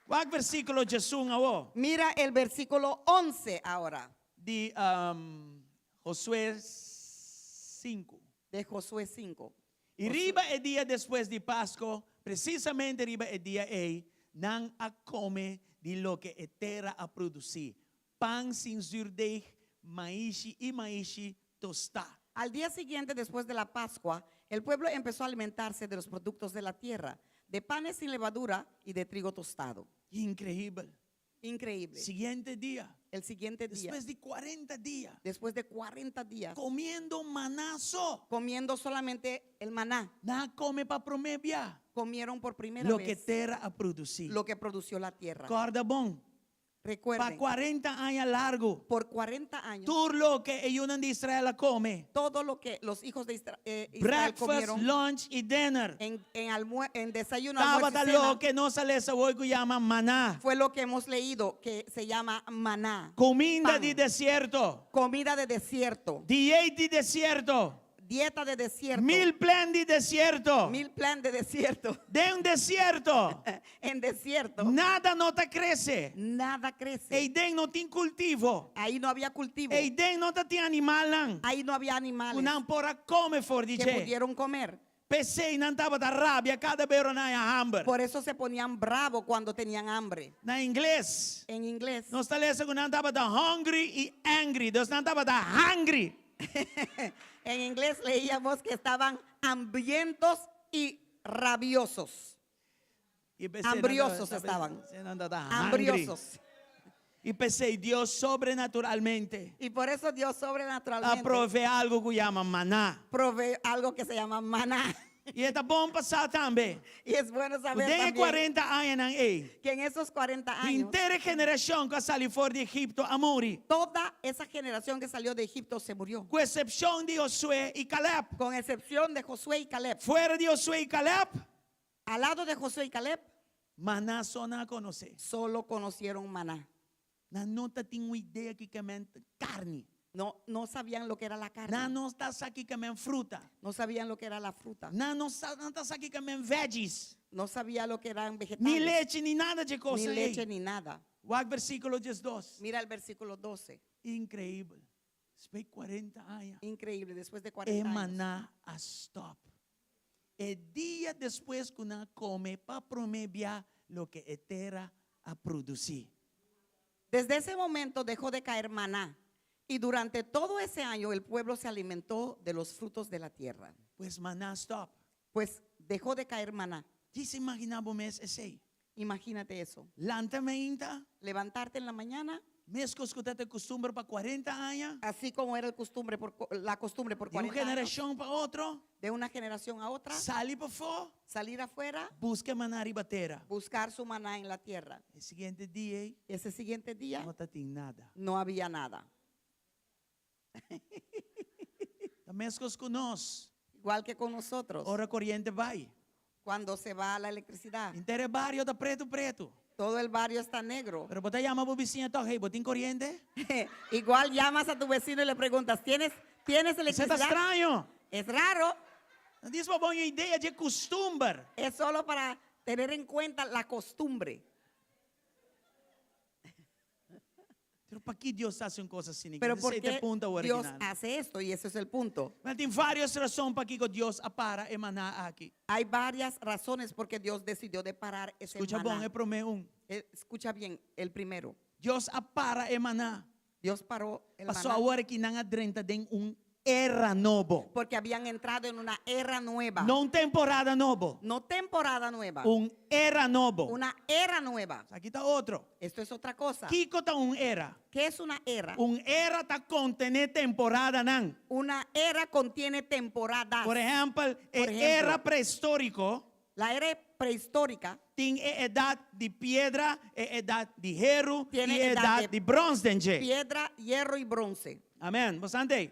Wak versíkulo 11 awor. Mira el versículo 11 ahora. Di Josué 5. De Josué 5. I riba e dia despues di Pasko, presisamente riba e dia ei, nan a kome di loke e tera a produsí, pan sin zürdeg, maishi i maishi tostá. Al día siguiente, después de la Pascua, el pueblo empezó a alimentarse de los productos de la tierra, de panes sin levadura y de trigo tostado. Inkreibel. Increíble. Siguiente dia. El siguiente día. Despues di kuarenta dia. Después de 40 días. Comiendo maná so. Comiendo solamente el maná. Nan a come pa promé bia. Comieron por primera Loke vez. tera a produsí. Lo que produció la tierra. Kòrda bon. Recuerden. Pa 40 aña largu. Por 40 años. Tur loke e yunan di Israel a come. Todo lo que los hijos de eh, Israel Breakfast, comieron. lunch y dinner. En, en, en desayuno, almuerzo Tabata y cena, loke nos a lesa awor ku yama maná. Fue lo que hemos leído que se llama maná. Kuminda Pan. di desierto. Comida de desierto. Dieta di desierto. Dieta de desierto. Meal plan di desierto. Meal plan de desierto. Den un desierto. En desierto. Nada no ta krese. Nada crece. Eiden no tin kultivo. Ahí no había cultivo. Eiden no tatin animalnan. Ahí no había animales. Ku nan por a kome for di Que dje. pudieron comer. P'esei nan tabata rabia kada be ora nan haña hamber. Por eso se ponían bravo cuando tenían hambre. Na ingles. En inglés. Nos ta lesa ku nan tabata hungry i angry. Dus nan tabata hangry. En inglés leíamos que estaban hambrientos y rabiosos. I p'esei nan Hambriosos tabata- estaban. p'esei nan tabata hungry. Hambriosos. I p'esei Dios sobrenaturalmente. Y por eso Dios sobrenaturalmente. A provee algo ku yama maná. Provee algo que se llama maná. I e ta bon pa sa tambe. Y es bueno saber Ku den e también. kuarenta añanan ei. Que en esos 40 años. Henter e generashon ku a sali for di Egipto a muri. Toda esa generación que salió de Egipto se murió. Ku eksepshon di Josué i Caleb. Con excepción de Josué y Caleb. Fuera di Josué i Caleb. Al lado de Josué y Caleb. Maná so nan a konosé. Solo conocieron maná. Nan no ta tin un idea ki kemen karni. No, no sabían lo que era la carne. Nan no ta sa ki kemen fruta. No sabían lo que era la fruta. Nan no sa, nan ta sa ki kemen veggies. No sabía lo que eran vegetales. Ni lechi, ni nada dje kos Ni ei. leche ni nada. Wak versíkulo 12. Mira el versículo 12. Increíbel. Despues di 40 aña. Increíble, después de 40 E años. maná a stop. E dia despues ku nan a kome pa promé bia loke e tera a produsí. Desde ese momento dejó de caer maná, y durante todo ese año el pueblo se alimentó de los frutos de la tierra. Pues maná a stop. Pues dejó de caer maná. Djis imaginá bo mes esei. Imagínate eso. Lanta meinta. Levantarte en la mañana. Meskos ku ta ta kustumber pa kuarenta aña. Así como era el costumbre por, la costumbre por Di un 40 años. generashon pa otro. De una generación a otra. Sali pafó. Salir afuera. Buska maná riba tera. Buscar su maná en la tierra. E siguiente dia ei. Ese siguiente día. No tatin nada. No había nada. Ta meskos ku nos. Igual que con nosotros. Ora koriente bai. Cuando se va la electricidad. Henter e bario ta pretu pretu. Todo el barrio está negro. Pero bo ta yama bo bisiña tòg, hey, bo tin koriente? Igual llamas a tu vecino y le preguntas, ¿tienes, tienes Esei ta electricidad? straño. Es raro. Nan dis pa bo un idea dje kustumber. Es solo para tener en cuenta la costumbre. Pero pakí Dios ta hasi un kos asina? Pero por Esei ta qué e punto awor Dios akinan. hace esto? Y ese es el punto. Wel, tin vários rason pakiko Dios a para e maná aki. Hay varias razones por qué Dios decidió de parar ese Skucha bon, maná. e promé un. Escucha bien, el primero. Dios a para e maná. Dios paró el Paso maná. awor aki nan a drenta den un era nobo. Porque habían entrado en una era nueva. No un temporada nobo. No temporada nueva. Un era nobo. Una era nueva. Aki ta otro. Esto es otra cosa. Kiko ta un era? ¿Qué es una era? Un era ta kontené temporadanan. Una era contiene temporadas. Por ehèmpel, e Por ejemplo, era prehistóriko. La era prehistórica. Tin e edat di piedra, e edat di heru Tiene i e edad edat de di brons den dje. Piedra, hierro y bronce. Amèn. Bo sa ei?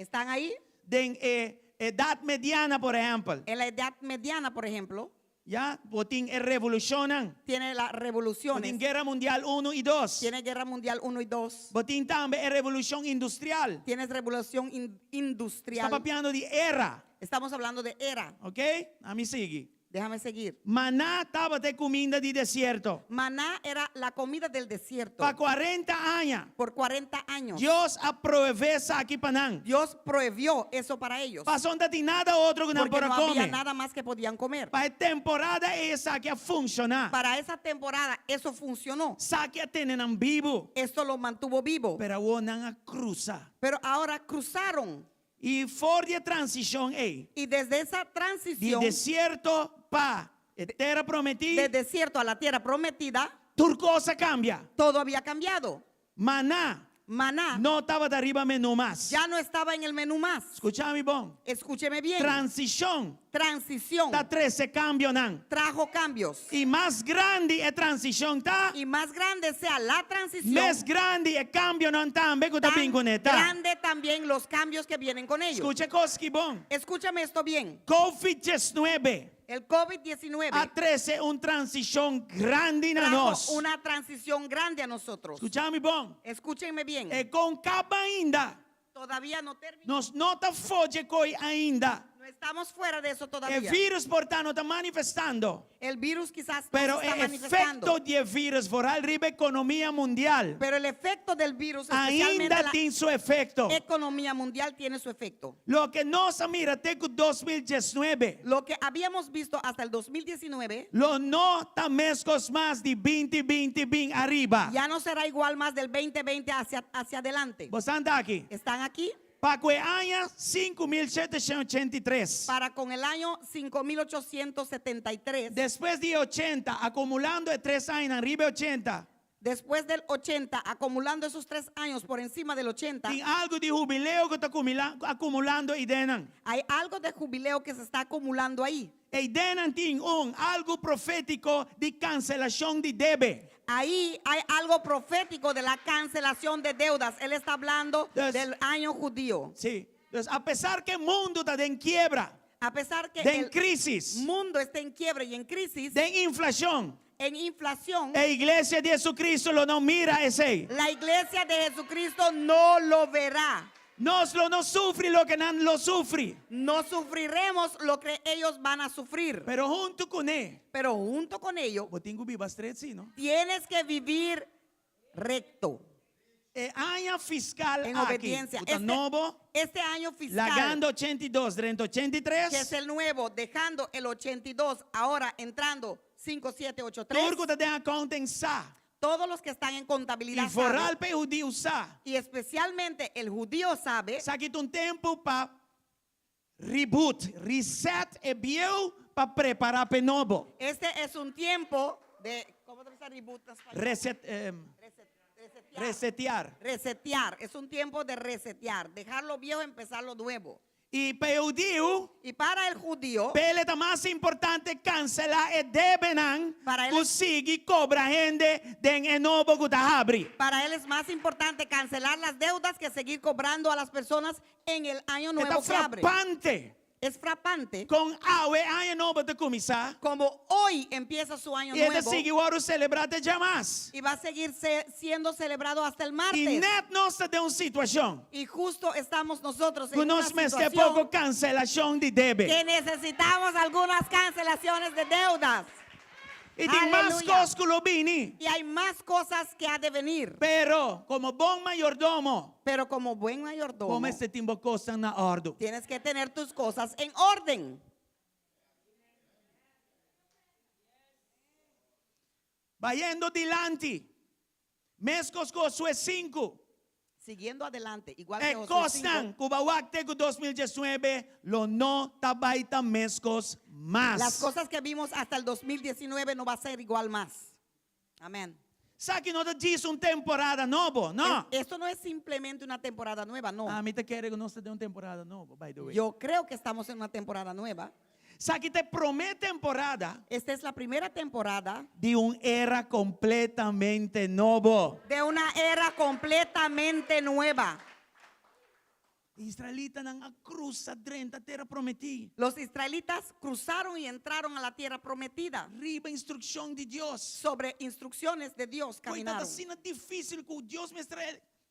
Están ahí? Den e edat mediana, por ehèmpel. En la edad mediana, por ejemplo. Ya, bo tin e revolushonnan. Tiene las revoluciones. Bo tin Guera Mundial uno i dos. Tiene Guerra Mundial uno y dos. Bo tin tambe e revolushon industrial. Tienes revolución industrial. Ta papiando di era. Estamos hablando de era. Ok? Ami sigui. Déjame seguir. Maná tabata e kuminda di desierto. Maná era la comida del desierto. Pa kuarenta aña. Por 40 años. Dios a prohibé esaki pa nan. Dios prohibió eso para ellos. Pasobra no tatin nada otro ku nan Porque por a no había kome. nada más que podían comer. Pa e temporada ei esaki a funshoná. Para esa temporada eso funcionó. Esaki a tene nan bibu. Esto lo mantuvo vivo. Pero awor nan a krusa. Pero ahora cruzaron. I for di e transishon ei. Y desde esa Di transición. desierto pa e tera prometí. De desierto a la tierra prometida. Tur kos a kambia. Todo había cambiado. Maná. Maná. No tabata riba menú mas. Ya no estaba en el menú más. Skucha mi bon. Escúcheme bien. Transishon. Transición. Ta trese kambionan. Trajo cambios. I mas grandi e transishon ta. Y más grande sea la transición. Mes grandi e kambionan tambe ku ta tan bin kuné ta. grande también los cambios que vienen con ellos. Skucha e kos aki bon. Escúchame esto bien. Covid diesnuebe. El COVID-19 A trese un transishon grandi na trajo nos. una transición grande a nosotros. Skucha mi bon. Escúchenme bien. E kos no kaba ainda. Todavía no termina. Nos no ta for di e kos ainda. No estamos fuera de eso E todavía. virus por ta no ta manifestando. El virus quizás no Pero se está e manifestando. efekto di e virus vooral riba ekonomia mundial. Pero el efecto del virus, especialmente Ainda la tin su efekto. economía mundial, tiene su efecto. Loke nos a mira te ku 2019. Lo que habíamos visto hasta el 2019 Lo no ta meskos mas di 2020 bin ariba. ya no será igual más del 2020 hacia, hacia adelante. Boso ta aki. ¿Están aquí? Pa ku e aña 5783. Para con el año 5873. Despues di 80, akumulando e tres añanan riba 80. Después del 80, acumulando esos tres años por encima del 80, Tin algu di hubileo ku ta akumulando eidennan. hay algo de jubileo que se está acumulando ahí. Eidennan tin un algu profétiko di kanselashon di debe. Ahí hay algo profético de la cancelación de deudas. Él está hablando Entonces- del año judío. Sí. Entonces, apesar ku e mundu ta den kiebra, A pesar que den el krísis, mundo está en quiebra y en crisis, den inflashon, en inflación, e iglesia di Jesucristo lo no mira esei. la iglesia de Jesucristo no lo verá. Nos lo no sufri loke nan lo sufri. No sufriremos lo que ellos van a sufrir. Pero huntu kuné, Pero junto con ello, bo tin ku biba stret sí, no? tienes que vivir recto, E aña fiskal en aki, obediencia. ku ta nobo, este año fiscal, lagando 82, drenta 83, que es el nuevo, dejando el 82, ahora entrando 5, 7, 8, 3. Tur ku ta den accounting sa. Todos los que están en contabilidad I foral saben, pa e hudiu sa. y especialmente el judío sabe, Esaki ta un tempu pa reboot, reset e bieu pa prepará pa e nobo. este es un tiempo de, ¿cómo se dice reboot en español? Reset, Resetear. resetear. Resetear, es un tiempo de resetear, dejar lo viejo, empezar lo nuevo. I pa e hudiu, Y para el judío, p'e ta mas importante kanselá e debenan Para el- ku sigui kobra hende den e nobo ku ta habri. para él es más importante cancelar las deudas que seguir cobrando a las personas en el año E ta nuevo que abre. frapante Es frapante kon awe aña nobo ta kuminsá como hoy empieza su año i e ta nuevo sigui wòrdu selebrá te djamars. y va a seguir siendo celebrado hasta el I martes. nèt nos ta den un situashon Y justo estamos nosotros en ku una nos mester situación poko kanselashon di debe. que necesitamos algunas cancelaciones de deudas. I tin mas Aleluya. kos ku lo bini. Y hay más cosas que ha de venir. Pero komo bon mayordomo, Pero como buen mayordomo, bo mester tin bo kosnan na òrdu. tienes que tener tus cosas en orden. Bayendo dilanti, meskos ku Josué 5, Siguiendo adelante, igual que e Josué kosnan 5, ku bo a wak te ku 2019 lo no ta bai ta meskos mas. las cosas que vimos hasta el 2019 no va a ser igual más. Amén. Esaki no ta djis un temporada nobo, no. Esto no es simplemente una temporada nueva, no. Ami ta kere ku nos ta den un temporada nobo, by the way. Yo creo que estamos en una temporada nueva. Esaki ta e promé temporada Esta es la primera temporada di un era kompletamente nobo. de una era completamente nueva. Israelitanan a krusa drenta tera prometí. Los israelitas cruzaron y entraron a la tierra prometida. Riba instrukshon di Dios. Sobre instrucciones de Dios Koi caminaron. ta asina difísil ku Dios mester a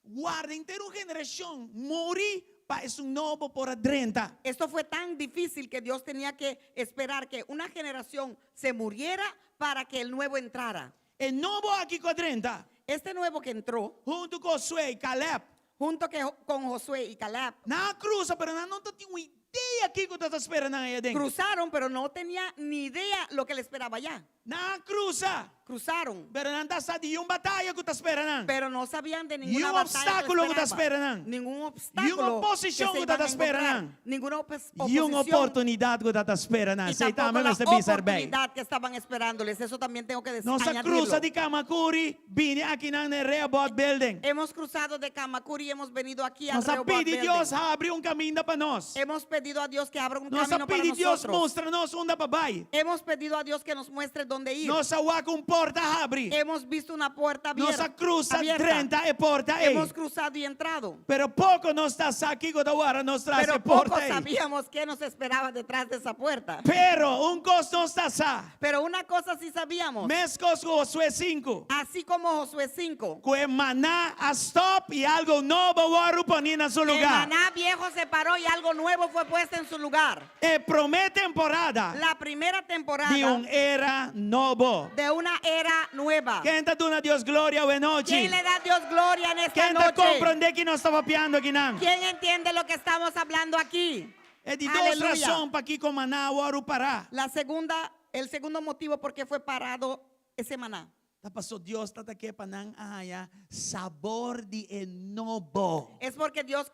warda henter un generashon muri pa esun nobo por a drenta. Esto fue tan difícil que Dios tenía que esperar que una generación se muriera para que el nuevo entrara. E nobo aki ku a drenta. Este nuevo que entró, Huntu ku Josué i Caleb. junto que, con Josué y Caleb, Nan a krusa, pero nan no tabatin un idea kiko tabata spera nan ei aden. cruzaron, pero no tenía ni idea lo que le esperaba allá. Nan a krusa, Cruzaron, pero nan no sa di un bataya ku ta spera nan. pero no sabían de Y ninguna un batalla que obstáculo que esperaba. espera nan. Ningún Y obstáculo una oposición que se que iban a espera encontrar. nan. Ninguna I un oposición oportunidat ku ta spera nan. y Esei tampoco tambe la mester bisa erbij. oportunidad que estaban esperándoles. Eso también tengo que decir. Nos a krusa di Camacuri, bini akinan na Rehoboth Building. Hemos cruzado de Camacuri y hemos venido aquí al Nos a Rehoboth pidi Building. Dios habri un kaminda pa nos. Hemos pedido a Dios que abra un Nos a camino para pidi Dios nosotros. mustra nos unda pa bai. Hemos pedido a Dios que nos muestre dónde ir. Nos a wak un porta habri. Hemos visto una puerta Nos abierta. a krusa abierta. drenta e porta ei. Hemos cruzado y entrado. Pero poko nos ta sa kiko ta warda nos tras Pero e poco porta ei. sabíamos qué nos esperaba detrás de esa puerta. Pero un kos nos ta sa. Pero una cosa sí sabíamos. Meskos ku Josué 5. Así como Josué 5. Ku e maná a stòp i algu nobo a wòrdu poní na su El lugá. maná viejo se paró y algo nuevo fue puesto en su lugar. E promé temporada La primera temporada di un era nobo. de una era nueva. Ken ta duna Dios gloria awe nochi? ¿Quién le da a Dios gloria en esta Ken ta noche? komprondé kiko nos ta papiando akinan? ¿Quién entiende lo que estamos hablando aquí? E di dos Aleluya. rason pakiko maná a wòrdu pará. La segunda, el segundo motivo por qué fue parado ese maná. Ta paso Dios tabata ke pa nan a haña sabor di e nobo. Es porque Dios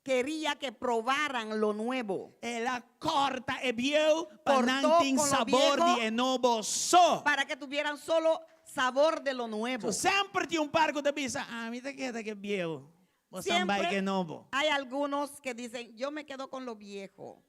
Quería que probaran lo nuevo. El a kòrta e bieu pa nan Cortó tin con lo sabor viejo di e nobo so. para que tuvieran solo sabor de lo nuevo. So semper tin un par ku ta bisa, Ami ta keda ku e bieu, bosan bai ku e nobo. Hay algunos que dicen, yo me quedo con lo viejo.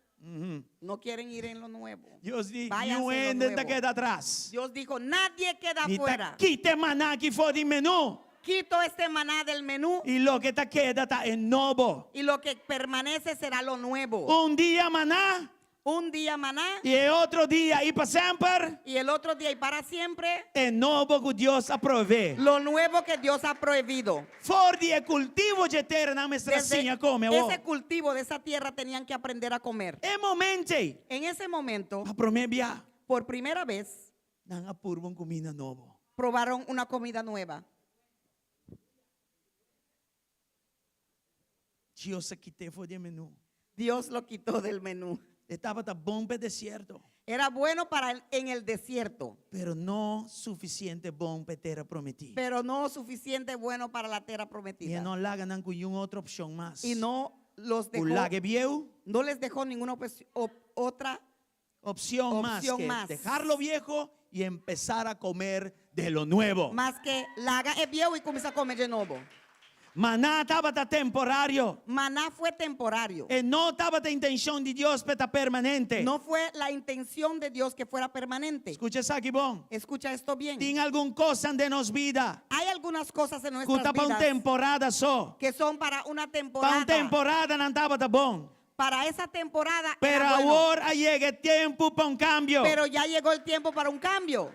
No quieren ir en lo nuevo. Dios di, Váyanse Niun en lo hende ta nuevo. keda atras. Dios dijo, nadie queda Mi ta afuera. kita e maná aki for di menú. Quito este maná del menú I loke ta keda ta e nobo. y lo que permanece será lo nuevo. Un dia maná Un día maná i e otro dia i pa semper y el otro día y para siempre e nobo ku Dios a proveé. lo nuevo que Dios ha prohibido. For di e kultivo dje tera nan mester a Desde siña kome awor. ese cultivo de esa tierra tenían que aprender a comer. E momento ei, En ese momento, pa promé bia, por primera vez, nan a purba un kuminda nobo. probaron una comida nueva. Dios a kit'é for di e menú. Dios lo quitó del menú. E tabata bon p'e desierto. Era bueno para el, en el desierto, Pero no suficiente bon p'e tera prometí. pero no suficiente bueno para la tierra I prometida. e no laga nan ku niun otro opshon mas. Y no los Ku dejó, laga e bieu, no les dejó ninguna otra opción más opción que más. dejar lo viejo y empezar a comer de lo nuevo. Mas que laga e bieu y cuminsa come di nobo. Maná tabata temporario. Maná fue temporario. E no tabata intenshon di Dios p'e ta permanente. No fue la intención de Dios que fuera permanente. Skucha esaki bon. Escucha esto bien. Tin algun kosnan den nos bida Hay algunas cosas en ku nuestras ta pa un vidas temporada so. que son para una Pa un temporada. temporada nan tabata bon. Para esa temporada Pero era bueno. awor a yega e tempu pa un kambio. Pero ya llegó el tiempo para un cambio.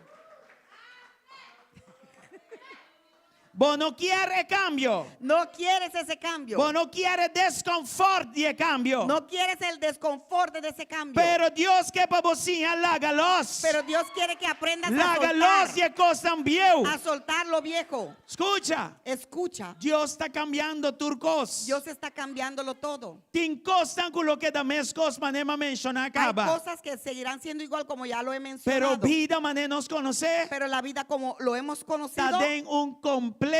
Bo no kier e cambio. No quieres ese cambio. Bo no kier e desconfort di e cambio. No quieres el desconfort de ese cambio. Pero Dios ke pa bo siña laga los. Pero Dios quiere que aprendas a Laga soltar. los di e kosnan bieu. A soltar lo viejo. Skucha. Escucha. Dios ta cambiando tur kos. Dios está cambiándolo todo. Tin kosnan ku lo keda meskos manera m'a menshoná Hay kaba. cosas que seguirán siendo igual como ya lo he Pero mencionado. bida manera nos konosé Pero la vida como lo hemos ta conocido den un completo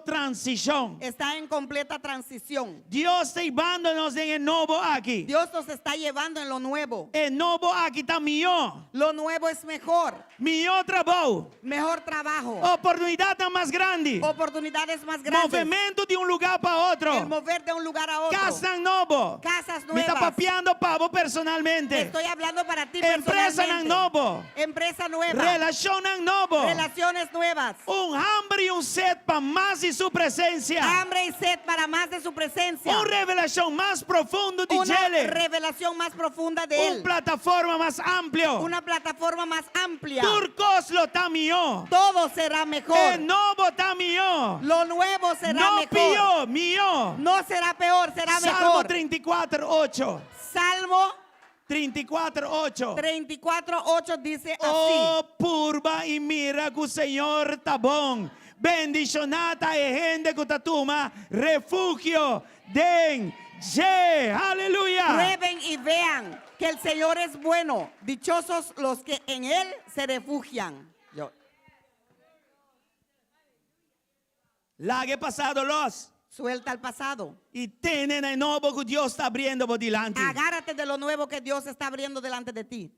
transishon. está en completa transición. Dios ta hibando nos den e nobo aki. Dios nos está llevando en lo nuevo. E nobo aki ta mihó. Lo nuevo es mejor. Mihó trabou. Mejor trabajo. Oportunidatnan mas grandi. Oportunidades más grandes. Movementu di un lugá pa otro. El mover de un lugar a otro. Kasnan nobo. Casas Mi ta nuevas. papiando pa bo personalmente. Estoy hablando para ti Empresanan personalmente. nobo. Empresa nueva. Relashonnan nobo. Relaciones nuevas. Un hamber i un set pa mas di su presensia. Hambre y sed para más de su presencia. Un revelashon mas profundo di Una djele. revelación más profunda de Un él. plataforma mas amplio. Una plataforma más amplia. Tur kos lo ta mihó. Todo será mejor. E nobo ta mihó. Lo nuevo será No mejor. pió, mihó. No será peor, será Salmo mejor. 34, 8. Salmo 34, 8. 34, 8 dice así. Oh, purba i mira ku Señor ta bon. Bendishoná ta e hende ku ta tuma refugio den dje. Aleluya. Prueben y vean que el Señor es bueno. Dichosos los que en Él se refugian. Yo. Laga e pasado los. Suelta el pasado. I tene na e nobo ku Dios ta abriendo bo dilanti. Agárrate de lo nuevo que Dios está abriendo delante de ti.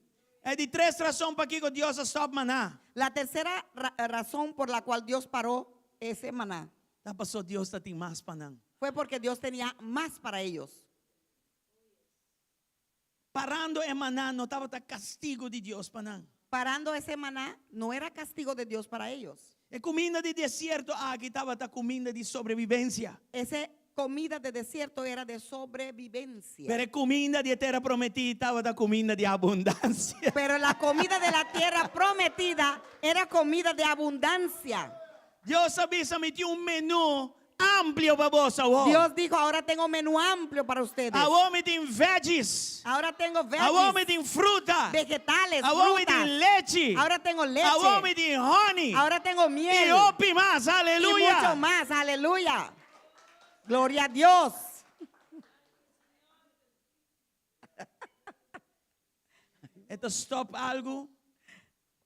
E di tres rason pakiko Dios a stòp maná. La tercera razón por la cual Dios paró ese maná Ta pasó Dios ta tin mas pa nan. fue porque Dios tenía más para ellos. Parando e maná no tabata kastigo di Dios pa nan. Parando ese maná no era castigo de Dios para ellos. E kuminda di desierto aki tabata kuminda di sobrevivensia. Ese comida de desierto era de sobrevivencia. Pero e kuminda di e tera prometí tabata kuminda di abundansia. Pero la comida de la tierra prometida era comida de abundancia. Dios a bisa mi tin un menú amplio pa boso awor. Dios dijo, ahora tengo menú amplio para ustedes. Awor mi tin veggies. Ahora tengo Awor mi veggies, tin fruta. vegetales, Awor mi frutas. tin lechi. Ahora tengo leche. Awor mi tin honey. Ahora tengo miel. I hopi mas, Y aleluya. mucho más, aleluya. Gloria a Dios. E ta stop algu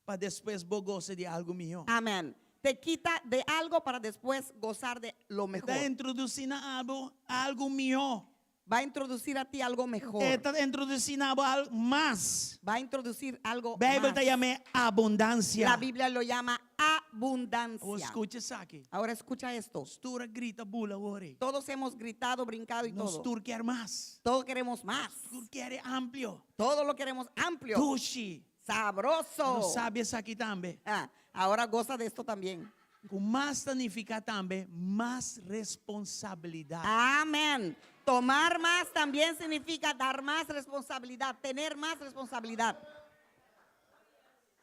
pa despues bo gosa di algu mihó. Amén. Te quita de algo para después gozar de lo mejor. Ta introdusí na abo algu mihó. Va a introducir a ti algo mejor. E ta introdusí na bo algu mas. Va a introducir algo Beibel mas. ta yam'é abundansia. La Biblia lo llama abundancia. Awor skucha esaki. Ahora escucha esto. Nos tur a grita bula awor ei. Todos hemos gritado, brincado y Nos todo. tur kier mas. Todos queremos más. Tur kier e amplio. Todo lo queremos amplio. Dushi. Sabroso. Nos sabi esaki tambe. Ah, ahora goza de esto también. Ku mas ta nifiká tambe mas responsabilidat. Amén. Tomar más también significa dar más responsabilidad, tener más responsabilidad.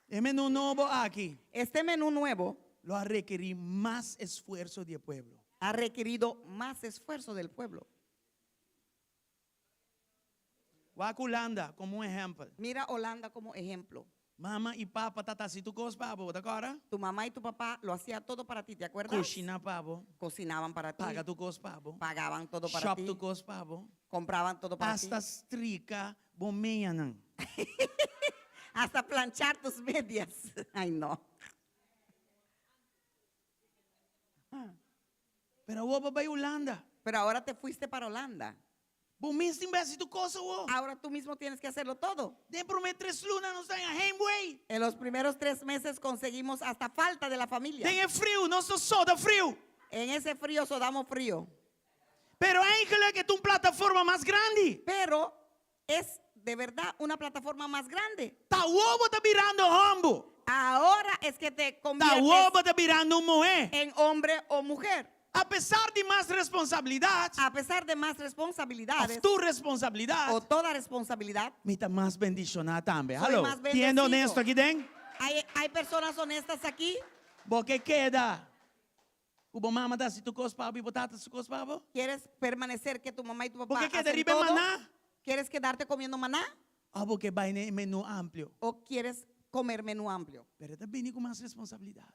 E menú nobo aki. Este menú nuevo. Lo a rekerí mas esfuerso di e pueblo. Ha requerido más esfuerzo del pueblo. Wak Hulanda komo un ehèmpel. Mira Holanda como ejemplo. Mama i papa ta ta hasi tur kos pa bo, bo ta kòrda? Tu mamá y tu papá lo hacía todo para ti, te acuerdas? Kushiná pa bo. Cocinaban para ti. Paga tur kos pa bo. Pagaban todo para Shop ti. tur kos pa bo. Compraban todo para ti. Hasta strika bo meanan. Hasta planchar tus medias. Ay, no. Pero awor bo bai Hulanda. Pero ahora te fuiste para Holanda. Bo mes tin besi tur kos awor. Ahora tú mismo tienes que hacerlo todo. Den promé tres luna nos ta haña heimwee. En los primeros tres meses conseguimos hasta falta de la familia. Den e friu nos ta soda friu. En ese frío sodamos frío. Pero eigenlijk e ta un plataforma mas grandi. Pero es de verdad una plataforma mas grande. Ta awor bo ta birando homber. Ahora es que te conviertes Ta awor bo ta birando un muhé. en hombre o mujer. A pesar di mas responsabilidat. A pesar de más responsabilidades. Of tur responsabilidat. O toda responsabilidad. Mi ta mas bendishoná tambe. Soy Hallo. mas Tin hende bendecido. honesto aki den? Hay, hay personas honestas aquí? Bo ke keda ku bo mama ta hasi tur kos pa bo i bo tata hasi tur kos pa bo? Quieres permanecer que tu mamá y tu Bo papá ke keda hacen riba e todo? maná? Quieres quedarte comiendo maná? Of bo ke bai na e menú amplio? O quieres comer menú amplio? Pero e ta bini ku mas responsabilidat.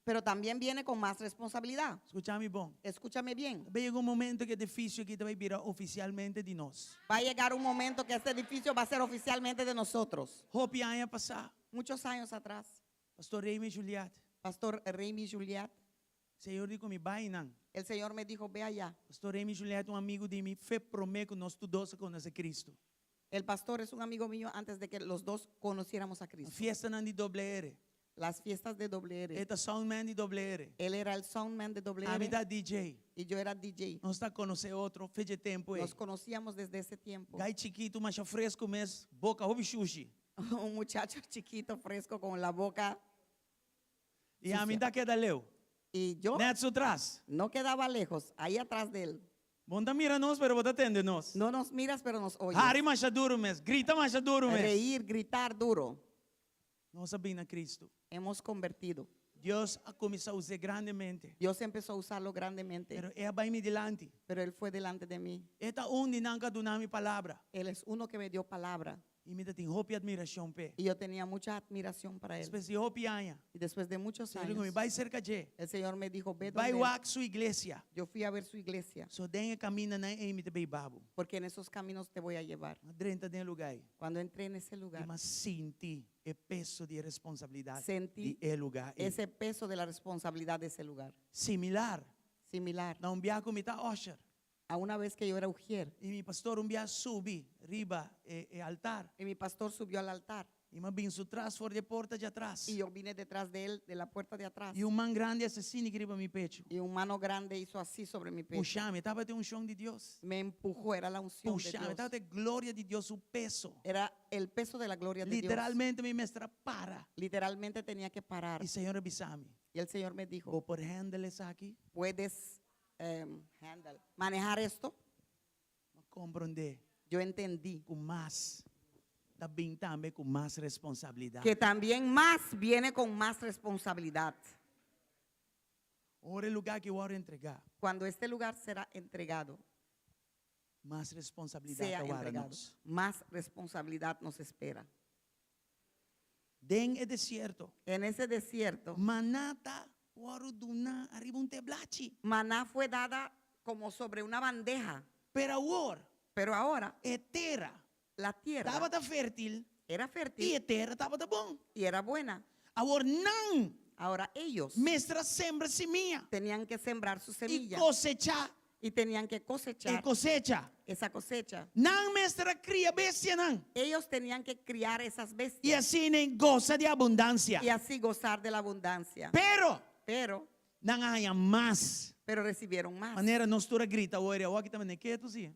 Pero también viene con más responsabilidad. Skucha mi bon. Escúchame bien. Ta bay yega un momento ku e edifisio aki ta bay bira ofisialmente di nos. Va a llegar un momento que este edificio va a ser oficialmente de nosotros. Hopi aña pasá. Muchos años atrás. Pastor Remy Juliat. Pastor Remy Juliat. Señor di ku mi, Bai nan. El Señor me dijo, Ve allá. Pastor Remy Juliat un amigu di mi fe promé ku nos tur dos a konosé Cristo. El pastor es un amigo mío antes de que los dos conociéramos a Cristo. Fiestanan di doble R. Las fiestas de doble R. E ta soundman di doble R. Él era el soundman de doble R. Ami ta DJ. Y yo era DJ. Nos ta konosé otro fe dje tempu ei. Nos conocíamos desde ese tiempo. Gai chikitu masha fresku mes, boka hopi shushi. Un muchacho chiquito, fresco, con la boca I ami ta keda leu. Y yo Net su tras. no quedaba lejos, ahí atrás de él. Bo no ta mira nos, pero bo ta tende nos. No nos miras, pero nos oyes. Hari masha duru mes, grita masha duru mes. Reír, gritar duro. Nos a bini na Cristo. Hemos convertido. Dios a kuminsá us'é grandemente. Dios empezó a usarlo grandemente. Pero e a bai mi dilanti. Pero él fue delante de mí. E ta un di nan ku a duna mi palabra. Él es uno que me dio palabra. I mi ta tin hopi admirashon p'e. Y yo tenía mucha admiración para él. Despues di hopi aña. Y después de muchos Señor dijo mi, años, Bai serka dje. el Señor me dijo, Ve Bai donde él. wak su iglesia. Yo fui a ver su iglesia. So den e kamindanan ei mi ta bay hiba bo. Porque en esos caminos te voy a llevar. M'a drenta den e lugá ei. Cuando entré en ese lugar, I m'a sinti e peso di e responsabilidat sentí di e lugá ei. ese peso de la responsabilidad de ese lugar. Similar. Similar. Na un bia ku mi ta usher. A una vez que yo era ujier. I mi pastor un bia a subi riba e e altar. Y mi pastor subió al altar. I m'a bin su tras for di e porta djaatras. Y yo vine detrás de él, de la puerta de atrás. I un man grandi a asesini riba mi pechu. Y un mano grande hizo así sobre mi pecho. Pusha mi, tabata e unshon di Dios. Me empujó, era la unción de Pusha mi, Dios. tabata e gloria di Dios, su peso. Era el peso de la gloria de Dios. Literalmente mi mester a para. Literalmente tenía que parar. I Señor a bisa mi. Y el Señor me dijo, Bo por handle esaki? Puedes handle, manejar esto? M'a komprondé. Yo entendí. Ku mas ta bin tambe ku mas responsabilidat. Que también más viene con más responsabilidad. Ora e lugá aki wòrdu entregá. Cuando este lugar será entregado, Mas responsabilidat sea ta wara entregado, nos. más responsabilidad nos espera. Den e desierto. En ese desierto. Maná ta wòrdu duná ariba un teblachi. Maná fue dada como sobre una bandeja. Pero awor. Pero ahora. E tera. La tierra. Tabata fértil. Era fértil. I e tera tabata bon. Y era buena. Awor nan. Ahora ellos. Mester a sembra simia. Tenían que sembrar su I semilla. kosechá. Y tenían que e cosechar kosecha. esa cosecha. Nan mester a kria bestianan. Ellos tenían que criar esas I bestias asina gosa di abundansia. y así gozar de la abundancia. Pero Pero, nan a haña mas. pero recibieron más. Manera nos tur a grita awor, awor aki tambe ketu sí.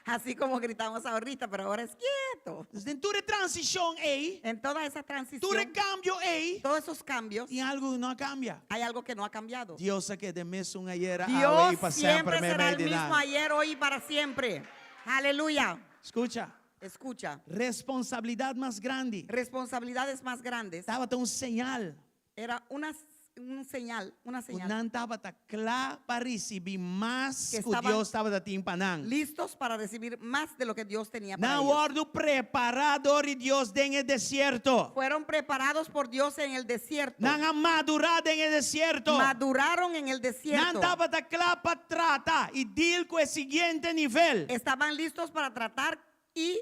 Así como gritamos ahorita, pero ahora es quieto. Den tur e transishon ei, En toda esa tur e transición, kambio ei, todos esos cambios, tin algu no a kambia. hay algo que no ha cambiado. Dios a keda e mesun ayera, awe i Dios pa semper siempre será el meimei di mismo nan. ayer, hoy y para siempre. Aleluya. Skucha, Escucha, responsabilidat mas grandi. responsabilidades más grandes. Tabata un señal. Era una, un señal, una Ku señal. nan tabata kla pa risibí mas Que ku estaban Dios tabatin pa nan. Listos para recibir más de lo que Dios tenía para Nan ellos. wòrdu prepará dor di Dios den e desierto. Fueron preparados por Dios en el desierto. Nan a madurá den e desierto. Maduraron en el Nan desierto. tabata kla pa trata i deal ku e siguiente nivel. Estaban listos para tratar y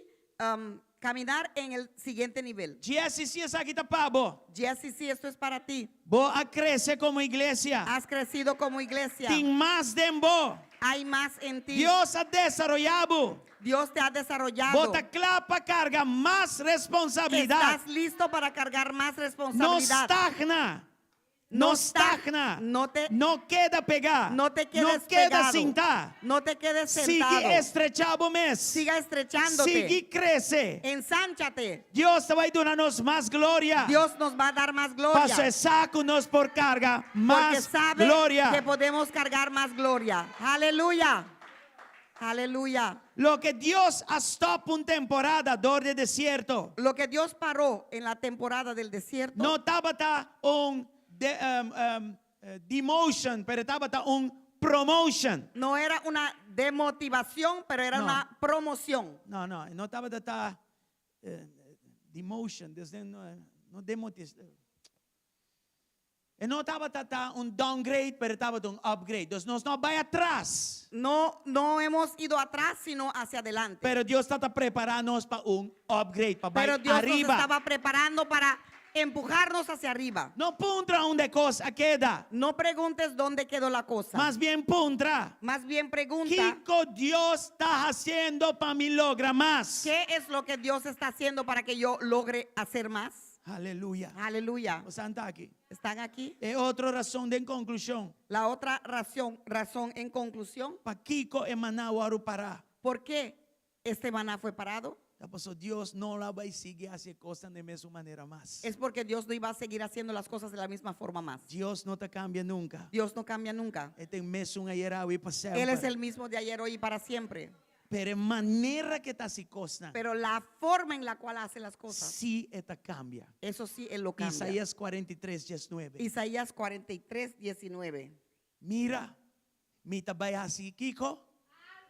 caminar en el siguiente nivel. Jesse, esaki ta pa bo. Jesse, sí, esto es para ti. Bo a krese komo iglesia. Has crecido como iglesia. Tin mas den bo. Hay más en ti. Dios a desaroyá bo. Dios te ha desarrollado. Bo ta kla pa karga mas responsabilidat. Estás listo para cargar más No responsabilidad. stagna. No No stagna. No te No keda pegá. No te quedes No keda pegado. sintá. No te quedes sentado. Sigui estrechá bo mes. Siga estrechándote. Sigui krese. Ensánchate. Dios ta bai duna nos mas gloria. Dios nos va a dar más gloria. Paso e sa ku nos por karga Porque mas sabe gloria. que podemos cargar más gloria. Aleluya. Aleluya. Loke Dios a stòp un temporada dor di desierto. Lo que Dios paró en la temporada del desierto. No tabata un de, demotion, pero tabata un promotion. No era una demotivación, pero era No. una promoción. No, no, no tabata ta demotion, desde no, no demotis. E no tabata ta un downgrade, pero tabata un upgrade. Dus nos no a bai atras. No, no hemos ido atrás, sino hacia adelante. Pero Dios tabata prepará nos pa un upgrade, pa Pero bai Dios nos ariba. estaba preparando para empujarnos hacia arriba. No puntra unda kos a keda. No preguntes dónde quedó la cosa. Mas bien puntra. Más bien pregunta. Kiko Dios ta hasiendo pa mi logra mas? ¿Qué es lo que Dios está haciendo para que yo logre hacer más? Aleluya. Aleluya. Boso ta aki. ¿Están aquí? E otro rason den konklushon. La otra razón, razón en conclusión. Pakiko e maná a wòrdu pará? ¿Por qué este maná fue parado? Ta paso Dios no lo bai sigui hasi kosnan di mesun manera mas. Es porque Dios no iba a seguir haciendo las cosas de la misma forma más. Dios no ta kambia nunka. Dios no cambia nunca. E ta e mesun ayera, awe i pa semper. Él es el mismo de ayer, hoy y para siempre. Pero e manera ku e ta hasi kosnan. Pero la forma en la cual hace las cosas. Sí e ta kambia. Eso sí, Él lo cambia. Isaías 43, 19. Isaías 43, 19. Mira, mi ta bai hasi kiko.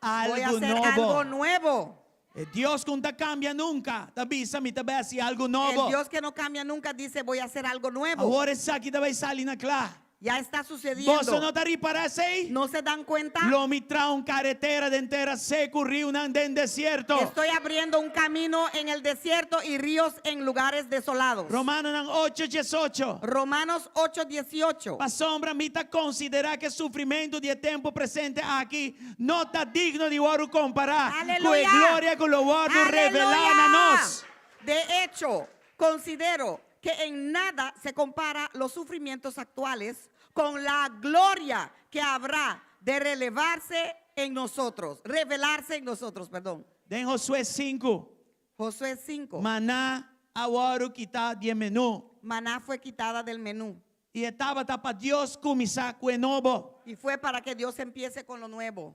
Voy a Algo hacer nobo. algo nuevo. E Dios ku n' ta kambia nunka. Ta bisa mi ta bai hasi algu nobo. El Dios que no cambia nunca dice voy a hacer algo nuevo. Awor esaki ta bai sali na kla. Ya está sucediendo. Boso no ta ripará esei? ¿No se dan cuenta? Lo mi traha un karetera den tera seku, riunan den desierto. Estoy abriendo un camino en el desierto y ríos en lugares desolados. Romanonan 8, 18. Romanos 8, 18. Pasobra mi ta konsiderá ku e sufrimentu di e tempu presente aki no ta digno di wòrdu kompará ku e Aleluya. gloria ku lo wòrdu revelá na nos. De hecho, considero que en nada se compara los sufrimientos actuales con la gloria que habrá de relevarse en nosotros, revelarse en nosotros, perdón. Den Josué 5. Josué 5. Maná a wòrdu kitá di e menú. Maná fue quitada del menú. I e tabata pa Dios kuminsá ku e nobo. Y fue para que Dios empiece con lo nuevo.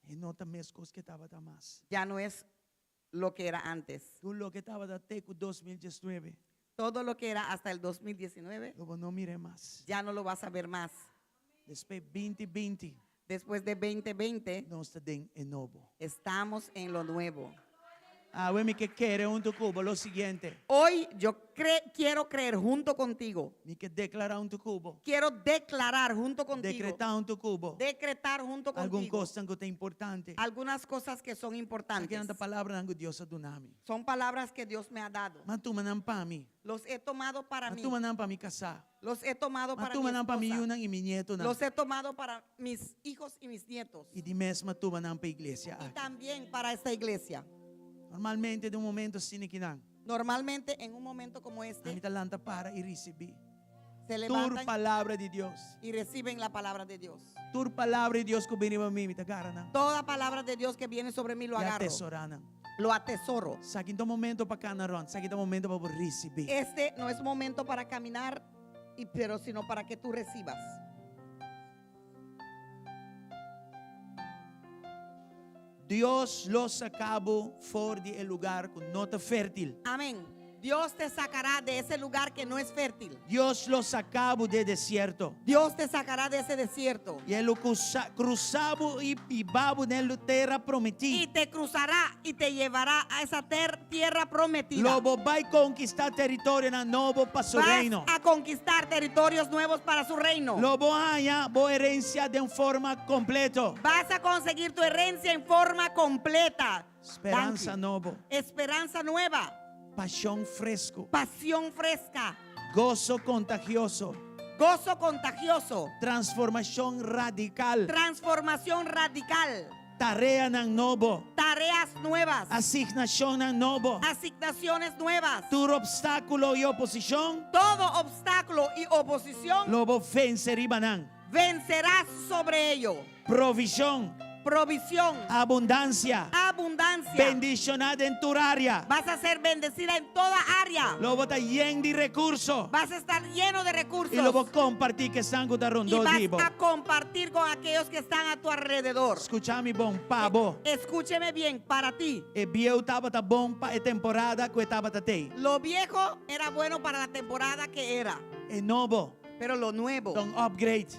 E no ta meskos ku e tabata mas. Ya no es lo que era antes. Tur loke tabata te ku 2019. Todo lo que era hasta el 2019, Lo bo no mir'é mas. ya no lo vas a ver más. Despues 2020, Después de 2020, nos ta den e nobo. estamos en lo nuevo. Awe mi ke kere huntu ku bo lo siguiente. Hoy yo cre- quiero creer junto contigo. Mi ke deklará huntu ku bo. Quiero declarar junto contigo. Dekretá huntu ku bo. Decretar junto Algun contigo. kosnan ku ta importante. Algunas cosas que son importantes. Esakinan ta palabranan ku Dios a duna mi. Son palabras que Dios me ha dado. M'a tuma nan pa mi. Los he tomado para M'a mí. tuma nan pa mi kasá. Los he tomado M'a para mi tuma nan pa mi esposa. yunan i mi nietonan. Los he tomado para mis hijos y mis nietos. I di mes m'a tuma nan pa iglesia Y aki. también para esta iglesia. Normalmente den un momento asina kinan. Normalmente en un momento como este. Ami ta lanta para i risibí. Se Tur levantan palabra di Dios. y reciben la palabra de Dios. Tur palabra di Dios ku bini pa mi, mi ta gara nan. Toda palabra de Dios que viene sobre mí lo I agarro. atesorá nan. Lo atesoro. Esaki no ta momento pa kana rònt, esaki ta momento pa bo risibí. Este no es momento para caminar, y, pero sino para que tú recibas. Dios lo saka bo for di e lugar ku no ta fértil. Amén. Dios te sacará de ese lugar que no es fértil. Dios lo saka bo di desierto. Dios te sacará de ese desierto. I e lo krusa bo i hiba bo den tera prometí. Y te cruzará y te llevará a esa tierra prometida. Lo bo bai konkistá teritorionan nobo pa su Vas reino. a conquistar territorios nuevos para su reino. Lo bo haña bo herensia den forma kompleto. Vas a conseguir tu herencia en forma completa. Speransa Danki. nobo. Esperanza nueva. Pashon fresku. Pasión fresca. Goso kontagioso. Gozo contagioso. Transformashon radikal. Transformación radical. Tareanan nobo. Tareas nuevas. Asignashonnan nobo. Asignaciones nuevas. Tur opstákulo i oposishon. Todo obstáculo y oposición. Lo bo vense riba nan. Vencerás sobre ello. Provishon. Provisión. Abundansia. Abundancia. Bendishoná den tur área. Vas a ser bendecida en toda área. Lo bo ta yen di rekurso. Vas a estar lleno de recursos. I lo bo kompartí ku esnan ku ta Y rondó vas di bo. a compartir con aquellos que están a tu alrededor. Skucha mi bon, pa bo. Escúcheme bien, para ti. E bieu tabata bon pa e temporada ku e tabata tei. Lo viejo era bueno para la temporada que era. E nobo. Pero lo nuevo. Ta un upgrade.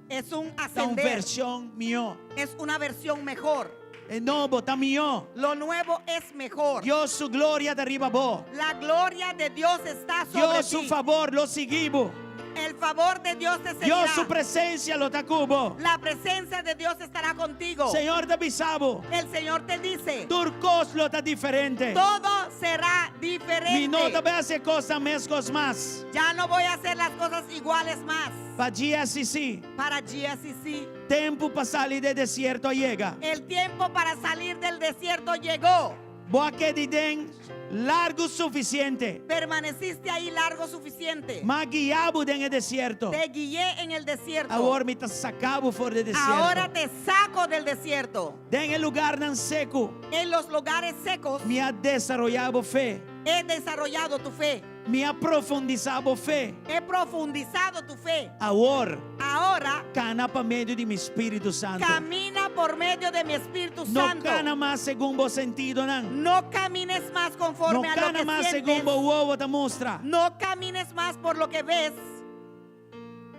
Es un Ta un ascender. vershon mihó. Es una versión mejor. E nobo ta mihó. Lo nuevo es mejor. Dios su gloria ta riba bo. La gloria de Dios está sobre Dios su ti. favor lo sigui bo. El favor de Dios te seguirá. Dios su presensia lo ta ku bo. La presencia de Dios estará contigo. Señor ta bisa bo. El Señor te dice. Tur kos lo ta diferente. Todo será diferente. Mi no ta bai hasi kosnan meskos mas. Ya no voy a hacer las cosas iguales más. Pa GSCC. Para GSCC. Tempu pa sali di desierto a yega. El tiempo para salir del desierto llegó. Bo a keda den largu sufisiente. Permaneciste ahí largo suficiente. M'a guia bo den e desierto. Te guié en el desierto. Awor mi ta saka bo for di desierto. Ahora te saco del desierto. Den e lugarnan seku. En los lugares secos. Mi a desaroyá bo fe. He desarrollado tu fe. Mi a profundisá bo fe. He profundizado tu fe. Awor. Ahora. Kana pa medio di mi Spiritu Santu. Camina por medio de mi Espíritu No Santo. kana mas segun bo sentidonan. No camines más conforme No a lo kana que mas sientes. segun bo wowo ta mustra. No camines más por lo que ves.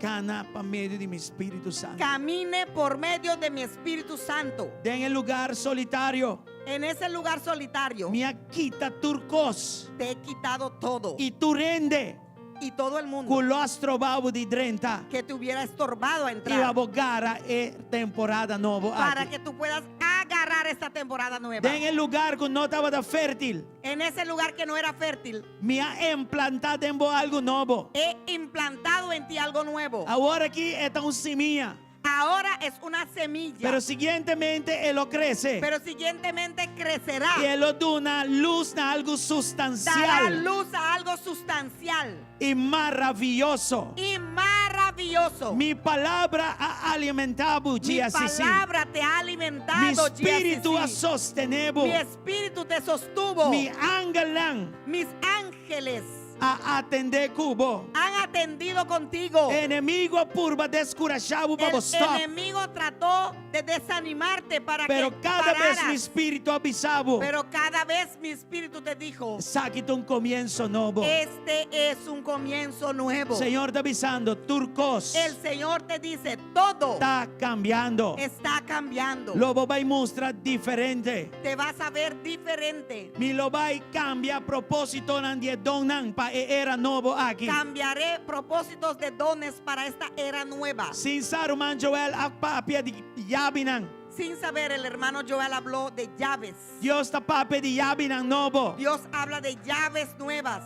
Kana pa medio di mi Spiritu Santu. Camine por medio de mi Espíritu Santo. Den e lugar solitario. En ese lugar solitario. Mi a kita tur kos. Te he quitado todo. I tur hende. Y todo el mundo. Ku lo a stroba bo di drenta. Que te hubiera estorbado a entrar. I pa bo gara e temporada nobo Para aki. que tú puedas agarrar esta temporada nueva. Den e lugar ku no tabata fértil. En ese lugar que no era fértil. Mi a implantá den bo algu nobo. He implantado en ti algo nuevo. Awor aki e ta un simia. Ahora es una semilla. Pero siguientemente e lo krese. Pero siguientemente crecerá. I e lo duna lus na algu Dará sustansial. luz a algo sustancial. I maravioso. Y maravilloso. Mi palabra a alimentá bo, Mi GSCC. palabra te ha alimentado, Mi spiritu a GSCC. sostené bo. Mi espíritu te sostuvo. Mi angelnan. Mis ángeles. A atendé ku bo. Han atendido contigo. Enemigu a purba deskurashá bo pa bo El stòp. enemigo trató de desanimarte para Pero que kada bes mi pararas. spiritu a bisa bo. Pero cada vez mi espíritu te dijo, Esaki ta un komienso nobo. este es un comienzo nuevo. Señor ta bisando, tur kos El Señor te dice, todo ta kambiando. está cambiando. Lo bo bai mustra diferente. Te vas a ver diferente. Mi lo bai kambia propósitonan di e donnan pa e era nobo aki. Cambiaré propósitos de dones para esta era nueva. Sin sa ruman Joel a papia di yabinan. Sin saber, el hermano Joel habló de llaves. Dios ta papia di yabinan nobo. Dios habla de llaves nuevas.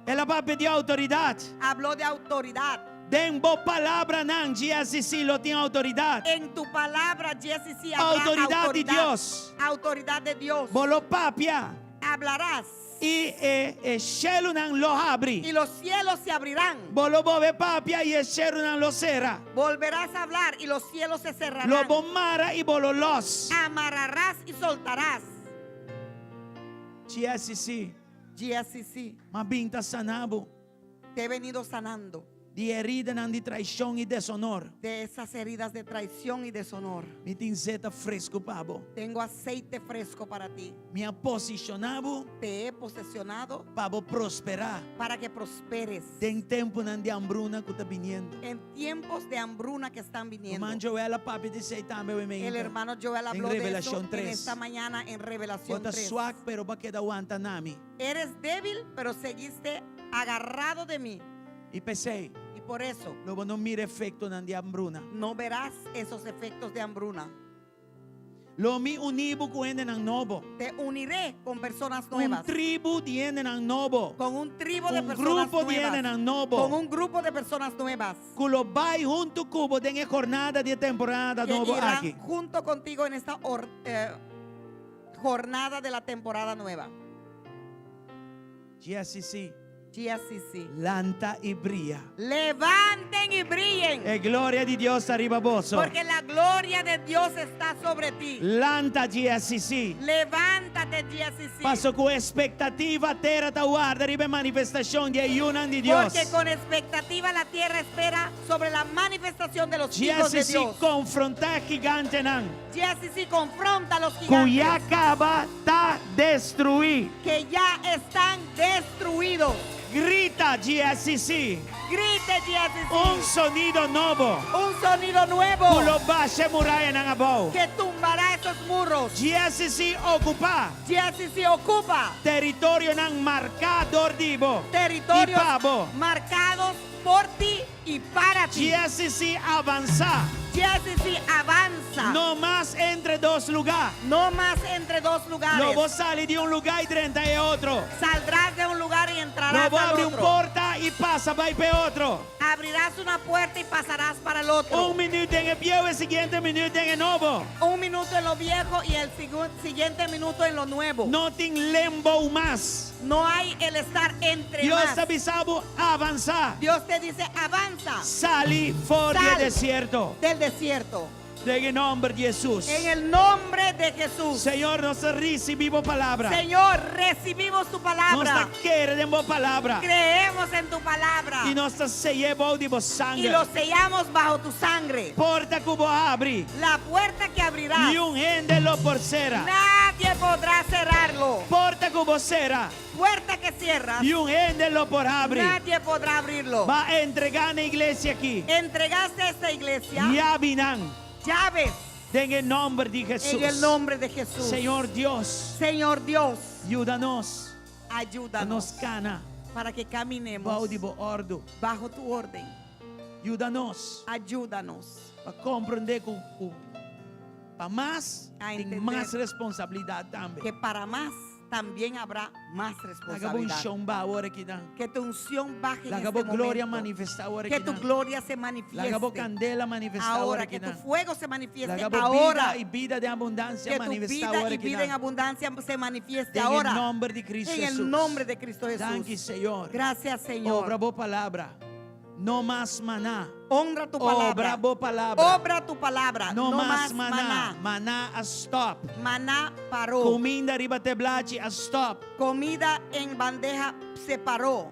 El a papia di outoridat. Habló de autoridad. Den bo palabranan GSCC lo tin outoridat. En tu palabra, GSCC, habrá Outoridat di autoridad. Dios. Autoridad de Dios. Bo lo papia. Hablarás. I e e shelunan lo habri. Y los cielos se abrirán. Bo lo bolbe papia i e shelunan lo sera. Volverás a hablar y los cielos se cerrarán. Lo bo mara i bo lo lòs. Amarrarás y soltarás. GSCC. GSCC. M'a bin ta sana bo. Te he venido sanando. Di heridanan di traishon i deshonor. De esas heridas de traición y deshonor. Mi tin zeta fresku pa bo. Tengo aceite fresco para ti. Mi a posishoná bo. Te he posesionado. Pa bo prosperá. Para que prosperes. Den tempunan di hambruna ku ta biniendo. En tiempos de hambruna que están viniendo. Ruman Joel a papia di esei tambe awe mainta. El hermano Joel habló En de eso Revelación en 3. esta mañana en Revelación Bo ta 3. swak pero b'a keda wanta na mi. Eres débil, pero seguiste agarrado de mí. I p'esei. Y por eso. Lo bo no mira efektonan di hambruna. No verás esos efectos de hambruna. Lo mi uni bo ku hendenan nobo. Te uniré con personas Un nuevas. tribu di hendenan nobo. Con un tribu de Un personas grupo di nuevas. hendenan nobo. Con un grupo de personas nuevas. Ku lo bai huntu ku bo den e jornada di e temporada Que nobo irán aki. junto contigo en esta or, eh, jornada de la temporada nueva. GSCC. GSCC. Lanta i bria. Levanten y brillen. E gloria di Dios ta riba boso. Porque la gloria de Dios está sobre ti. Lanta GSCC. Levántate GSCC. Paso ku espektativa tera ta warda riba e manifestashon di e yunan di Dios. Porque con expectativa la tierra espera sobre la manifestación de los hijos de GSCC Dios. konfrontá gigantenan. GSCC confronta a los Ku ya gigantes kaba ta destruí. que ya están destruidos. Grita GSCC. Grite GSCC. Un sonido nobo. Un sonido nuevo. Ku lo basha e murayanan abou. Que tumbará esos muros. GSCC okupá. GSCC ocupa. Teritorionan marká dor di bo. Territorios I pa bo. marcados por ti y para ti. GSCC avansá. GSCC avanza. No mas entre dos lugá. No más entre dos lugares. Lo bo sali di un lugá i drenta e otro. Saldrás de un lugar y entrarás Lo bo al habri un otro. porta i pasa bai pa e otro. Abrirás una puerta y pasarás para el otro. Un minüt den e bieu, e siguiente minüt den e nobo. Un minuto en lo viejo y el siguiente minuto en lo nuevo. No tin limbo mas. No hay el estar entre Dios más. ta bisa bo avansá. Dios te dice avanza. Sali for di Sal desierto. Del desierto. Den e nòmber di Hesus. En el nombre de Jesús. Señor, nos ta risibí bo palabra. Señor, recibimos tu palabra. Nos ta kere den bo palabra. Creemos en tu palabra. I nos ta sey'é bou di bo sanger. Y lo sellamos bajo tu sangre. Porta ku bo habri. La puerta que abrirás. Niun hende lo por sera. Nadie podrá cerrarlo. Porta ku bo sera. Puerta que cierras. Niun hende lo por habri. Nadie podrá abrirlo. B'a entregá na e iglesia aki. Entregaste a esta iglesia. Yabinan. Llaves. Den e nòmber di Hesus. En el nombre de Jesús. Señor Dios. Señor Dios. Yuda nos. Ayúdanos. Nos kana. Para que caminemos. Bou di bo òrdu. Bajo tu orden. Yuda nos. Ayúdanos. Pa komprondé ku pa mas A tin entender mas responsabilidat tambe. Que para más también habrá más Laga bo responsabilidad. unshon baha awor akinan. Que tu unción baje en Laga este bo gloria momento. manifestá awor Que tu akinan. gloria se manifieste. Laga bo kandela manifestá Ahora, awor que tu akinan. fuego se manifieste Laga bo ahora. bida i bida den abundansia Que tu manifestá vida awor y vida en akinan. abundancia se manifieste Den ahora. nòmber di Kristu En el Hesus. nombre de Cristo Jesús. Danki, Señor. Gracias, Señor. Obra bo palabra. No mas maná. Honra tu palabra. Obra bo palabra. Obra tu palabra. No, No, mas más maná. maná. Maná a stop. Maná paró. Kuminda riba teblachi a stop. Comida en bandeja se paró.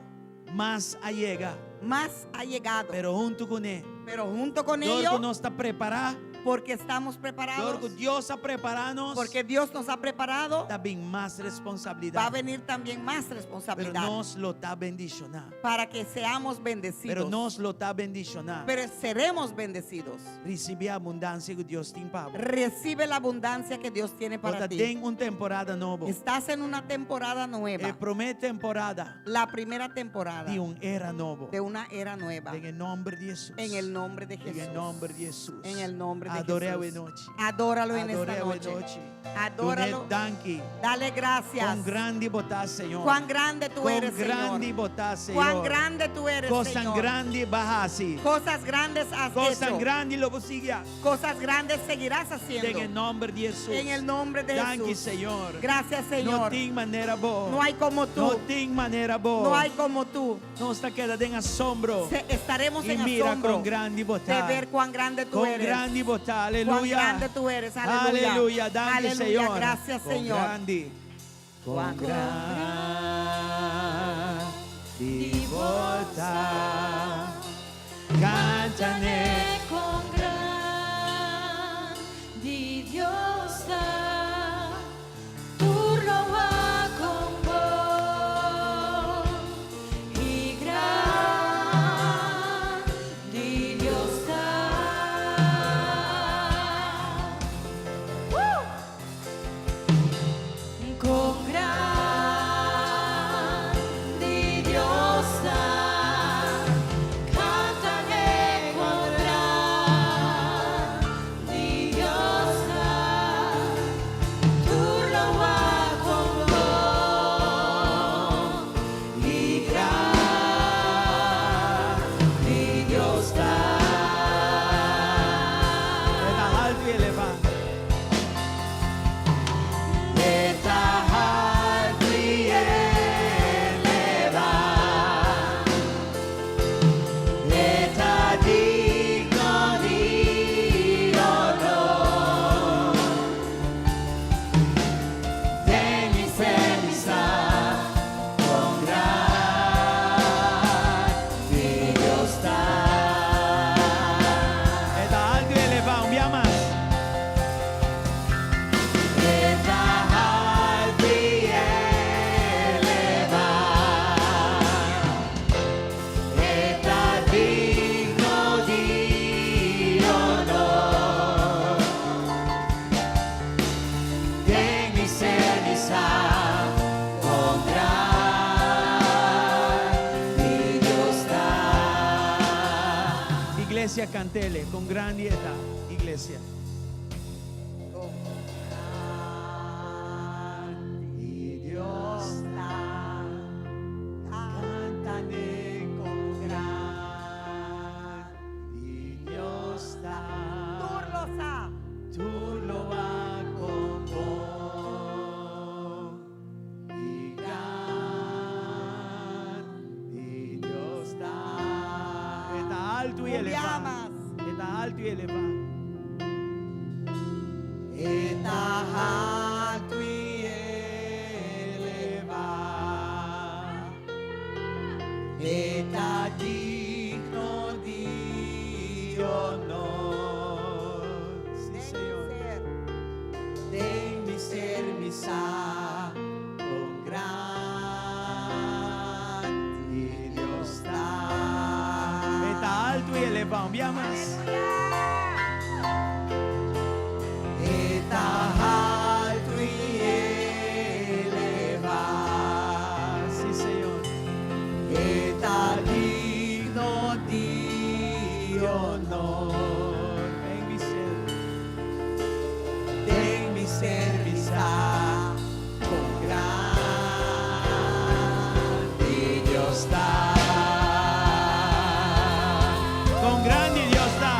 Mas a yega. Más ha llegado. Pero huntu kuné. Pero junto con Dor ku ello, nos ta prepará. porque estamos Dor preparados, ku Dios a prepará nos. porque Dios nos ha preparado, Ta bin mas va a responsabilidat. venir también más Pero responsabilidad nos lo ta bendishoná. para que seamos Pero bendecidos. nos lo ta bendishoná. Pero seremos bendecidos. Risibí abundansia ku Dios tin pa bo. Recibe la abundancia que Dios tiene para Bo ta ti. den un temporada nobo. Estás en una temporada E nueva. promé temporada La primera temporada di un era nobo. de una era nueva. Den nòmber di Hesus. En el nombre de Den Jesús. nòmber di Hesus. En el nombre de Ador'é Jesús. anochi. Adóralo en esta Ador'é noche. anochi. Adóralo. Dun'é danki. Dale gracias. Kon grandi bo ta, Señor. Cuán grande tú Kon eres, grandi Señor. bo ta, Señor. Cuán grande tú eres, Kosnan Señor. grandi b'a hasi. Cosas grandes has Kosnan hecho. grandi lo bo sigui. Cosas grandes seguirás Den haciendo. nòmber di Hesus. En el nombre de Danki, Jesús. Señor. Gracias, No Señor. tin manera bo. No hay como tú. No tin manera bo. No hay como tú. Nos ta keda den asombro. Estaremos I en mira asombro kon grandi de bo ta. ver cuán grande tú Kon eres. grandi bo ta. Cuán Aleluya. grande tú eres. Aleluya. Aleluya. Danki, Aleluya. Señor. Gracias, Kon Señor. grandi. Kon Cuán grandi bo ta. Kanta n'e. Kon grandi Dios ta, tur lo wak kon bon i grandi Dios ta. Woo! Kon grandi Dios ta, kanta kon grandi Dios ta, tur lo wak kon bon i grandi Dios ta. E ta haltu i elevá. E ta haltu i elevá. E ta digno di honor. Den mi ser mi sa kon grandi Dios ta. E ta haltu i elevá, un bia mas. E ta haltu i elevá. E ta digno di honor. Den mi ser mi sa kon grandi Dios ta. Iglesia, kant'é, kon grandi e ta, iglesia. Grandi Dios ta, kanta n'e kon grandi Dios ta. Tur lo sa. Tur lo wak kon bon i grandi Dios ta. E ta haltu i Un elevá. bia mas. E ta haltu i elevá. E ta haltu i elevá. E ta digno di honor. Sí, Señor. Den mi ser mi sa kon grandi Dios ta. E ta haltu i elevá. Un bia mas. E ta haltu i elevá. Sí, Señor. E ta digno di honor. Den mi ser. Den mi ser mi sa kon grandi Dios ta. Kon grandi Dios ta.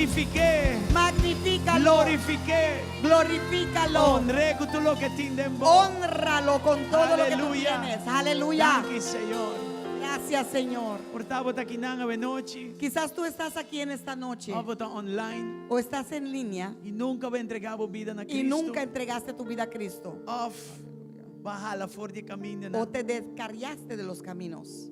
Magnifik'é. Magnifícalo. Glorifik'é. Glorifícalo. Honr'é ku tur loke tin den bo. Honralo con todo lo que tú Aleluya. tienes. Aleluya. Danki, Señor. Gracias, Señor. Por ta bo ta akinan awe nochi. Quizás tú estás aquí en esta noche Òf bo ta online o estás en línea i nunka bo a entregá bo bida na y Kristu. nunca entregaste tu vida a Cristo Òf bo a hala for di e kamindanan. o te descarriaste de los caminos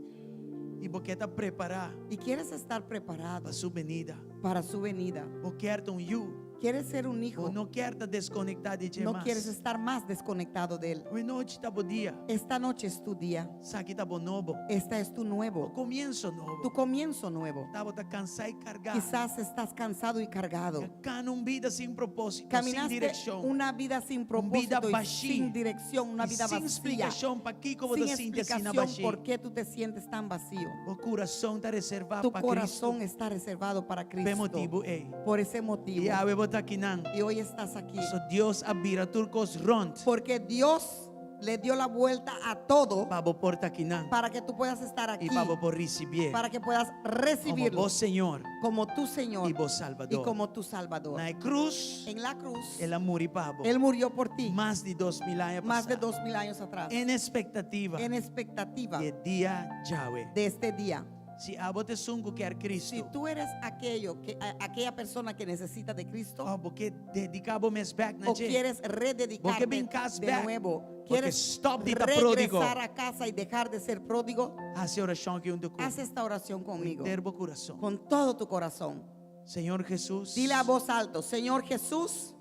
I bo ke ta prepará y quieres estar preparado pa su benida. para su venida. Bo kier ta un yu. Quieres ser un Bo hijo. no kier ta deskonektá di dje No mas. quieres estar más desconectado de él. Awe nochi ta bo dia. Esta noche es tu día. Esaki ta bo nobo. Esta es tu Bo nuevo, komienso nobo. tu comienzo nuevo. Por ta bo ta kansá i kargá. Quizás estás cansado y cargado. Bo a kana un bida sin propósito, sin Caminaste direkshon. una vida sin Un bida propósito y bashí. sin dirección, una I vida sin vacía. splikashon pakiko bo Sin ta sinti asina explicación bashí. por qué tú te sientes tan vacío. Bo kurason ta reservá Tu pa corazón Kristu. está reservado para P'e motibu Cristo. ei. Por ese motivo. I awe bo ta akinan. Y hoy estás aquí. So Dios a bira tur kos rònt. Porque Dios le dio la vuelta a todo Pa bo por ta akinan. para que tú puedas estar aquí. I pa bo por risibié. Para que puedas Komo recibirlo bo Señor como tu Señor i bo y Salbador. como tu Salvador. Na e krus, En la cruz, el a muri pa bo. Él murió por ti Mas di 2000 aña más de pasá. 2000 años atrás. En ekspektativa En expectativa di e dia djawe. de este día. Si abo ta esun ku kier Si Kristu, tú eres aquello que, a- aquella persona que necesita de Cristo òf bo ke dediká bo mes bèk na o dje. quieres Bo ke rededicarte bin kas de bèk. nuevo, Bo ke quieres stòp di ta pródigo. regresar a casa y dejar de ser pródigo, Hasi e orashon aki huntu ku haz esta oración conmigo, Henter bo kurason. con todo tu corazón. Señor Jesús, Dile a voz alto, Señor Jesús,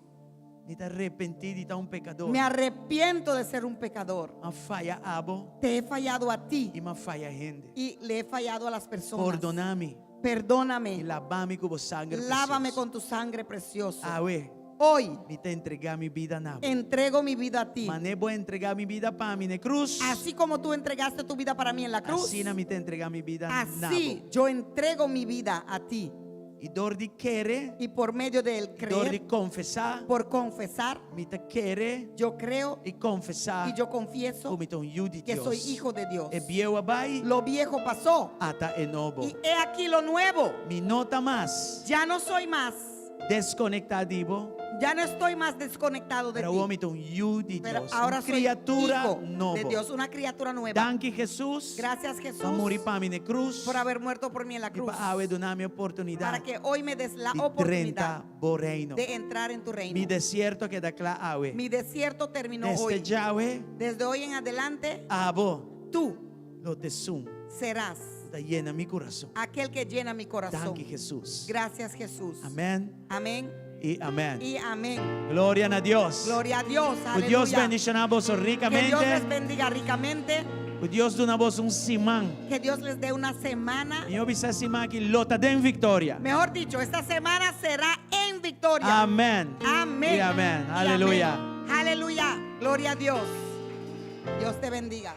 mi ta arepentí di ta un pekadó. me arrepiento de ser un pecador. M'a faya abo Te he fallado a ti i m'a faya hende. y le he fallado a las personas. Pordoná mi Perdóname. i laba mi ku bo sanger Lávame presioso. con tu sangre preciosa. Awe, Hoy mi ta entregá mi bida na bo. entrego mi vida a ti. Manera bo a entregá mi bida pa mi na krus. Así como tú entregaste tu vida para mí en la cruz, Asina mi ta entregá mi bida na bo. así yo entrego mi vida a ti. I dor di kere, Y por medio del dor di creer, konfesá, por confesar, mi ta kere yo creo i konfesá y yo confieso ku mi ta un yu di que Dios. soy hijo de Dios. E bieu a bai, Lo viejo pasó ata e nobo. y he aquí lo nuevo. Mi no ta mas Ya no soy más, deskonektá di bo, ya no estoy más desconectado de pero ti. awor mi ta un yu di Pero Dios, ahora un soy kriatura hijo de nobo. Dios, una criatura nueva. Danki Jesús, Gracias Jesús pa muri pa mi na krus, por haber muerto por mí en la i cruz. pa awe duna mi oportunidat Para que hoy me des la di oportunidad drenta bo reino. de entrar en tu reino. Mi desierto a keda kla awe. Mi desierto terminó Desde hoy. djawe, Desde hoy en adelante, abo tú lo ta esun serás ta yena mi kurason. aquel que llena mi corazón. Danki Jesús. Gracias Jesús. Amèn Amén i amèn. y amén. Gloria na Dios. Gloria a Dios. Ku Dios Aleluya. bendishoná boso Que Dios rikamente. les bendiga ricamente. Ku Dios duna boso un siman. Que Dios les dé una semana. Mihó bisá e siman aki lo ta den viktoria. Mejor dicho, esta semana será en victoria. Amèn. Amén. I amèn. Y Aleluya. amén. Aleluya. Gloria a Dios. Dios te bendiga.